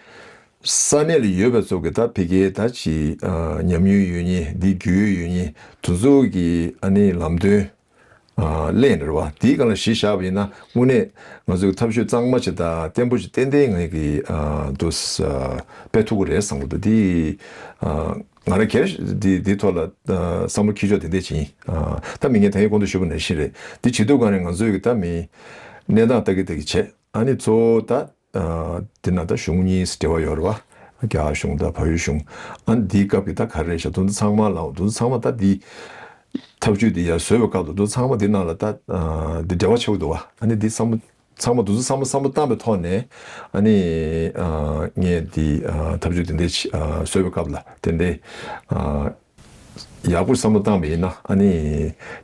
ས་གནས་ལ་ཡོད་པ་ཚོ་གི་ད་ཕ་གིའི་ད་ཅིག་ཨ་ཉམས་མྱོང་ཡོད་མཁན། འདི་རྒྱུས་ཡོད་མཁན་དེ་ཚོ་གི་ཨ་ནི་ལམ་སྟོན་ཨ་གླེང་རེད་པ། དེའི་སྒང་ལ་གཞི་བཞག་པ་ཡིན་ན། དངོས་གནས་ང་ཚོའི་ཐབས་ཤེས་གཙང་མ་ཅིག་དང་བརྟན་པོ་ཅིག་ཏན་ཏན་ངས་ཀྱིས་ཨ་འདུག་སེ་སྤེལ་ཐུབ་ཀྱི་རེད་བསམ་གྱི་འདུག་དེ་ཨ་ང་རང་སྒེར་འདི་འདིའི་ཐོག་ལ་ཨ་བསམ་བློ་འཁྱེར་ཕྱོགས་དེ་འདྲ་ཅིག་ཡིན། ཨ་ད་མི་ངས་ད་ཡིན་གོང་དུ་ཞུས་པ་ནང་བཞིན་རེད། དེ་བྱེད་དུས་སྒང་ནས་ང་ཚོའི་གི་ད་མི་གནས་སྟངས་ལྟ་གི་ལྟ་གི་བྱས། ཨ་ནི་གཙོ་བོ་ད་ཨ་དེ་ན་ད་གཞུང་གཉིས་སུ་འབྲེལ་བ་ཡོད་རེད་པ། རྒྱ་གཞུང་དང་བལ་ཡུལ་གཞུང་། ཨ་ནི་འདིའི་སྐབས་ཀྱི་ད་ག་རེ་རེད་ཤག་དེ་ཚོ་ཚང་མ་ལ་དེ་ཚོ་ཚང་མ་ད་འདི་ཐབས་ཇུས་འདི་ཡར་བཟོས་པའི་སྐབས་དུ་དེ་ཚོ་ཚང་མ་འདི་ནང་ལ་ད་ཨ་འདི་འབྲེལ་བ་ཆགས་ཀྱི་འདུག་པ། ཨ་ནི་འདི་ཚང་མ་ཚང་མ་དེ་ཚོ་ཚང་མ་བསམ་བློ་བཏང་པའི་ཐོག་ནས། ཨ་ནི་ཨ་ངས་འདི་ཨ་ཐབས་ཇུས་དེ་འདྲ་ཅིག་ཨ་བཟོས་པའི་སྐབས་ལ་དེ་འདྲ་ཨ་ཡག་པོ་བསམ་བློ་བཏང་བ་ཡིན་ན། ཨ་ནི་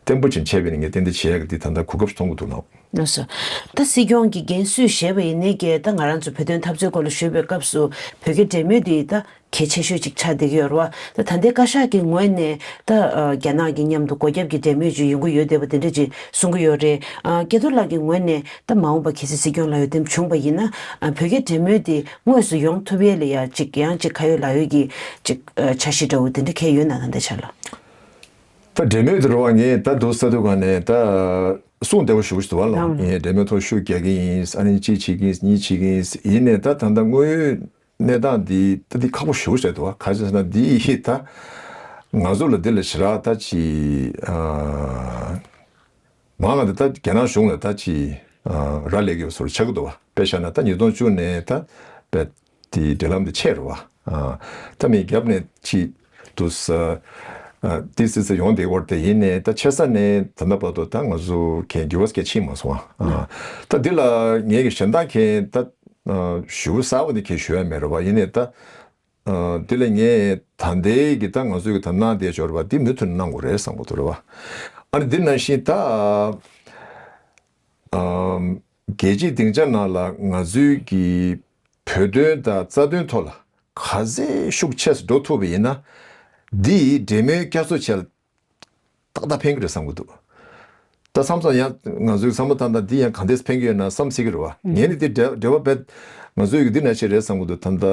བརྟན་པོ་ཅིག་བྱས་པ་ཡིན་ན་ངས་ཏན་ཏན་བྱེད་ཡག་གི་འདི་ད་ལྟ་གོ་སྐབས་མཐོང་གི་འདུག་ལགས། ལགས་སོ། ད་སྲིད་སྐྱོང་གི་འགན་སུས་བཞེས་པ་ཡིན་ནའི་གི་ད་ང་རང་ཚོ་བོད་དོན་འཐབ་རྩོད་སྐོར་ལ་ཞུས་པའི་སྐབས་སུ་བོད་རྒྱ་འབྲེལ་མོལ་འདི་ད་གལ་ཆེ་ཤོས་ཅིག་ཆགས་བསྡད་ཀྱི་ཡོད་རེད་པ། ད་ད་ལྟའི་བཀའ་ཤག་གི་ངོས་ནས་ད་ཨ་རྒྱ་ནག་གི་མཉམ་དུ་སྒོ་རྒྱབ་ཀྱི་འབྲེལ་མོལ་ཅིག་ཡོང་གི་ཡོད་བསྡད་པ་དེ་འདྲ་ཅིག་གསུང་གི་ཡོད་རེད། ཨ་སྐལ་རྡོར་ལགས་ཀྱི་ངོས་ནས་ད་མ་འོངས་པ་གལ་སྲིད་སྲིད་སྐྱོང་ལ་འོས་འདེམས་བྱུང་བ་ཡིན་ན། ཨ་བོད་རྒྱ་འབྲེལ་མོལ་འདི་དངོས་སུ་ཡོང་ཐུབ་ཡས་ལ་ཡ་ཅིག་ཡང་ཅིག་ཁ་ཡོད་ལག་ཡོད་ཀྱི་ཅིག་ཨ་འཆར་གཞི་འདྲ་བོ་དེ་འདྲ་གང་ཡོད་ན་ད་ལྟའི་ཆར་ལ། ད་འབྲེལ་མོལ་དེ་རེད་པ། ངས་ད་དུང་ས་དུས་སྒང་ནས་ད་གསུང་བདེ་པོ་ཞེ་པོ་ཞིག་འདུག་པ་ལགས། ལགས། ངས་འབྲེལ་མོལ་ཐོག་ཤུགས་རྒྱག་གི་ཡིན། ཨ་ནི་གཅིག་བྱེད་ཀྱི་ཡིན། གཉིས་བྱེད་ཀྱི་ཡིན། ཡིན་ནའི་ད་ད་ལྟ་དངོས་ཡོད་ གནས་སྟངས་འདི་ད་འདི་ཁག་པོ་ཞེ་པོ་ཅིག་རེད་འདུག་བ། ག་རེ་ཟེར་ན་འདི་ད་ང་ཚོ་ལ་འདི་ལ་ཞེ་དྲག་ད་ཅིག་ཨ། མང་ང་འདི་ད་རྒྱ་ནག་གཞུང་ལ་ད་ཅིག་ཨ་རག་ལས་ཀྱི་བཟོ་འདྲ་ཆགས་ཀྱི་འདུག་བ། དཔེ་བཞག་ན་ད་ཉིས་སྟོང་བཅུ་ནས་ད་བས་དེ་འབྲེལ་ལམ་དེ་ཆད་རེད་བ། ཨ། ད་མི་རྒྱབ་ནས་ཅིག་འདུག་ས། ཨ། ཏི་སི་སི་ཡོང་བསྡད་ཡོད་རེད། དེ་ཡིན་ནའི་ད་ཆེ་ས་ནས་ད་ལྟ་བར་དུ་ད་ང་ཚོ་གའི་འགྱུར་བ་གང་ཡང་ཕྱིན་མ་སོང་ཨ། ད་འདི་ལ་ངས་ཀྱི་གཞན་དག་གའི་ད་ཨ་ཞུ་གསར་པ་འདི་གའི་ཞུ་ཡ་མེད་རེད་བ། ཡིན་ནའི་ད་ཨ་འདི་ལ་ངས་ད་ལྟའི་གི་ད་ང་ཚོའི་གི་ད་གནང་བསྡད་ཡོད་རེད་བ། འདི་མུ་མཐུད་ནས་གནང་དགོས་རེད་བསམ་གྱི་འདུག་རེད་བ། ཨ་ནི་འདི་ནང་བཞིན་ད་ཨ་རྒྱལ་སྤྱིའི་སྡིངས་ཆ་ནང་ལ་ང་ཚོའི་གི་བོད་དོན་དང་རྩ་དོན་ཐོག་ལ་ག་ཚད་ཤུགས་ཆེ་ཙམ་འགྲོ་ཐུབ་པ་ཡིན་ན། འདི་ཡིས་འབྲེལ་མོལ་བསྐྱར་གསོ་བྱས་ལ་ཏག་ཏག་ཕན་གྱི་རེད་བསམ་གྱི་འདུག་ད་མཚམས་མཚམས་ཡང་ང་ཚོའི་བསམ་བློ་བཏང་སྟངས་འདི་ཡང་གང་འདྲས་ཕན་གྱི་ཡོད་ན་བསམ་སྲིད་ཀྱི་རེད་བ། ངས་ནི་འདི་འབྲེལ་འབྲེལ་བ་རྦད་ང་ཚོའི་གི་འདི་ནང་བཞིན་རེད་བསམ་གྱི་འདུག་ད་ལྟ་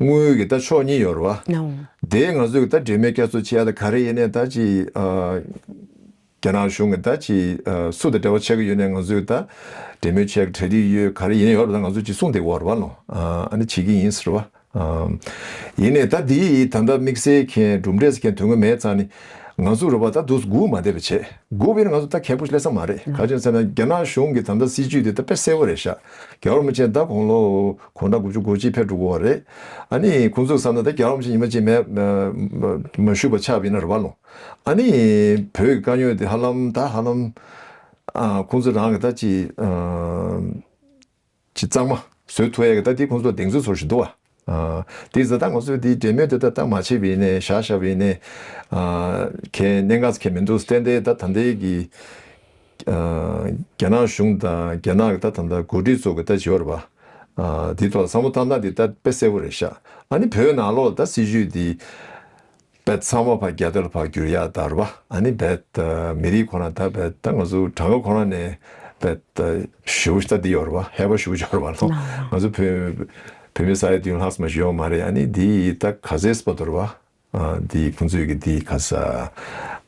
དངུལ་གྱི་ད་ཕྱོགས་གཉིས་ཡོད་རེད་བ། ནའོ། དེ་ང་ཚོའི་གི་ད་འབྲེལ་མོལ་བསྐྱར་གསོ་བྱེད་ཡ་ད་ག་རེ་ཡིན་ནའི་ད་ཅིག་ཨ། རྒྱ་ནག་གཞུང་གི་ད་ཅིག་ཨ་སུ་དང་འབྲེལ་བ་བྱེད་ཀྱི་ཡོད་ནའི་ང་ཚོས་ད་འབྲེལ་མོལ་བྱེད་ཀྱི་གྲ་སྒྲིག་ཡོད། ག་རེ་ཡིན་ཡོད་རེད། ད་ང་ཚོས་ཅིག་གསུངས་བསྡད་ཡོད་རེད་བ་ལོ། ཨ་ཨ་ནི་བྱེད་ཀྱི་ཡིན་ཟེར་བ། ཨ་ཡིན་ནའི་ད་འདི་ད་ལྟ་དམིགས་བསལ་གྱི་གྲུབ་འབྲས་ཟེར་མཁན་དོན་གྱི་མེད་ཙང་ནི་ང་ཚོ་རེད་བ། ད་འདུག་སྒུག་མ་བསྡད་པ་བྱས། སྒུག་པ་ཡིན་ན་ང་ཚོ་ད་ཁེ་པོ་སླེབས་ས་མ་རེད། ག་རེ་བྱས་ཟེར་ན་རྒྱ་ནག་གཞུང་གི་ད་ལྟ་སྲིད་ཇུས་དེ་ད་དཔེ་གསལ་པོ་རེད་ཤག་རྒྱལ་བ་རིན་པོ་ཆེ་ད་དགུང་ལོ་དགུང་གྲངས་དགུ་བཅུ་གོ་གཅིག་ཕེབས་འགྲོ་གི་ཡོད་རེད། ཨ་ནི་ཁོང་ཚོས་བསམ་ན་ད་རྒྱལ་བ་རིན་པོ་ཆེ་ཉི་མ་གཅིག་མེད་མ་མ་བཞུགས་པ་ཆགས་པ་ཡིན་ན་རེད་བ་ལོ། ཨ་ནི་བོད་ཀྱི་དཀའ་རྙོག་དེ་ཧ་ལམ་ད་ཧ་ལམ་ཨ་ཁོང་ཚོ་རང་གི་ད་ཅིག་ཨ་ཅིག་གཙང་མ་བཟོ་ཐུབ་ཡ་གི་ད་དེ་ཁོང་ཚོ་གདེང་ཚོད་ཚོར་བཞིན་འདུག་བ། ཨ་དེ་ཟེར་ད་ང་ཚོས་དེ་འབྲེལ་མོལ་དེ་ད་ད་མ་བྱས་པ་ཡིན་ནའི་བཞག་བཞག་པ་ཡིན་ནའི་ཨ་གལ་གནད་འགག་གལ་མི་འདུག་ཏན་ཏན་ད་ད་ལྟའི་གི་ཨ་རྒྱ་ནག་གཞུང་དང་རྒྱ་ནག་གི་ད་ད་ད་འགོ་ཁྲིད་ཚོ་གི་ད་བྱས་པ་རེད་བ། ཨ་དེ་ཐོག་བསམ་བློ་བཏང་ན་དེ་ད་དཔེ་གསལ་པོ་རེད་ཤག་ཨ་ནི་བོད་ནང་ལོགས་ད་སྲིད་ཇུས་དེ་བས་ཚང་མ་ཕར་རྒྱ་དར་ལ་ཕར་བསྒྱུར་ཡག་ད་རེད་བ། ཨ་ནི་བས་ད་མི་རིགས་ཁོ་ན་ད་བས་ད་ང་ཚོ་གྲངས་ཀ་ཁོ་ན་ནས་བས་ད་ཞུ་ད་དེ་ཡོད་རེད་བ། ཧེ་བ་ཞུ་ཡོད་རེད་བ་ལོ། ང་ཚོ་བོད་བོད་མི་ས་ཡ་བདུན་ལྷག་ཙམ་ཞིག་ཡོད་མ་རེད། ཨ་ནི་དེ་ད་ག་ཚད་སྤ་དོར་བ། ཨ་དེ་ཁོང་ཚོས་ཀྱི་དེ་ག་ས་ཨ་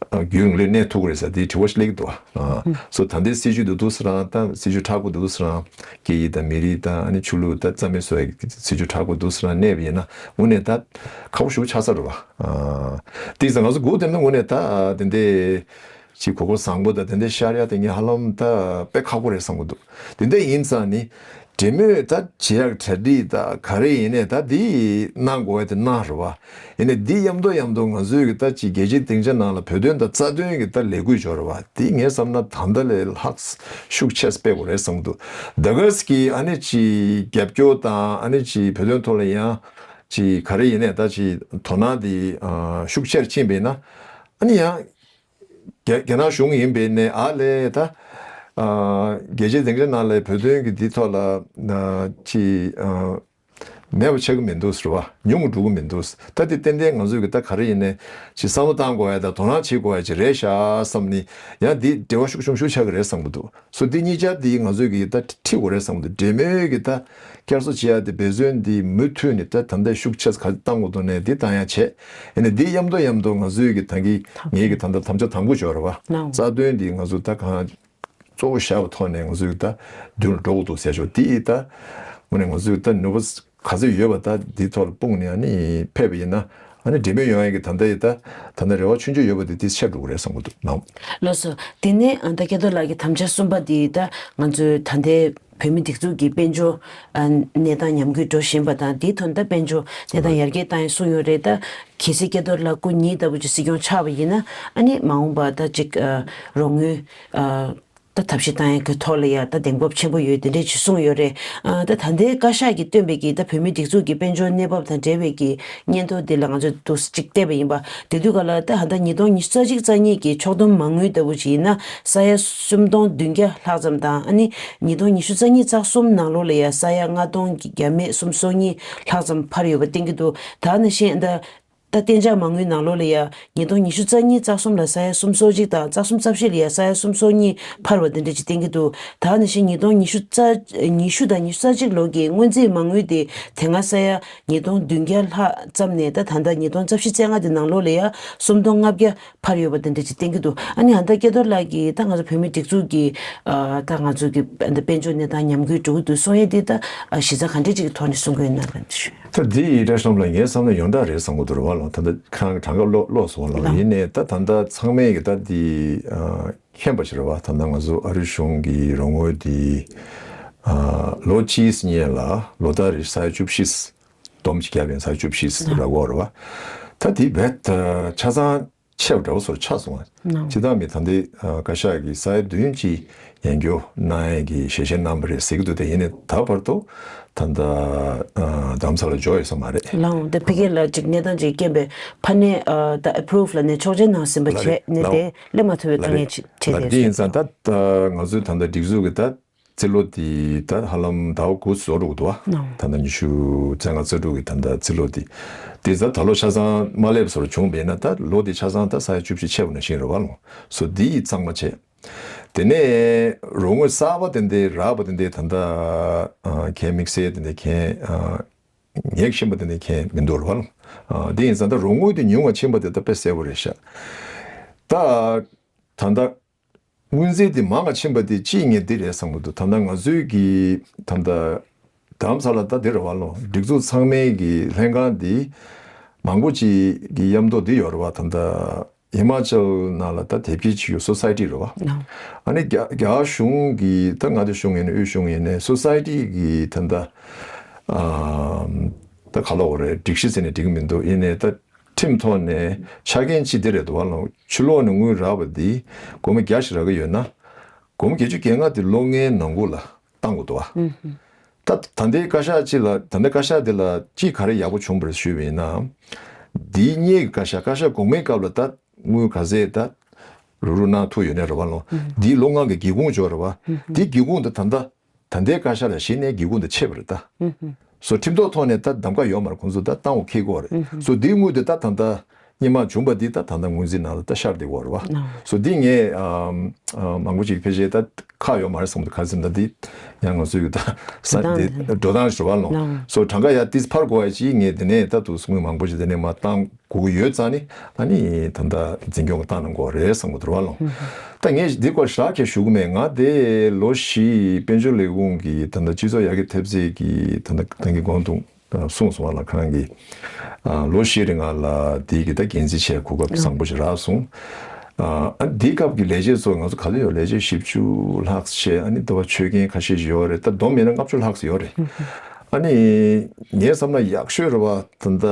རྒྱུན་ལས་གནས་ཐུབ་ཀྱི་རེད་ས་དེ་དྲི་བ་ཞིག་སླེབས་ཀྱི་འདུག་ཨ་སོ་ད་ལྟའི་སྲིད་ཇུས་འདུག་འདུག་ས་རང་ད་སྲིད་ཇུས་མཁྲེགས་པོ་འདུག་ས་རང་སྐད་ཡིག་དང་མི་རིགས་དང་ཨ་ནི་ཆོས་ལུགས་ད་རྩ་མེད་བཟོ་ཡ་གི་སྲིད་ཇུས་མཁྲེགས་པོ་འདུག་ས་རང་གནས་པ་ཡིན་ན་དངོས་གནས་ད་ཁག་པོ་ཞེ་པོ་ཆགས་ས་རེད་བ། ཨ་དེ་ས་ང་ཚོ་སྒུག་བསྡད་ན་དངོས་གནས་ད་དེ་འདྲའི་ཅིག་གོ་སྐབས་བཟང་པོ་དང་དེ་འདྲའི་ཤར་ཡ་དེ་ངས་ཧ་ལམ་ད་དཔེ་ཁག་པོ་རེད་བསམ་གྱི་འདུག་དེ་འདྲ་ཡིན་ཙང་ནི་འབྲེལ་མོལ་ད་བྱེད་ཡག་གྲ་སྒྲིག་ད་ག་རེ་ཡིན་ནའི་ད་འདི་གནང་དགོས་ཡ་དེ་གནང་རེད་བ། ཡིན་ནའི་འདི་མཉམ་དུ་མཉམ་དུ་ང་ཚོའི་གི་ད་ཅིག་རྒྱལ་སྤྱིའི་སྡིངས་ཆ་ནང་ལ་བོད་དོན་དང་རྩ་དོན་གི་ད་ལས་འགུལ་འབྱོར་བ་འདི་ངས་བསམ་ན་ད་ལྟ་ལས་ལྷག་ཤུགས་ཆེ་སྤེལ་དགོས་རེད་བསམ་གྱི་འདུག་ད་ག་སི་གི་ཨ་ནི་ཅིག་རྒྱབ་སྐྱོར་དང་ཨ་ནི་ཅིག་བོད་དོན་ཐོག་ལ་ཡང་ཅིག་ག་རེ་ཡིན་ནའི་ད་ཅིག་དོ་སྣང་འདི་ཤུགས་ཆེར་ཕྱིན་པ་ཡིན་ན་ཨ་ནི་ཡང་རྒྱ་རྒྱ་ནག་གཞུང་ཡིན་པའི་ནས་ཨ་ལས་ད་ཨ་རྒྱལ་སྤྱིའི་སྡིངས་ཆ་ནང་ལ་བོད་དོན་གྱི་འདི་ཐོག་ལ་ཨ་ཅིག་ཨ་མེད་པ་ཆགས་ཀྱི་མི་འདུག་ཟེར་བ། ཉུང་དུ་འགྲོ་གི་མི་འདུག་ད་དེ་ཏན་ཏན་ང་ཚོས་ཀྱི་ད་ག་རེ་ཡིན་ནའི་ཅིག་བསམ་བློ་བཏང་དགོས་ཡ་དང་དོ་སྣང་བྱེད་དགོས་ཡ་ཅིག་རེད་ཤག་བསམ་ནི་ཡང་འདི་འབྲེལ་བ་ཤུགས་ཆུང་ཤུགས་ཆགས་ཀྱི་རེད་བསམ་གྱི་འདུག་སོ་འདི་གཉིས་ཆ་འདི་ང་ཚོས་ཀྱི་ད་ཁྲིད་དགོས་རེད་བསམ་གྱི་འདུག་འབྲེལ་མོལ་གྱི་ད་བསྐྱར་གསོ་བྱེད་ཡ་དེ་འབད་བརྩོན་འདི་མུ་མཐུད་ནས་ད་ད་ལྟ་ཤུགས་ཆེ་ག་བཏང་དགོས་འདུག་ནས་འདི་བཏང་ཡ་བྱས། ཡིན་ནའི་འདི་མཉམ་དུ་མཉམ་དུ་ང་ཚོས་ཀྱི་ད་གིན་ངེད་ཀྱི་ད་ལྟ་དམ་བཅའ་དང་པོ་འབྱོར་བ། ནའོ། རྩ་དོན་འདི་ང་ཚོ་ད་གང་གཙོ་བོ་བཞག་པའི་ཐོག་ནས་ང་ཚོས་ཀྱི་ད་མདུན་ལ་འགྲོ་དགོས་འདུག་ཟེར་ཆོག་འདི་ད་དངོས་གནས་ང་ཚོས་ད་ནུས་པ་ག་ཚོད་ཡོད་པ་ད་འདི་ཐོག་ལ་སྤུངས་ནས་ཨ་ནི་ཕེབས་པ་ཡིན་ན་ཨ་ནི་འབྲེལ་མོལ་ཡོང་ཡ་གི་ད་ལྟ་ཡི་ད་ད་ལྟ་རེ་བ་ཆུང་ཆུང་ཡོད་པ་འདི་འདི་ཆགས་འགྲོ་གི་རེད་བསམ་གྱི་འདུག་ནའོ། ལགས་སོ། དེ་ནས་ཨ་ད་སྐལ་རྡོར་ལགས་ཀྱི་དམ་བཅའ་གསུམ་པ་འདི་ད་ང་ཚོའི་ད་ལྟའི་བོད་མི་སྒྲིག་འཛུགས་ཀྱི་དཔལ་འབྱོར་ཨ་གནས་སྟངས་ཉམས་རྒུད་འགྲོ་བཞིན་པ་དང་དེའི་ཐོག་ནས་ད་དཔལ་འབྱོར་གནས་སྟངས་ཡར་རྒྱས་བཏང་ཡ་གསུངས་ཡོད་རེད། ད་གལ་སྲིད་སྐལ་རྡོར་ལགས་སྐུ་ཉིད་ལྟ་བུ་ཅིག་སྲིད་སྐྱོང་ཆགས་པ་ཡིན་ན་ཨ་ནི་མ་འོངས་པ་ད་ཅིག་ཨ་རོགས་དངུལ་ཨ་ད་ཐབས་ཤེས་བཏང་ཡ་གི་ཐོག་ལ་ཡ་ད་གདེང་སྤོབས་ཆེན་པོ་ཡོད་དེ་འདྲས་ཅིག་གསུངས་ཡོད་རེད། ཨ་ད་ད་ལྟའི་བཀའ་ཤག་གིས་བཏོན་པའི་གི་ད་བོད་མི་སྒྲིག་འཛུགས་ཀྱི་དཔལ་འབྱོར་གནས་བབ་དང་འབྲེལ་བའི་གི་སྙན་ཐོ་འདི་ལ་ང་ཚོས་འདུག་ཅིག་བལྟས་པ་ཡིན་པ། དེ་དུས་ག་ལ་ད་ཧ་ད་ཉིས་སྟོང་ཉི་ཤུ་རྩ་གཅིག་རྩ་གཉིས་ཀྱི་ཕྱོགས་བསྡོམས་མ་དངུལ་ལྟ་བུ་ཅིག་ཡིན་ན་ས་ཡ་སུམ་སྟོང་བདུན་བརྒྱ་ལྷག་ཙམ་དང་ཨ་ནི་ཉིས་སྟོང་ཉི་ཤུ་རྩ་གཉིས་རྩ་གསུམ་ནང་ལོགས་ལ་ཡ་ས་ཡ་ལྔ་སྟོང་བརྒྱ་མེད་སུམ་སོ་གཉིས་ལྷག་ཙམ་འཕར་ཡོད་པ་བསྟན་གྱི་འདུག་ད་ནང་བཞིན་ད་ད་གཏན་འཇགས་མ་དངུལ་ནང་ལོགས་ལ་ཡ་ཉིས་སྟོང་ཉི་ཤུ་རྩ་གཉིས་རྩ་གསུམ་ལ་ས་ཡ་སུམ་སོ་གཅིག་དང་རྩ་གསུམ་རྩ་བཞི་ལ་ཡ་ས་ཡ་སུམ་སོ་གཉིས་འཕར་བ་དེ་འདྲ་ཅིག་བསྟན་གྱི་འདུག་ད་ནང་བཞིན་ཉིས་སྟོང་ཉི་ཤུ་རྩ་ཉི་ཤུ་དང་ཉི་ཤུ་རྩ་གཅིག་ལོ་གི་སྔོན་རྩིས་མ་དངུལ་དེ་དེ་སྔ་ས་ཡ་ཉིས་སྟོང་བདུན་བརྒྱ་ལྷག་ཙམ་ནས་ད་ད་ལྟ་ཉིས་སྟོང་རྩ་བཞི་རྩ་ལྔ་དེ་ནང་ལོགས་ལ་ཡ་སུམ་སྟོང་ལྔ་བརྒྱ་འཕར་ཡོད་པ་དེ་འདྲ་ཅིག་བསྟན་གྱི་འདུག་ཨ་ནི་ཨ་ད་སྐལ་རྡོར་ལགས་ཀྱིས་ད་ང་ཚོ་བོད་མི་སྒྲིག་འཛུགས་ཀྱི་ཨ་ད་ང་ཚོ་གི་ཨ་ད་དཔལ་འབྱོར་གནས་སྟངས་ཉམས་རྒུད་འགྲོ་གི་འདུག་གསུང་ཡས་འདི་ད་ཨ་གཞི་རྩ་ག་འདྲས་ཅིག་གི་ཐོག་ནས་གསུང་གི་ཡོད་ན་ལབ་ནས་ཞུ། ད་འདི་ཡི་བཀྲ་ཤིས་ལགས་ངའི་བསམ་ན་ཡོངས་གྲགས་རེད་བསམ་གྱི་འདུག་རེད་བ་ལགས། ད་ལྟ་ཁྱེད་རང་གི་གྲངས་ཀ་ཀློག་ཀློག་སོང་བ་ལགས། ལགས། ཡིན་ནའི་ད་ད་ལྟ་ཚང་མས་ཀྱི་ད་འདི་ཨ་མཁྱེན་པ་ཞིག་རེད་བ། ད་ལྟ་ང་ཚོ་ཨ་རིའི་གཞུང་གི་རོགས་དངུལ་འདི་ཨ་ལོ་གཅིག་སྔོན་ལ་ལོ་ལྟར་རེ་ས་ཡ་བཅུ་བཞི་སྡོམ་གཅིག་བརྒྱབ་ཡིན། ས་ཡ་བཅུ་བཞི་རག་གི་ཡོད་རེད་བ། ད་འདི་རྦད་ཆ་ཚང་ཆེ་བ་འདྲ་བོ་ཚོར་ཆགས་སོང་བ། ནའོ། སྤྱིར་བཏང་མི་ད་ལྟའི་ཨ་བཀའ་ཤག་གིས་ས་ཡ་བདུན་གྱི་ཡན་གྱོ་གནང་ཡས་ཀྱི་ཞལ་བཞེས་གནང་བ་རེད་ཟེར་གྱི་འདུག་དེ་ཡིན་ནའི་ད་བར་དུ་ད་ལྟ་ཨ་རྡ་རམ་ས་ལ་འབྱོར་ཡོད་ས་མ་རེད། ལགས་འོང་། དེ་ཕ་གི་ལ་ཅིག་གནས་སྟངས་ཅིག་རྐྱེན་པས་ཕ་ནས་ཨ་ད་ཨེ་པུ་རུབ་ལ་ནས་ཆོག་མཆན་གནང་ཟིན་པ་ལགས་རེད། བྱས་ནས་ལགས་འོང་། དེ་སླེབས་མ་ཐུབ་པའི་ལགས་དཀའ་རེད། ངལ་ཅིག་འཕྲད་ལགས་རེད། དེ་ཡིན་ཙང་ད་ད་ང་ཚོའི་ད་ལྟ་སྒྲིག་འཛུགས་ཀྱི་ད་རྩིས་ལོ་དེ་ད་ཧ་ལམ་ཟླ་བ་དགུ་རྫོགས་འགྲོ་གི་འདུག་བ། ནའོ། ད་ལྟ་ཉི་ཤུ་རྩ་ལྔ་རྩ་དྲུག་གི་ད་ལྟ་རྩིས་ལོ་དེ། དེ་ད་ད་ལོ་ཆ་ཚང་མ་སླེབས་སོར་བྱུང་བས་ན་ད་ལོ་དེ་ཆ་ཚང་ད་ས་ཡ་བཅུ་བཞི་ཆད་པ་ནང་བཞིན་རེད་བ་ལགས། སོ་འདི་ཡི་གཙང་མ་བྱས། དེ་ནས་རོགས་དངུལ་གསར་པ་དེ་འདྲ་རག་པ་དེ་འདྲ་ད་ལྟ་ཨ་གན་དམིགས་བསལ་དེ་འདྲ་གན་ཨ་ངེས་ཤེས་པ་དེ་འདྲ་གན་མི་འདུག་རེད་བ་ལགས། ཨ་དེ་ཡིན་ཙང་ད་རོགས་དངུལ་དེ་ཉུང་བ་ཕྱིན་པ་དེ་ད་དཔེ་གསལ་པོ་རེད་ཤག་ད་ད་ལྟ་སྔོན་རྩིས་དེ་མང་བ་ཕྱིན་པ་དེ་གཅིག་ངས་འདི་རེད་བསམ་གྱི་འདུག་ད་ལྟ་ང་ཚོའི་གི་ད་ལྟ་རྡ་རམ་ས་ལ་ད་འདི་རེད་བ་ལགས། སྒྲིག་འཛུགས་ཚང་མའི་གི་ལྷན་ཁང་འདི་མང་པོ་ཅིག་གི་མཉམ་དུ་འདི་ཡོད་རེད་བ། ད་ལྟ་ཧི་མ་ཅལ་ནང་ལ་ད་དེབ་སྐྱེལ་བྱེད་ཡུལ་སོ་སའི་ཊི་རེད་བ། ལགས། ཨ་ནི་རྒྱ་རྒྱ་གཞུང་གི་ད་མངའ་སྡེ་གཞུང་ཡིན་ནའི་དབུས་གཞུང་ཡིན་ནའི་སོ་སའི་ཊི་གི་ད་ལྟ་ཨ་ད་ག་ལབ་དགོས་རེད། སྒྲིག་གཞི་ཟེར་ནས་འགྲིག་གི་མི་འདུག་ཡིན་ནའི་ད་ཁྲིམས་ཐོག་ནས་ཆ་རྐྱེན་གཅིག་འདི་རེད་འདུག་བ་ལགས། ཕྱི་ལོགས་ནས་དངུལ་རག་པ་འདི་སྒོར་མོ་བརྒྱ་ཞིག་རག་གི་ཡོད་ན། སྒོར་མོ་བརྒྱད་ཅུ་གྱ་ལྔ་དེ་ལོ་ལྔའི་ནང་ལོགས་ལ་བཏང་དགོས་འདུག་བ། ཨུ་ཧུ། ད་ད་ལྟའི་བཀའ་ཤག་ཅིག་ལ་ད་ལྟའི་བཀའ་ཤག་འདི་ལ་ཅིག་ག་རེ་ཡག་པོ་བྱུང་བ་རེད་ཞུས་པ་ཡིན་ན། འདིའི་སྔོན་གྱི་བཀའ་ཤག་བཀའ་ཤག་གོང་མའི་སྐབས་ལ་ད་དངུལ་ག་ཚད་ད་རུག་རུག་གནང་ཐུབ་ཡོད་ནའི་རེད་བ་ལགས། ཨུ་ཧུ། འདིའི་ལོ་ལྔ་གི་སྒེའུ་ཁུང་འབྱོར་རེད་བ། ཨུ་ཧུ། འདིའི་སྒེའུ་ཁུང་དེ་ད་ལྟ་ད་ལྟའི་བཀའ་ཤག་ལ་གཞིགས་ནས་སྒེའུ་ཁུང་དེ་ཆད་པ་རེད་ད། ཨུ་ཧུ། སོ་ཁྲིམས་ཐོག་ཐོག་ནས་ད་གདམ་ག་ཡོད་མ་རེད། ཁོང་ཚོ་ད་བཏང་འོ་འཁྱེར་གྱི་ཡོད་རེད། ཨུ་ཧུ། སོ་འདིའི་དངུལ་དེ་ད་ད་ལྟ་སྔོན་མ་བྱུང་པ་འདི་ད་ད་ལྟ་སྔོན་རྩིས་ནང་ལ་ད་ཤར་བསྡད་ཀྱི་ཡོད་རེད་བ། ཨ། སོ་འདི་ངས་ཨམ་ཨ་མང་པོ་ཅིག་ཕལ་ཆེར་ད་ཁག་ཡོད་མ་རེད་བསམ་འདུག་ག་རེ་ཟེར་ན་འདི་ཡང་ང་ཚོའི་ད་ས་འགྲོ་འདི་སྟངས་འགྲོ་སྟངས་ཞུ་བ་ལོང་། ཨ། སོ་གྲངས་ཀ་ཡ་ཏིས་ཕར་གོ་ཡ་ཅིག་ངས་འདི་ནས་ད་དུ་དངུལ་མང་པོ་ཞིག་འདི་ནས་མ་བཏང་དགོས་ཀྱི་ཡོད་ཙང་ནི། ཨ་ནི་ད་ལྟ་འཛིན་སྐྱོང་གི་བཏང་གནང་དགོས་རེད་བསམ་གྱི་འདུག་རེད་བ་ལོང་། ད་ངས་འདི་སྐོར་ཞག་ཁྱེར་ཞུ་གི་མེད། ང་དེ་ལོ་བཞི་དཔལ་འབྱོར་ལས་ཁུངས་ཀྱི་ད་ལྟ་སྤྱི་ཚོགས་ཡར་རྒྱས་ཐེབས་རྩའི་གི་ད་ལྟ་ད་གིན་གོང་དུ་གསུངས་སོང་བ་ལ་ཁང་གི་ཨ་ལོ་བཞི་རིང་ལ་དེའི་གི་ད་འགན་འཛིན་བྱས་གོ་སྐབས་བཟང་པོ་ཞིག་རག་སོང་། ཨ་ཨ་དེའི་སྐབས་ཀྱི་ལས་བྱེད་ཚོ་ང་ཚོ་ག་ཚོད་ཡོད། ལས་བྱེད་བཞི་བཅུ་ལྷག་བྱས། ཨ་ནི་ད་བ་ཆོས་མཁན་ཁ་ཤས་ཤིག་ཡོད་རེད། ད་བསྡོམས་ཡིན་ན་ལྔ་བཅུ་ལྷག་ཙམ་ཡོད་རེད། ཨ་ནི་ངས་བསམ་ན་ཡག་ཤོས་རེད་བ། ད་ད་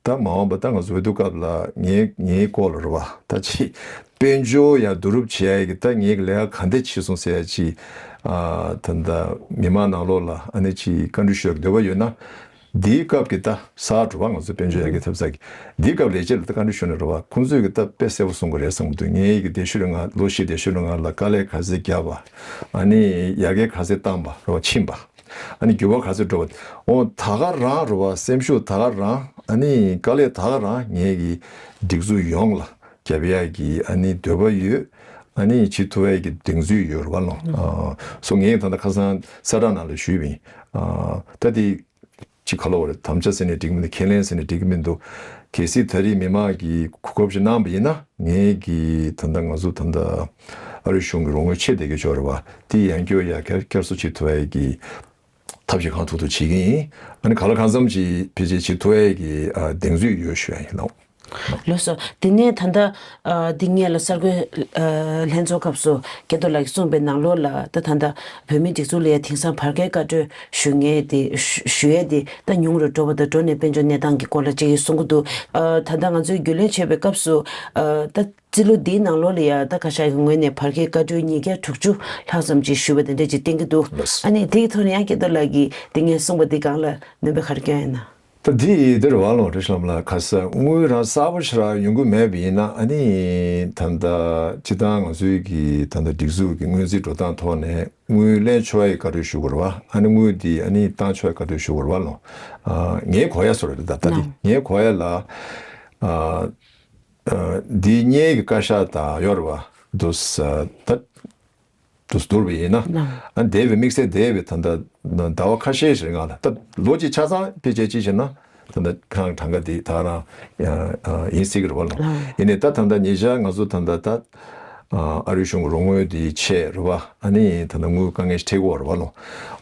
ད་མ་འོངས་པ་ད་ང་ཚོ་འོས་བསྡུ་སྐབས་ལ་ངའི་ངའི་སྐོར་ལ་རེད་བ། ད་ཅི་དཔལ་འབྱོར་ཡང་བསྡུ་རུབ་བྱེད་ཡ་གི་ད་ངའི་ལས་ཀ་ག་འདྲ་བྱས་སོང་ཟེར་ཡ་ཅི། ཨ་ད་ད་མི་མང་ནང་ལོགས་ལ་ཨ་ནི་ཅི་བཀའ་འདྲི་ཞུ་ཡ་གི་འདོད་པ་ཡོད་ན། འདིའི་སྐབས་ཀྱི་ད་གསར་འགྲོ་བ་ང་ཚོ་དཔལ་འབྱོར་ཡར་རྒྱས་ཐེབས་རྩ་གི་འདིའི་སྐབས་ལས་བྱེད་ལ་ད་བཀའ་འདྲི་ཞུ་ན་རེད་བ། ཁོང་ཚོས་གི་ད་དཔེ་གསལ་པོ་གསུང་གི་རེད་བསམ་གི་འདུག་ངའི་གི་སྡེ་ཤོད་རིང་ལ་ལོ་བཞི་སྡེ་ཤོད་རིང་ལ་དཀའ་ལས་ག་ཚད་བརྒྱབ་པ། ཨ་ནི་ཡར་རྒྱས་ག་ཚད་བཏང་པ་རེད་བ། ཕྱིན་པ། ཨ་ནི་འགྱུར་བ་ག་ཚོད་འགྲོ་བ། འོ་ད་ག་རང་རེད་བ། སེམས་ཤུགས་ད་ག་རང་། ཨ་ནི་དཀའ་ལས་ད་ག་རང་ངེད་ཀྱི་སྒྲིག་འཛུགས་ཡོངས་ལ་རྒྱབ་ཡག་གི་ཨ་ནི་འདོད་པ་ཡོད། ཨ་ནི་བྱེད་ཐུབ་ཡག་གི་གདེང་ཚོད་ཡོད་རེད་བ་ལོ། ཨ་སོ་ངས་ད་ལྟ་ཁ་སང་གསལ་བསྒྲགས་ནང་ལ་ཞུས་པ་ཡིན། ཨ་ད་དེ་ཅི་ག་ལབ་དགོས་རེད། དམ་བཅའ་ཟེར་ནས་འགྲིག་མི་འདུག་ཁས་ལེན་ཟེར་ནས་འགྲིག་གི་མི་འདུག་གལ་སྲིད་ད་རེས་མི་མང་གིས་གོ་སྐབས་ཤིག་གནང་པ་ཡིན་ན་ངེད་ཀྱི་ད་ལྟ་ང་ཚོ་ད་ལྟ་ཨ་རིའི་གཞུང་གི་རོགས་དངུལ་ཆད་བསྡད་ཀྱི་ཡོད་རེད་བ། དེ་ཡང་བསྐྱར་ཡང་བསྐྱར་བསྐྱར་གསོ་བྱེད་ཐུབ་ཡག་གི་ཐབས་ཤེས་གང་ཐུབ་ཐུབ་བྱེད་ཀྱི་ཡིན། ཨ་ནི་གང་ལ་གང་འཚམ་ཅིག་ཕལ་ཆེར་བྱེད་ཐུབ་ཡག་གི་ཨ་གདེང་ཚོད་ཡོད་ཞུ་ཡག་ཡིན་ལགས། ལགས་སོ། དེ་ནས་ད་ལྟ་ཨ་འདི་སྔོན་ལ་གསར་འགོད་ཨ་ལྷན་ཚོགས་སྐབས་སུ་སྐལ་རྡོར་ལགས་ཀྱིས་གསུངས་པའི་ནང་ལོགས་ལ་ད་ད་ལྟ་བོད་མིའི་སྒྲིག་འཛུགས་ལ་ཡ་དེང་སང་བར་བརྒལ་བཀའ་འཁྲོལ་ཞུ་མཁན་དེ་ཞུ་ཞུ་ཡས་དེ་ད་ཉུང་རུ་འགྲོ་བ་དང་འགྲོ་ནས་དཔལ་འབྱོར་གནས་སྟངས་ཀྱི་སྐོར་ལ་ཅིག་གསུང་གི་འདུག་ཨ་ད་ལྟ་ང་ཚོས་རྒྱུས་ལོན་བྱས་པའི་སྐབས་སུ་ཨ་ད་རྩིས་ལོ་འདིའི་ནང་ལོགས་ལ་ཡ་ད་བཀའ་ཤག་གི་ངོས་ནས་བར་བརྒལ་བཀའ་འཁྲོལ་ཉིས་བརྒྱ་དྲུག་ཅུ་ལྷག་ཙམ་ཅིག་ཞུ་བ་དེ་འདྲ་ཅིག་བསྟན་གྱི་འདུག་ལགས། ཨ་ནི་དེའི་ཐོག་ནས་ཡང་སྐལ་རྡོར་ལགས་ཀྱིས་དེ་སྔོན་གསུངས་པ་འདི་སྒང་ལ་སྣོན་པ་ག་རེ་སྐྱོན་ཡོད་ན། ད་འདི་འདིར་བ་ལོང་རེ་ཤམ་ལ་ཁ་ས་དངུལ་རང་གསར་པ་ཞིག་རག་ཡོང་གི་མེད་པ་ཡིན་ན། ཨ་ནི་ད་ལྟ་སྤྱིར་བཏང་ང་ཚོའི་གི་ད་ལྟ་སྒྲིག་འཛུགས་ཀྱི་སྔོན་རྩིས་འགྲོ་སྟངས་ཐོག་ནས་དངུལ་ལེན་ཆོག་ཡའི་བཀའ་འཁྲོལ་ཞུ་དགོས་རེད་བ། ཨ་ནི་དངུལ་འདི་ཨ་ནི་བཏང་ཆོག་ཡའི་བཀའ་འཁྲོལ་ཞུ་དགོས་རེད་བ་ལོ། ཨ་ངའི་གོ་ཡ་སོ་རེད་ད་ལྟ་འདི་ལགས། ངའི་གོ་ཡ་ལ་ཨ་ཨ་འདི་སྔོན་གྱི་བཀའ་ཤག་དང་ཡོད་རེད་བ། འདུག་ས་ད། དུ་བསྡུར་བ་ཡིན་ན། ལགས། ཨ་འདས་པའི་དམིགས་བསལ་འདས་པའི་ད་ལྟ་ཟླ་བ་ཁ་ཤས་ཤིག་རིང་ལ་ད་ལོ་གཅིག་ཆ་ཚང་དཔེ་ཆ་གཅིག་བྱས་ན་ད་ལྟ་ཁྱེད་རང་གྲངས་ཀ་འདི་ད་རང་ཡང་ཡིན་སྲིད་ཀྱི་རེད་བ་ལོ། ལགས། ཡིན་ནའི་ད་ད་ལྟ་ཉེ་ཆར་ང་ཚོ་ད་ལྟ་ད་ཨ་རིའི་གཞུང་གི་རོགས་དངུལ་འདི་ཆད་རེད་བ། ཨ་ནི་ད་ལྟ་དངུལ་དཀའ་ངལ་ཞིག་འཕྲད་ཀྱི་ཡོད་རེད་བ་ལོ།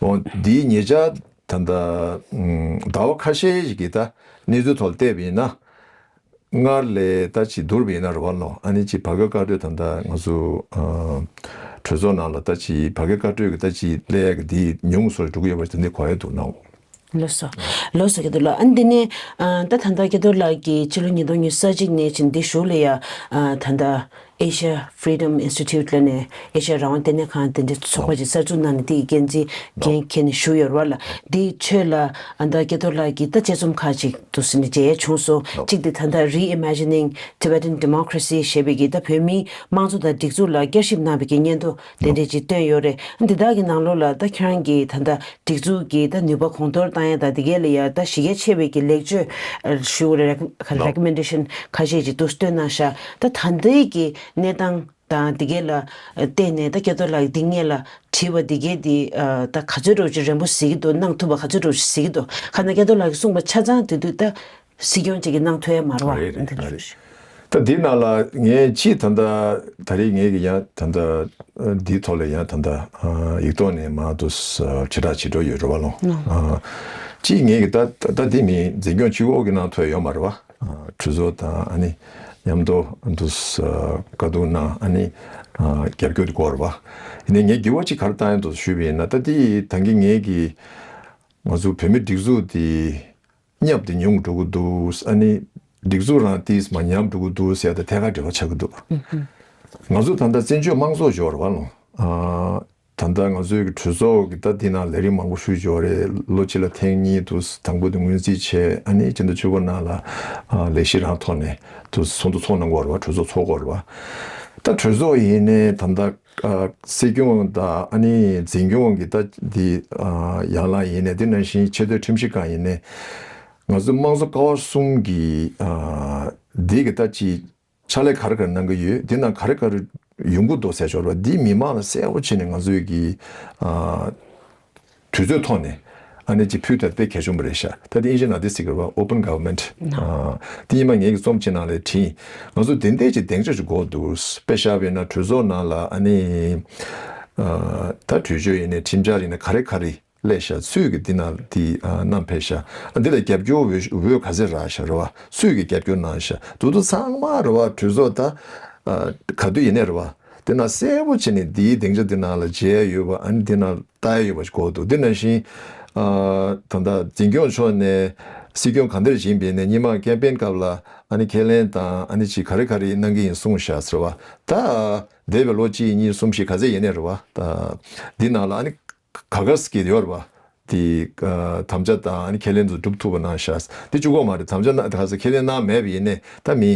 འོ་འདི་ཉེ་ཆར་ ད་ལྟ་ཨུམ་ཟླ་བ་ཁ་ཤས་ཤིག་གི་ད་གནས་ཚུལ་ཐོག་ལ་བལྟས་པ་ཡིན་ན། སྔར་ལས་ད་ཅིག་བསྡུར་བ་ཡིན་ན་རེད་བ་ལོ། ཨ་ནི་ཅིག་བར་བརྒལ་བཀའ་གྲོས་ད་ལྟ་ང་ཚོ་ཨ་གྲོས་ཚོགས་ནང་ལ་ད་ཅིག་བར་བརྒལ་བཀའ་གྲོས་ཀྱི་ད་ཅིག་སླེབས་ཡག་གི་འདི་ཉུང་སུ་འགྲོ་གི་ཡོད་པ་ཞིག་ད་འདི་གོ་ཡ་འདུག་ནའོ། ལགས་སོ། ལགས་སོ་སྐལ་རྡོར་ལགས། ཨ་ནི་འདི་ནས་ཨ་ད་ད་ལྟ་སྐལ་རྡོར་ལགས་ཀྱིས་ཕྱི་ལོ་ཉིས་སྟོང་ཉི་ཤུ་རྩ་གཅིག་ནས་ཕྱིན་འདི་གཞུག་ལ་ཡ་ཨ་ད་ལྟ་Asia Freedom Institute ལབ་ནས་ཨེ་ཤ་ཡ་རང་དབང་ལྟེ་གནས་ཁང་དེ་འདྲའི་ཚོགས་པ་ཅིག་གསར་འཛུགས་གནང་ནས་དེ་ཡི་འགན་འཛིན་འགན་འཁྱེར་ནས་བཞུགས་ཡོད་རེད་བ་ལ། དེའི་ཆོས་ལ་ཨ་ད་སྐལ་རྡོར་ལགས་ཀྱིས་ད་དཔྱད་རྩོམ་ཁག་ཅིག་ཏུ་ཟིན་ནས་མཇལ་ཡས་བྱུང་སོང་། གཅིག་དེ་ད་ལྟ་Reimagining Tibetan Democracy ཞེས་པའི་གི་ད་བོད་མིའི་དམངས་གཙོ་དང་སྒྲིག་འཛུགས་ལ་བསྐྱར་ཞིབ་གནང་བའི་གི་སྙན་ཐོ་དེ་འདྲས་ཅིག་བཏོན་ཡོད་རེད། འདི་དག་གི་ནང་ལོགས་ལ་ད་ཁྱེད་རང་གིས་ད་ལྟ་སྒྲིག་འཛུགས་ཀྱི་ད་ནུས་པ་གོང་མཐོར་བཏང་ཡ་དང་དེ་གས་ལ་ཡ་ད་གཞི་རྒྱ་ཆེ་བའི་གི་ལེགས་བཅོས་ཨ་ཞུ་རེ་recommendation ཁ་ཤས་ཅིག་ཏུ་བཏོན་གནང་ཤག་ད་ད་ལྟའི་གི་གནས་སྟངས་དང་དེ་གས་ལ་བལྟས་ནས་ད་སྐལ་རྡོར་ལགས་འདི་སྔས་ལ་བྲིས་པ་འདི་གས་འདི་ཨ་ད་ག་ཚོད་འདྲ་བོ་ཅིག་རན་པོ་གཟིགས་ཀྱི་འདུག་གནང་ཐུབ་པ་ག་ཚོད་འདྲ་བོ་ཅིག་གཟིགས་ཀྱི་འདུག་ག་ན་སྐལ་རྡོར་ལགས་ཀྱིས་གསུངས་པ་ཆ་ཚང་དེ་དུས་ད་སྲིད་སྐྱོང་ཅིག་གིས་གནང་ཐུབ་ཡ་མ་རེད་བ། རེད་རེད་འདི་འདྲ་རེད། ཞུ། ད་འདི་ནང་ལ་ངས་ཅིག་ད་ལྟ་ད་རེས་ངས་ཀྱི་ཡང་ད་ལྟ་འདིའི་ཐོག་ལ་ཡང་ད་ལྟ་ཡིག་ཐོག་ནས་མར་དུ་དྲིལ་བསྒྲགས་བྱེད་འགྲོ་ཡོད་རེད་བ་ལོ། ཅིག་ངས་ཀྱི་ད་ད་འདི་མི་འཛིན་སྐྱོང་གཅིག་པོ་གི་ནང་ཐོག་ཡོད་མ་རེད་བ། གྲོས་ཚོགས་དང་ཨ་ནི་མཉམ་དུ་འདུ་བཀའ་བསྡུར་གནང་ཨ་ནི་རྒྱབ་སྐྱོར་དེ་དགོས་རེད་བ། ཡིན་ནའི་ངས་འགྱུར་བ་ཅིག་ག་རེ་བཏང་ཡོད་འདུག་ཞུས་པ་ཡིན་ན། ད་འདི་ད་གིན་ངས་ཀྱི་ང་ཚོ་བོད་མི་སྒྲིག་འཛུགས་དེ་བརྙབ་དེ་ཉུང་འགྲོ་གི་འདུག་ཨ་ནི་སྒྲིག་འཛུགས་རང་ཏིས་མ་ཉམས་འགྲོ་གི་འདུག་ཟེར་ཡ་ད་ཐད་ཀར་འབྲེལ་བ་ཆགས་ཀྱི་འདུག་ང་ཚོ་ད་ལྟ་བཙན་བྱོལ་དམངས་གཙོ་འབྱོར་བ་ལོ། ཨ་ད་ལྟ་ང་ཚོའི་གི་གྲོས་ཚོགས་ཀྱི་ད་འདི་ནང་ལས་རིམ་མང་པོ་ཞུས་འབྱོར་རེད། ལོ་གཅིག་ལ་ཐེངས་གཉིས་འདུག་དང་པོ་དེ་སྔོན་རྩིས་བྱས་ཨ་ནི་སྤྱི་ཟླ་བཅུ་པ་ནང་ལ་ཨ་ལས་གཞི་རང་ཐོག་ནས་འདུག་ཚོགས་འདུ་ཚོགས་གནང་དགོས་རེད་བ། གྲོས་ཚོགས་ཚོགས་དགོས་རེད་བ། ད་གྲོས་ཚོགས་ཡིན་ནའི་ད་ལྟ་ཨ་སྲིད་སྐྱོང་དང་ཨ་ནི་འཛིན་སྐྱོང་གི་ད་འདི་ཨ་ཡན་ལག་ཡིན་ནའི་དེ་ནང་བཞིན་ཆེས་མཐོའི་ཁྲིམས་ཞིབ་ཁང་ཡིན་ནའི་ང་ཚོ་དམངས་གཙོ་ཀ་བ་གསུམ་གྱི་ཨ་འདི་གི་ད་ཅི་ཕྱག་ལས་ག་རེ་ག་རེ་གནང་གི་ཡོད། འདི་ནང་ག་རེ་ག་རེ་ཡོང་གི་འདུག་ཟེར་ཞོར་བ་འདི་མི་མང་ལ་གསལ་པོ་བྱས་ནས་ང་ཚོའི་གི་ཨ་དུས་ཚོད་ཐོག་ནས་ཨ་ནི་ཅིག་ཕུལ་ཐུབ་དཔེ་གལ་ཆེན་པོ་རེད་ཤག་ད་དེ་ཨིན་ཇི་ནང་དེ་ཟེར་གི་རེད་བ། Open Government། ཨ་དེ་ཉི་མ་ངེད་ཀྱི་རྩོམ་ཆེན་ནང་ལ་བྲིས། ང་ཚོ་དེ་འདྲས་ཅིག་སྡིངས་ཆ་ཞིག་དགོས་འདུག་དཔེ་བཞག་པ་ཡིན་ན་གྲོས་ཚོགས་ནང་ལ་ཨ་ནི་ཨ་ད་གྲོས་ཆོད་ཡིན་ནའི་ཁྲིམས་འཆར་ཡིན་ནའི་ག་རེ་ག་རེ་སླེབས་ཤག་སུས་ཀྱི་འདི་ནང་དེ་ཨ་བསྣམས་ཕེབས་ཤག་འདི་ལ་རྒྱབ་སྐྱོར་འོས་འོས་ག་ཚད་རག་ཤག་རེད་བ། སུས་ཀྱི་རྒྱབ་སྐྱོར་གནང་ཤག་འདུག་འདུག་ཚང་མ་རེད་བ། གྲོས་ཚོགས་ད་ཨ་ག་དུས་ཡིན་ནའི་རེད་བ། དེ་ན་གསལ་པོ་བྱས་ནས་འདིའི་སྡིངས་ཆ་འདི་ནང་ལ་མཇལ་ཡོད་པ་ཨ་ནི་འདི་ནང་ལྟ་ཡ་ཡོད་པ་ཞིག་དགོས་འདུག་འདི་ནང་བཞིན་ཨ་ད་ལྟ་འཛིན་སྐྱོང་ཕྱོགས་ནས་སྲིད་སྐྱོང་གང་འདིར་ཕྱིན་པ་ཡིན་ནའི་སྔོན་མ་ཀེམ་པེན་སྐབས་ལ་ཨ་ནི་ཁས་ལེན་དང་ཨ་ནི་ཅིག་ག་རེ་ག་རེ་གནང་གི་ཡིན་གསུངས་ཤག་ཟེར་བ། ད་འདས་པའི་ལོ་གཅིག་གཉིས་གསུམ་བཞི་ག་ཚད་ཡིན་ནའི་རེད་བ། ད་འདི་ནང་ལ་ཨ་ནི་ག་ག་སི་ཀི་ཡོད་རེད་བ། དེ་ཨ་དམ་བཅའ་དང་ཨ་ནི་ཁས་ལེན་དུ་སྒྲུབ་ཐུབ་པ་གནང་ཤག་དེ་གཅིག་པོ་མ་རེད། དམ་བཅའ་གནང་ག་ས་ཁས་ལེན་གནང་མེད་པ་ཡིན་ནའི་ད་མི་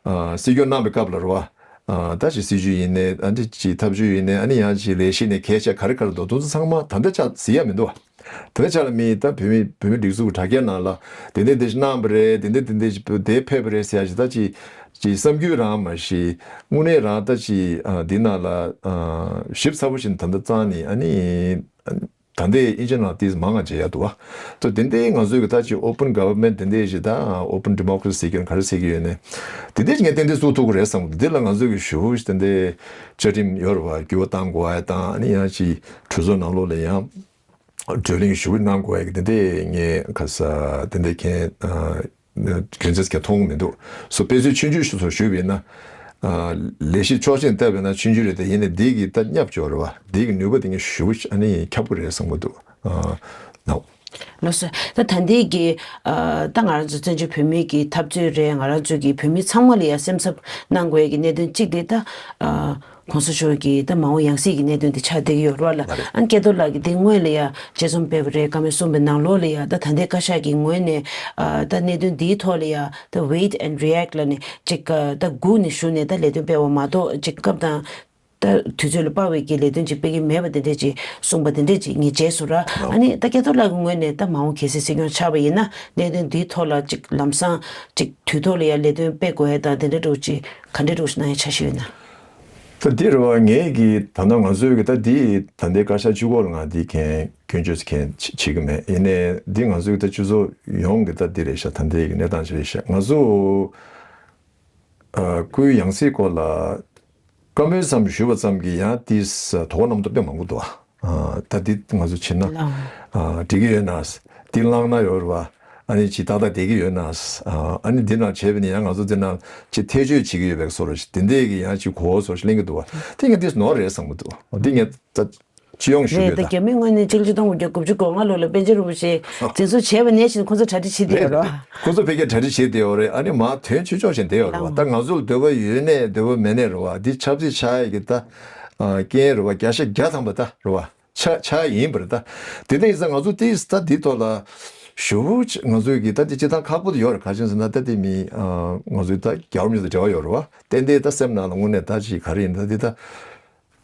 ཨ་སྲིད་སྐྱོང་གནང་བའི་སྐབས་ལ་རེད་བ། ཨ་ད་ཅིག་སྲིད་ཇུས་ཡིན་ནའི་ཨ་འདི་ཅིག་ཐབས་ཇུས་ཡིན་ནའི་ཨ་ནི་ཡང་ཅིག་ལས་གཞི་ནས་གལ་ཆེ་ག་རེ་ག་རེ་འདུག་དེ་ཚོ་ཚང་མ་ད་ལྟ་ཆ་གཟིགས་ཡ་མི་འདུག་བ། ད་ལྟ་ཆ་ལ་མི་ད་བོད་མི་བོད་མི་སྒྲིག་འཛུགས་ཀྱི་དྲ་རྒྱའི་ནང་ལ་དེ་འདྲ་དེ་ཞིག་གནང་བ་རེད། དེ་འདྲ་དེ་འདྲ་ཞིག་དེ་ཕེབས་པ་རེད་ཟེར་ཡ་ཞིག་ད་ཅིག་ཅིག་བསམ་རྒྱུས་རང་མ་ཞིག་དངོས་གནས་རང་ད་ཅིག་ཨ་འདི་ནང་ལ་ཨ་ཞིབ་ཚགས་པོ་ཞིག་ད་ལྟ་བཙལ་ནས་ཨ་ནི། ད་ལྟའི་ཨིན་ཇི་ནང་ཏིས་མང་ང་བྱེད་ཡ་འདུག་བ། ད་དེ་འདྲའི་ང་ཚོའི་གི་ད་ཅིག་open government དེ་འདྲའི་ཞིག་ད་open democracy ཟེར་གྱི་ག་རེ་ཟེར་གྱི་ཡོད་ནས། དེ་འདྲའི་ཞིག་ངས་ཏན་ཏན་བཙུགས་ཐུབ་ཀྱི་རེད་བསམ་གི་འདུག་འདི་ལ་ང་ཚོའི་གི་ཞུ་བོ་ཞིག་དེ་འདྲའི་བཅའ་ཁྲིམས་ཡོད་རེད་བ། འགྱུར་བ་གཏང་དགོས་ཡ་དང་ཨ་ནི་ཡང་ཅིག་གྲོས་ཚོགས་ནང་ལོགས་ལ་ཡང་བགྲོ་གླེང་ཞུ་གནང་དགོས་ཡ་གི་དེ་འདྲའི་ངས་ག་ས་དེ་འདྲའི་མཁན། རྒྱུ་མཚན་གྱི་མཐོང་མི་འདུག་སོ་དཔེ་མཚོན་ཆུང་ཆུང་ཞིག་ཚོ་ཞུས་པ་ཡིན་ན། ལས་གཞི་ཕྱོགས་ཞེན་བལྟས་པ་ཡིན་ན་ཆུང་ཆུང་རེད་དེ་ཡིན་ནའི་འདི་གི་ད་བརྙབ་སྐྱོར་རེད་བ། འདི་གི་ནུས་པ་དེ་ངས་ཞུ་ཨ་ནི་ཁྱབ་ཀྱི་རེད་བསམ་གྱི་འདུག་ནའོ། ལགས་སོ། ད་ད་ལྟའི་གི་ད་ང་རང་ཚོ་བཙན་བྱོལ་བོད་མིའི་གི་འཐབ་རྩོད་རེད། ང་རང་ཚོ་གི་བོད་མི་ཚང་མ་ལ་ཡ་སེམས་འཚབ་གནང་དགོས་ཡ་གི་གནད་དོན་གཅིག་དེ་ད། གོང་ས་མཆོག་གིས་ད་མ་འོངས་ཡང་སྲིད་ཀྱི་གནད་དོན་དེ་ཆགས་བསྡད་ཀྱི་ཡོད་རེད་བ་ལ། ཨ་ནི་སྐལ་རྡོར་ལགས་ཀྱིས་དེ་སྔོན་ལ་ཡ་དཔྱད་རྩོམ་སྤེལ་བ་རེད། བཀའ་མོལ་གསུངས་པའི་ནང་ལོགས་ལ་ཡ་ད་ད་ལྟའི་བཀའ་ཤག་གི་ངོས་ནས་ཨ་ད་གནད་དོན་འདིའི་ཐོག་ལ་ཡ་ད་wait and react ལབ་ནས་ཅིག་ཨ་ད་སྒུག་ནས་བཞུགས་ནས་ད་ལས་དོན་སྤེལ་བ་མ་གཏོགས་ཅིག་སྐབས་དང་ད་དུས་ཚོད་ལ་དཔག་པའི་གི་ལས་དོན་ཅིག་སྤེལ་གྱི་མེད་པ་དེ་འདྲས་ཅིག་གསུངས་པ་དེ་འདྲས་ཅིག་ངས་མཇལ་སོང་ར། ཨ་ནི་ད་སྐལ་རྡོར་ལགས་ཀྱི་ངོས་ནས་ད་མ་འོངས་གལ་སྲིད་སྲིད་སྐྱོང་ཆགས་པ་ཡིན་ན་གནད་དོན་འདིའི་ཐོག་ལ་ཅིག་ལམ་སང་ཅིག་དུས་ཐོག་ལ་ཡ་ལས་དོན་སྤེལ་དགོས་ཡ་དང་དེ་འདྲས་འདྲ་བོ་ཅིག་ག་འདྲས་འདྲ་བོ་ཞིག་གནང་ཡ་འཆར་གཞི་ཡོད་ན། ད་འདི་རེད་བ། ངས་གི་ད་ལྟ་ང་ཚོའི་གི་ད་འདི་ད་ལྟའི་བཀའ་ཤག་གཅིག་པོ་ལ་ང་འདི་མཁན་སྐྱོན་བརྗོད་མཁན་བྱེད་ཀྱི་མེད། ཡིན་ནའི་འདི་ང་ཚོའི་གི་ད་སྤྱི་ཚོགས་ཡོངས་གི་ད་འདི་རེད་ཤག་ད་ལྟའི་གི་གནས་སྟངས་ཅིག་རེད་ཤག་ང་ཚོ་ཨ་སྐུའི་ཡང་སྲིད་སྐོར་ལ་བཀའ་མོལ་ཙམ་ཞུས་པ་ཙམ་གྱིས་ཡང་ཏིས་དོ་གོ་རྣམ་རྟོག་དཔེ་མང་པོ་འདུག་ཨ། ཨ་ད་འདི་ང་ཚོ་བྱེད་ན་ལགས། ཨ་འགྲིག་གི་ཡོད་ན། འདི་བླངས་ན་ཡོད་རེད་བ། ཨ་ནི་ཅིག་ཏག་ཏག་བསྡད་ཀྱི་ཡོད་ན། ཨ་ནི་འདི་ནང་བྱས་པ་ནི་ཡང་ང་ཚོ་འདི་ནང་ཅིག་ཐེ་བྱུས་བྱེད་ཀྱི་ཡོད་པའི་བཟོ་འདྲ་ཞིག་དེ་འདྲས་ཀྱི་ཡང་ཅིག་གོ་བ་བཟོ་འདྲ་ཞིག་གླེང་གི་འདུག་བ། དེ་ངས་འདི་ནོར་རེད་བསམ་གྱི་འདུག་འདི་ངས་ད་སྤྱི་ཡོངས་ཞུ་རེད། གི་ད་ད། རྒྱ་མིའི་ངོས་ནས་གཅིག་སྟོང་དགུ་བརྒྱ་དགུ་བཅུ་གོ་ལྔ་ལོ་ལ་པཎ་ཆེན་རིན་པོ་ཆེ་འཛིན་བཟུང་བྱས་པ་ནས་བཞིན་ཁོ་ཚོ་གྲ་སྒྲིག་བྱེད་བསྡད་ཡོད་རེད་བ། ཁོ་ཚོ་ཕ་གིར་གྲ་སྒྲིག་བྱེད་བསྡད་ཡོད་རེད། ཨ་ནི་མ་དོན་ཆོས་ཕྱོགས་ཤིག་བསྡད་ཡོད་རེད་བ། ད་ང་ཚོ་ལ་འདོད་པ་ཡོད་ནའི་འདོད་པ་མེད་ནའི་རེད་བ། འདི་ཆབ་སྲིད་ཆགས་ཡས་ཀྱི་ད་རྐྱེན་རེད་བ། བརྒྱ་ཆ་བརྒྱ་ཐམ་པ་ད་རེད་བ། ཆགས་ཆགས་ཡིན་པ་རེད་ད། དེ་འདྲ་ཡིན་ཙང་ང་ཚོ་ཏིས་ད་འདི་ཐོག་ལ་ཞུ་ང་ཚོའི་གི་ད་འདི་སྤྱི་བཏང་ཁག་པོ་དེ་ཡོད་རེད། ག་ཅི་ཟེར་ན་ད་དེ་མི་ང་ཚོའི་ད་རྒྱལ་བ་མི་དང་འབྲེལ་བ་ཡོད་རེད་བ། ཏན་ཏན་ད་སེམས་ནང་ལ་དངོས་གནས་ད་ཅིག་ག་རེ་ཡིན་ད་འདི་ད་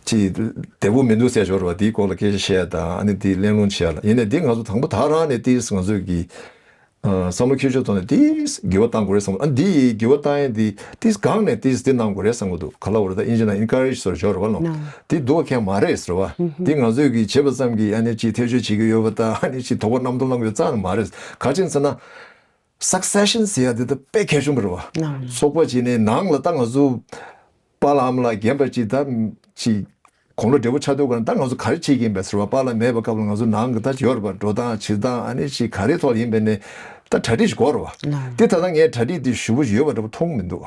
ཅིག་བདེ་པོ་མི་འདུག་ཟེར་ཞོར་བ་དེའི་སྐོར་ལ་སྐད་ཆ་བཤད་ཡ་དང་ཨ་ནི་དེ་གླེང་སློང་བྱེད་ཡ་ལ་ཡིན་ནའི་དེ་ང་ཚོ་དང་པོ་ད་རང་ནས་ཏིས་ང་ཚོའི་གི་བསམ་བློ་འཁྱེར་ཕྱོགས་ཐོག་ནས་ཏིས་འགྱུར་བ་གཏང་དགོས་རེད་བསམ། ཨ་འདི་ཡི་འགྱུར་བ་གཏང་ཡས་འདི་ཏིས་སྒང་ནས་ཏིས་འདི་གནང་དགོས་རེད་བསམ་གི་འདུག་ག་ལ་བོར་ད་ཨིན་ཇི་ནང་ཨིན་ཀ་རེ་ཇི་ཟེར་ཞོར་རེད་བ་ལོ། འདི་འདུག་མཁན་མ་རེད་ཟེར་བ། འདི་ང་ཚོས་ཀྱི་བྱེད་པ་ཙམ་གྱིས་ཨ་ནི་ཅིག་ཐེ་བྱུས་བྱེད་ཀྱི་ཡོད་པ་དང་ཨ་ནི་ཅིག་དོགས་པ་རྣམ་རྟོག་ལངས་ཡོད་རྩ་ནས་མ་རེད། ག་ཅི་ཟེར་ན། སག་སེ་ཤན་ཟེར་ཡ་འདི་ད་དཔེ་གལ་ཆེན་པོ་རེད་བ། ཚོགས་པ་བྱས་ནས་ནང་ལ་ད་ང་ཚོ་པཱ་ལགས་ཨ་མ་ལགས་རྒན་པ་ཅིག་ད་ཅིག་དགུང་ལོ་བགྲེས་པོ་ཆགས་དུས་ཀ་ད་ང་ཚོ་ག་རེ་བྱེད་ཀྱི་ཡིན་པས་ཟེར་བ། པཱ་ལགས་མེད་པའི་སྐབས་ལ་ང་ཚོ་ནང་གི་ད་ཡོད་རེད་པ། འགྲོ་སྟངས་བྱེད་སྟངས་ཨ་ནི་ཅིག་ག་རེ་ཐོག་ཡིན་པས་ནས་ད་གྲ་སྒྲིག་ཞིག་དགོས་རེད་བ། དེ་ད་ལྟ་ངས་གྲ་སྒྲིག་འདི་ཞུ་བོ་ཞིག་ཡོད་པ་འདྲ་པོ་མཐོང་མི་འདུག་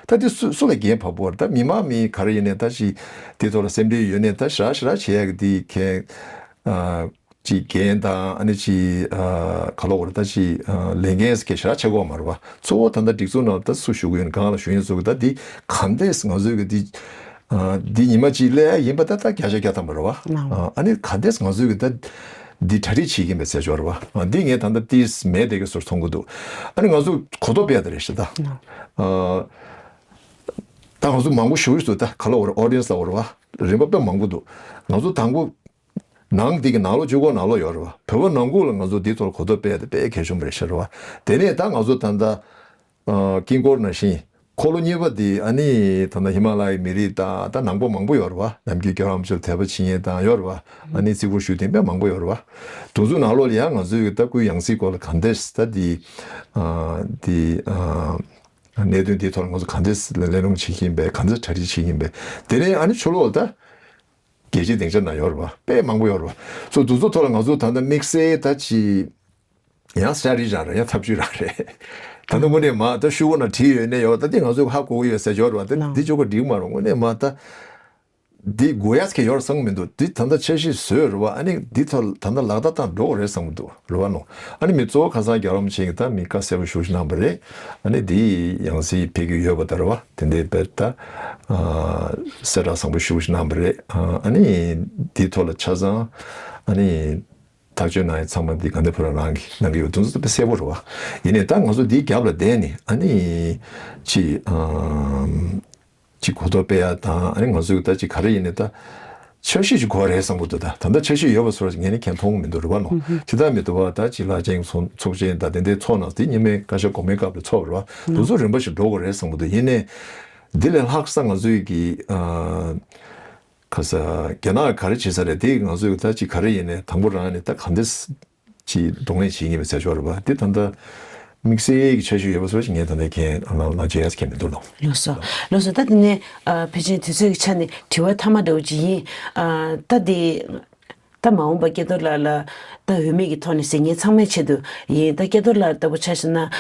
ད་འདི་སུ་སུ་ལ་འགན་བབས་པོ་རེད། ད་མི་མང་མི་ག་རེ་ཡིན་ནས་ད་ཅིག་དེ་ཐོག་ལ་སེམས་ཁྲལ་ཡོད་ནས་ད་ཞེ་དྲག་ཞེ་དྲག་བྱེད་ཡག་གི་འདི་མཁན་ཅིག་འགན་དང་ཨ་ནི་ཅིག་ག་ལོ་བར་ད་ཅིག་ལས་འགན་ཟེར་མཁན་ཞེ་དྲག་ཆགས་ཀྱི་ཡོད་མ་རེད་བ། གཙོ་བོ་ད་ལྟ་སྒྲིག་འཛུགས་ནང་ད་སུ་ཞུགས་ཀྱི་ཡོད་ན་གང་ལ་ཞུགས་ཡིན་ཟེར་གི་ད་འདི་གང་འདྲས་ང་ཚོའི་གི་འདི་འདི་ཉི་མ་གཅིག་སླེབས་ཡ་ཡིན་པ་ད་ད་བརྒྱ་ཆ་བརྒྱ་ཐམ་པ་རེད་བ། ཨ་ནི་གང་འདྲས་ང་ཚོའི་གི་ད་འདི་གྲ་སྒྲིག་བྱེད་ཀྱིན་པའི་ཟེར་ཆོག་རེད་བ། འདི་ངས་ད་ལྟ་ཏིས་མེད་དེ་གི་སོར་མཐོང་གི་འདུག་ཨ་ནི་ང་ཚོ་གོ་རྟོགས་སྤེལ་ཡ་ད་རེད་ཤི་ད། ད་ང་ཚོ་མང་པོ་ཞུ་ཡི་འདུག་ད་ག་ལ་བར་ཨོ་ཌི་ཡན་སི་ལ་བར་བ་རིམ་པ་དཔེ་མང་པོ་འདུག་ང་ཚོ་དང་པོ། ནང་འདི་གི་ནང་ལོགས་གཅིག་པོ་ནང་ལོགས་ཡོད་རེད་བ། བོད་པ་ནང་ཁུལ་ལ་ང་ཚོ་འདི་ཐོག་གོ་རྟོགས་སྤེལ་ཏེ་དཔེ་གལ་ཆེན་པོ་རེད་ཤག་རེད་བ། དེ་ནས་ད་ང་ཚོ་ད་ལྟ་ཨ་དཀྱིལ་འཁོར་ནང་བཞིན་འཁོར་ལོ་གཉིས་པ་འདི་ཨ་ནི་ད་ལྟ་ཧི་མ་ལ་ཡའི་མི་རིགས་དང་ད་ནང་པ་མང་པོ་ཡོད་རེད་བ། ནམ་རྒྱུན་རྒྱལ་བ་རིན་པོ་ཆེ་ལ་དད་པ་བྱེད་མཁན་དང་ཡོད་རེད་བ། ཨ་ནི་བརྩི་བཀུར་ཞུ་མཁན་དཔེ་མང་པོ་ཡོད་རེད་བ། དེ་ཚོ་ནང་ལོགས་ལ་ཡང་ང་ཚོའི་ད་སྐུའི་ཡང་སྲིད་སྐོར་ལ་གང་འདྲས་ད་འདི་ཨ་འདི་ཨ་གནད་དོན་འདིའི་ཐོག་ལ་ང་ཚོ་གང་འདྲས་གླེང་སློང་བྱེད་ཀྱི་ཡིན་པས་གང་འདྲས་གྲ་སྒྲིག་བྱེད་ཀྱི་ཡིན་པས་དེ་ནས་ཨ་ནི་ཕྱི་ལོགས་ལ་ད། རྒྱལ་སྤྱིའི་སྡིངས་ཆ་ན་ཡོད་རེད་བ། དཔེ་མང་པོ་ཡོད་རེད་བ། སོ་དེ་ཚོ་ཐོག་ལ་ང་ཚོ་ད་ལྟ་དམིགས་བསལ་ད་ཅི་ཡང་སི་ཊ་རེ་ཊི་རང་རེད། ཡང་ཐབས་ཇུས་རང་རེད། ད་ལྟ་དངོས་གནས་མ་ད་ཤོག་བུ་ན་བྲིས་ཡོད་ནས་ཡོད་ད་དེ་ང་ཚོས་ཧ་གོ་གི་ཡོད་ཟེར་ཡོད་རེད་བ། ད་འདི་ཅོག་ག་འགྲིག་མ་རེད། དངོས་གནས་མ་ད་འདི་དགོས་ཡ་ཟེར་མཁན་ཡོད་རེད་བསམ་གི་མི་འདུག་འདི་ད་ལྟ་འཆར་གཞི་བཟོས་རེད་བ། ཨ་ནི་འདི་ཐོག་ད་ལྟ་ལག་བསྟར་བཏང་འགྲོ་གི་རེད་བསམ་གི་འདུག་རེད་བ་ནོ། ཨ་ནི་མི་གཙོ་བོ་ཁ་སང་རྒྱལ་བ་རིན་པོ་ཆེ་གིས་ད་མི་བཀའ་གསལ་པོ་ཞེ་པོ་ཅིག་གནང་བ་རེད། ཨ་ནི་དེའི་ཡང་སྲིད་ཕེབས་ཀྱི་ཡོད་པ་ལྟར་བ་དེ་འདྲའི་དཔེ་ད་གསལ་བསྒྲགས་བཟང་པོ་ཞེ་པོ་ཅིག་གནང་བ་རེད། ཨ་ནི་དེའི་ཐོག་ལ་ཆ་ཚང་ཨ་ནི་ཐག་གཅོད་གནང་ཡ་ཚང་མ་འདི་དགའ་ལྡན་ཕོ་བྲང་རང་གིས་གནང་གི་ཡོད། དེ་ཚོ་དཔེ་གསལ་པོ་རེད་བ། ཡིན་ནའི་ད་ང་ཚོ་འདིའི་རྒྱབ་ལ་བསྡད་ནས་ཨ་ནི་ཅི། ཅིག་གོ་རྟོགས་སྤེལ་ཡ་དང་ཨ་ནི་ང་ཚོས་ད་ཅིག་ག་རེ་ཡིན་ནའི་ད་འཆར་གཞི་ཅིག་དགོས་རེད་བསམ་གྱི་འདུག་ད་ད་ལྟ་འཆར་གཞི་ཡོད་པ་སོགས་ངས་ནི་མཁྱེན་མཐོང་མི་འདུག་རེད་བ་ནོ། ཇི་ལྟར་མི་འདུག་བ། ད་ཅིག་བླ་ཆེན་ཚོགས་ཆེན་དང་དེ་འདྲའི་ཚོགས་ནང་དེ་ཉི་མའི་བཀའ་ཤག་དགོང་མོའི་སྐབས་ལ་ཚོགས་རེད་བ། དེ་ཚོ་རིམ་པ་ཞིག་འགྲོ་དགོས་རེད་བསམ་གྱི་འདུག་ཡིན་ནའི་འདི་ལས་ལྷག་ས་ང་ཚོའི་གི་ཁ་ས་རྒྱ་ནག་ག་རེ་བྱེད་ས་རེད། དེ་ང་ཚོས་ད་ཅིག་ག་རེ་ཡིན་ནའི་དང་པོ་རང་ནས་ད་ག་འདྲ་ཅིག་གདོང་ལེན་བྱེད་ཀྱི་ཡིན་པའི་ཚེ་ཆོག་རེད་པ། དེ་ད་ལྟ་དམིགས་བསལ་གྱི་འཆར་གཞི་ཡོད་པ་སོགས་ཤིག་ངས་ད་ལྟ་མཁྱེན་ལ་ལ་བརྗོད་ཡ་མཁྱེན་མི་འདུག་ལགས། ལགས་སོ། ལགས་སོ། ད་དེ་ནས་ཨ་ཕལ་ཆེར་དུས་ཚོད་ཀྱི་ཆ་ནས་དྲི་བ་མཐའ་མ་འདྲ་བོ་ཅིག་ཡིན། ཨ་ད་དེ་ད་མ་འོངས་པ་སྐལ་རྡོར་ལགས་ལ་ད་འོས་མི་གི་ཐོག་ནས་ཟེར་མཁན་ཚང་མའི་ཆེད་དུ་ཡིན། ད་སྐལ་རྡོར་ལགས་ལྟ་བུ་ཆ་བཞག་ན་ཨ་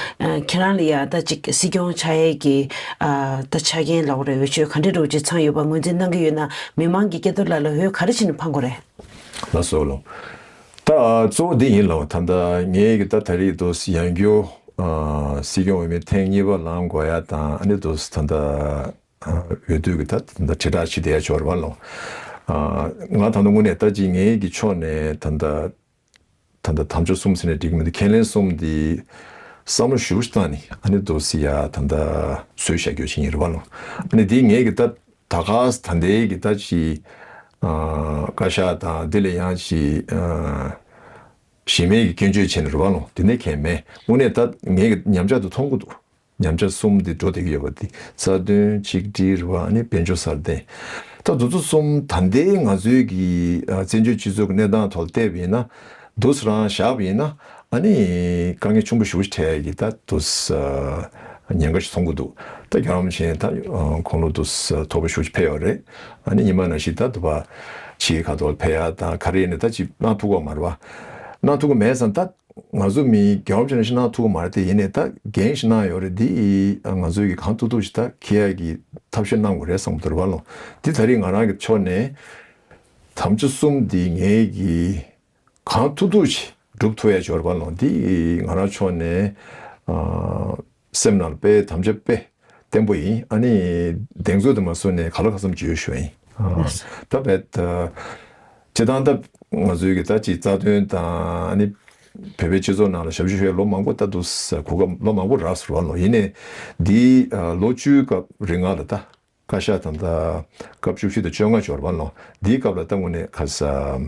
ཁྱེད་རང་ལ་ཡ་ད་ཅིག་སྲིད་སྐྱོང་ཆགས་ཡས་ཀྱི་ཨ་ད་ཆ་རྐྱེན་ལབ་དགོས་རེད། འོས་ཆོས་ག་འདྲ་འདྲ་བོ་ཅིག་ཚང་ཡོད་པ་ངོས་འཛིན་གནང་གི་ཡོད་ན་མི་མང་གིས་སྐལ་རྡོར་ལགས་ལ་འོས་ག་རེ་བྱས་ནས་འཕང་དགོས་རེད། ལགས་སོ་ལགས། ད་གཙོ་བོ་འདི་ཡིན་ལགས། ད་ལྟ་ངའི་གི་ད་ད་རེས་དུ་ཡང་བསྐྱར་ཨ་སྲིད་སྐྱོང་འོས་མི་ཐེངས་གཉིས་པ་ལངས་དགོས་ཡ་དང་ཨ་ནི་དུ་ད་ལྟ་ཨ་འོས་བསྡུ་གི་ད་ད་ལྟ་དྲིལ་བསྒྲགས་བྱེད་བསྡད་ཡ་ཆོག་རེད་བ་ལགས། ཨ་ང་ད་ལྟ་དངོས་གནས་ད་ཅིག་ངའི་གི་ཕྱོགས་ནས་ད་ལྟ་ད་ལྟ་དམ་བཅའ་གསུམ་ཟེར་ནས་འགྲིག་གི་མི་འདུག་ཁས་ལེན་གསུམ་འདི་བསམ་བློ་ཞིབ་པོ་ཞིག་བཏང་ནས་ཨ་ནི་དུ་སི་ཡ་ད་ལྟ་བཟོས་བཞག་རྒྱུ་ཞིག་ཡིན་རེད་བ་ལགས། ཨ་ནི་འདི་ངའི་གི་ད་ད་ག་ད་ལྟའི་གི་ད་ཅི་ཨ་བཀའ་ཤག་དང་དེ་ལས་ཡང་ཅི་ཨ་གཞི་མེད་ཀྱི་སྐྱོན་བརྗོད་བྱས་ནས་རེད་བ་ལགས། དེ་འདྲ་གང་ཡང་མེད། དངོས་གནས་ད་ངའི་གི་ཉམས་ཆག་དུ་མཐོང་གི་འདུག་ཉམས་ཆག་གསུམ་དེ་འགྲོ་བསྡད་ཀྱི་ཡོད་པ་དེ་རྩ་དོན་ཆིག་སྒྲིལ་རེད་བ། ཨ་ནི་དཔལ་འབྱོར་གསར་བརྟན། ད་དེ་ཚོ་གསུམ་ད་ལྟའི་ང་ཚོའི་གི་ཨ་བཙན་བྱོལ་སྤྱི་ཚོགས་ཀྱི་གནས་སྟངས་ཐོག་བལྟས་པ་ཡིན་ན་འདུག་སེ་རང་བཞག་པ་ཡིན་ན་ཨ་ནི་དཀའ་ངལ་ཆེན་པོ་ཞེ་པོ་ཞིག་འཕྲད་ཡ་གི་ད་འདུག་སེ་ཉེན་ཁ་ཞིག་མཐོང་གི་འདུག་ད་རྒྱལ་བ་རིན་པོ་ཆེ་ད་ཁོང་ལོ་འདུག་སེ་དོགས་པ་ཞེ་པོ་ཞིག་འཕེལ་ཡོད་རེད། ཨ་ནི་ཉི་མ་ནང་བཞིན་ད་འདུག་པ། ཕྱིའི་ཁ་ཐོག་ཕེབས་ཡ་དང་ག་རེ་ཡིན་ནའི་ད་ཅིག་གནང་ཐུབ་ཀྱི་མ་རེད་བ། གནང་ཐུབ་ཀྱི་མེད་ཙང་ད་ང་ཚོ་མི་རྒྱལ་བ་ཅན་ཞིག་གནང་ཐུབ་ཀྱི་མ་རེད་དེ། ཡིན་ནའི་ད་འགན་ཞིག་གནང་ཡོད་རེད། འདི་ང་ཚོའི་གི་གང་ཐུབ་ཐུབ་ཞིག་ད་འཁྱེར་ཡ་གི་ཐབས་ཤེས་གནང་དགོས་རེད་བསམ་གྱི་འདུག་རེད་བ་ལོ། འདི་ད་རེས་ང་རང་གི་ཕྱོགས་ནས་དམ་བཅའ་གསུམ་འདི་ངའི་གི་གང་ཐུབ་ཐུབ་ཞིག་སྒྲུབ་ཐུབ་ཡ་ཅིག་ཡོད་རེད་བ་ལོ། འདི་ང་རང་ཕྱོགས་ནས་ཨ། སེམས་ནང་ལ་དཔེ་དམ་བཅའ་དཔེ་བརྟན་པོ་ཡིན། ཨ་ནི་གདེང་ཚོད་དུ་མ་བཟུང་ནས་ག་ལ་ག་ཙམ་བརྗོད་ཞུ་ཡིན། ཨ། ད་བས་ད་སྤྱི་བཏང་ད་ང་ཚོའི་གི་ད་ཅིག་རྩ་དོན་དང་ཨ་ནི་བོད་པའི་སྤྱི་ཚོགས་ནང་ལ་ཞབས་ཞུ་ཞུ་ཡ་ལོ་མང་པོ་ད་དུ་ས་གོ་སྐབས་ལོ་མང་པོ་རག་སོང་བ་ལོ། ཡིན་ནའི་འདི་ཨ་ལོ་བཅུའི་སྐབས་རིང་ལ་ད་བཀའ་ཤག་ད་ལྟ་སྐབས་བཅུ་བཞི་དང་བཅོ་ལྔ་འབྱོར་བ་ལོ། འདིའི་སྐབས་ལ་ད་དངོས་གནས་ཁ་ས་ཨ་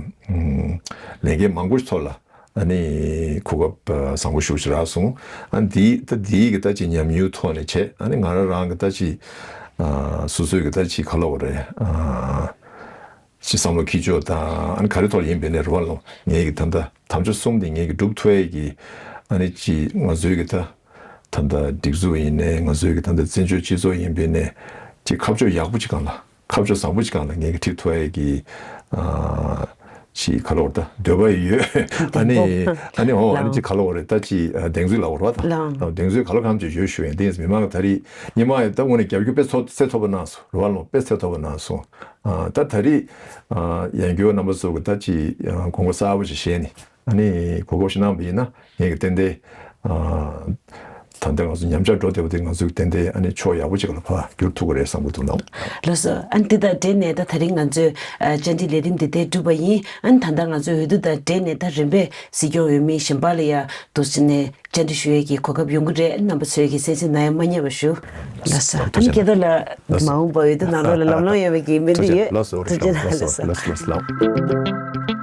ལས་འགན་མང་པོ་ཞིག་ཐོག་ལ་ཨ་ནི་གོ་སྐབས་བཟང་པོ་ཞེ་པོ་ཅིག་རག་སོང་། ཨ་འདི་ད་འདིའི་གི་ད་ཅིག་ཉམས་མྱོང་ཐོག་ནས་བྱས། ཨ་ནི་ང་རང་རང་གི་ད་ཅིག་ཨ་སོ་སོའི་གི་ད་ཅིག་ག་ལབ་དགོས་རེད། ཨ་ཅིག་བསམ་བློ་འཁྱེར་ཕྱོགས་དང་ཨ་ནི་ག་རེ་ཐོག་ལ་ཡིན་པའི་ནས་རེད་བ་ལོ། ངའི་གི་ད་ལྟ་དམ་བཅའ་གསུམ་དེ་ངའི་གི་སྒྲུབ་ཐུབ་ཡས་གི་ཨ་ནི་ཅིག་ང་ཚོའི་གི་ད་ད་ལྟ་སྒྲིག་འཛུགས་ཡིན་ནའི་ང་ཚོའི་གི་ད་ལྟ་བཙན་བྱོལ་སྤྱི་ཚོགས་ཡིན་པའི་ནས་ཅིག་ཁ་ཕྱོགས་ཡག་པོ་ཅིག་སྒང་ལ། ཁ་ཕྱོགས་བཟང་པོ་ཅིག་སྒང་ལ་ངས་ཀྱི་ཁྲིད་ཐུབ་ཡས་ཀྱི་ཨ་ཅིག་ག་ལབ་དགོས་རེད། ད་འདོད་པ་ཡོད། ཨ་ནི་ཨ་ནི་ཨོ་ཨ་ནི་ལགས། ཅིག་ག་ལབ་དགོས་རེད། ད་ཅིག་ཨ་གདེང་ཚོད་ལབ་དགོས་རེད་བ། ད་ལགས། ཨ་གདེང་ཚོད་ག་ལ་གང་ཅིག་ཡོད་ཞུ་ཡིན། དེ་ཡིན་མི་མང་གི་ད་རེས་ཉི་མ་ཡི་ད་དངོས་གནས་རྒྱབ་སྐྱོར་དཔེ་ཚོ་དཔེ་ཐོབ་པ་གནང་སོང་རེད་བ་ལོ། དཔེ་ཚོ་ཐོབ་པ་གནང་སོང་། ཨ་ད་ད་རེས་ཨ་ཡང་སྐྱོར་རྣམ་པ་ཚོ་གི་ད་ཅིག་ཨ་དགོངས་པ་གསལ་པོ་ཅིག་བཞེས་ནས། ཨ་ནི་གོ་སྐབས་ཤིག་གནང་བ་ཡིན་ན་ངས་ཀྱི་ཏན་ཏན་ཨ་ད་ལྟ་ང་ཚོ་ཉམས་ཆག་འགྲོ་བསྡད་པ་དེ་ང་ཚོས་ཏན་ཏན་ཨ་ནི་ཕྱོགས་ཡག་པོ་ཅིག་ལ་ཕར་བསྒྱུར་ཐུབ་ཀྱི་རེད་བསམ་གྱི་འདུག་ལགས། ལགས་སོ། ཨ་ནི་དེ་དང་འབྲེལ་ནས་ད་ད་རིང་ང་ཚོས་ཨ་བཅར་འདྲི་ལས་རིམ་འདི་ལྟར་གྲུབ་པ་ཡིན། ཨ་ནི་ད་ལྟ་ང་ཚོའི་འོས་བསྡུ་དང་འབྲེལ་ནས་ད་རིམ་པས་སྲིད་སྐྱོང་འོས་མི་གཞན་པ་ལ་ཡང་འདུག་སེ་ནས་བཅར་འདྲི་ཞུ་ཡས་ཀྱི་གོ་སྐབས་ཡོང་གི་རེད། རྣམ་པ་ཚོས་ཀྱི་གསན་གཟིགས་གནང་ཡ་མ་བསྙེལ་བ་ཞུ། ལགས་སོ། ཨ་ནི་ཁྱེད་ཚོ་ལ་མ་འོངས་པ་འོས་བསྡུ་ནང་ལོགས་ལ་ལམ་ལྷོང་ཡོང་བའི་གི་སྨོན་འདུན་ཡོད། ལགས་སོ། ཐུགས་རྗེ་གནང་། ལགས་སོ། ལགས་སོ། ལགས་སོ།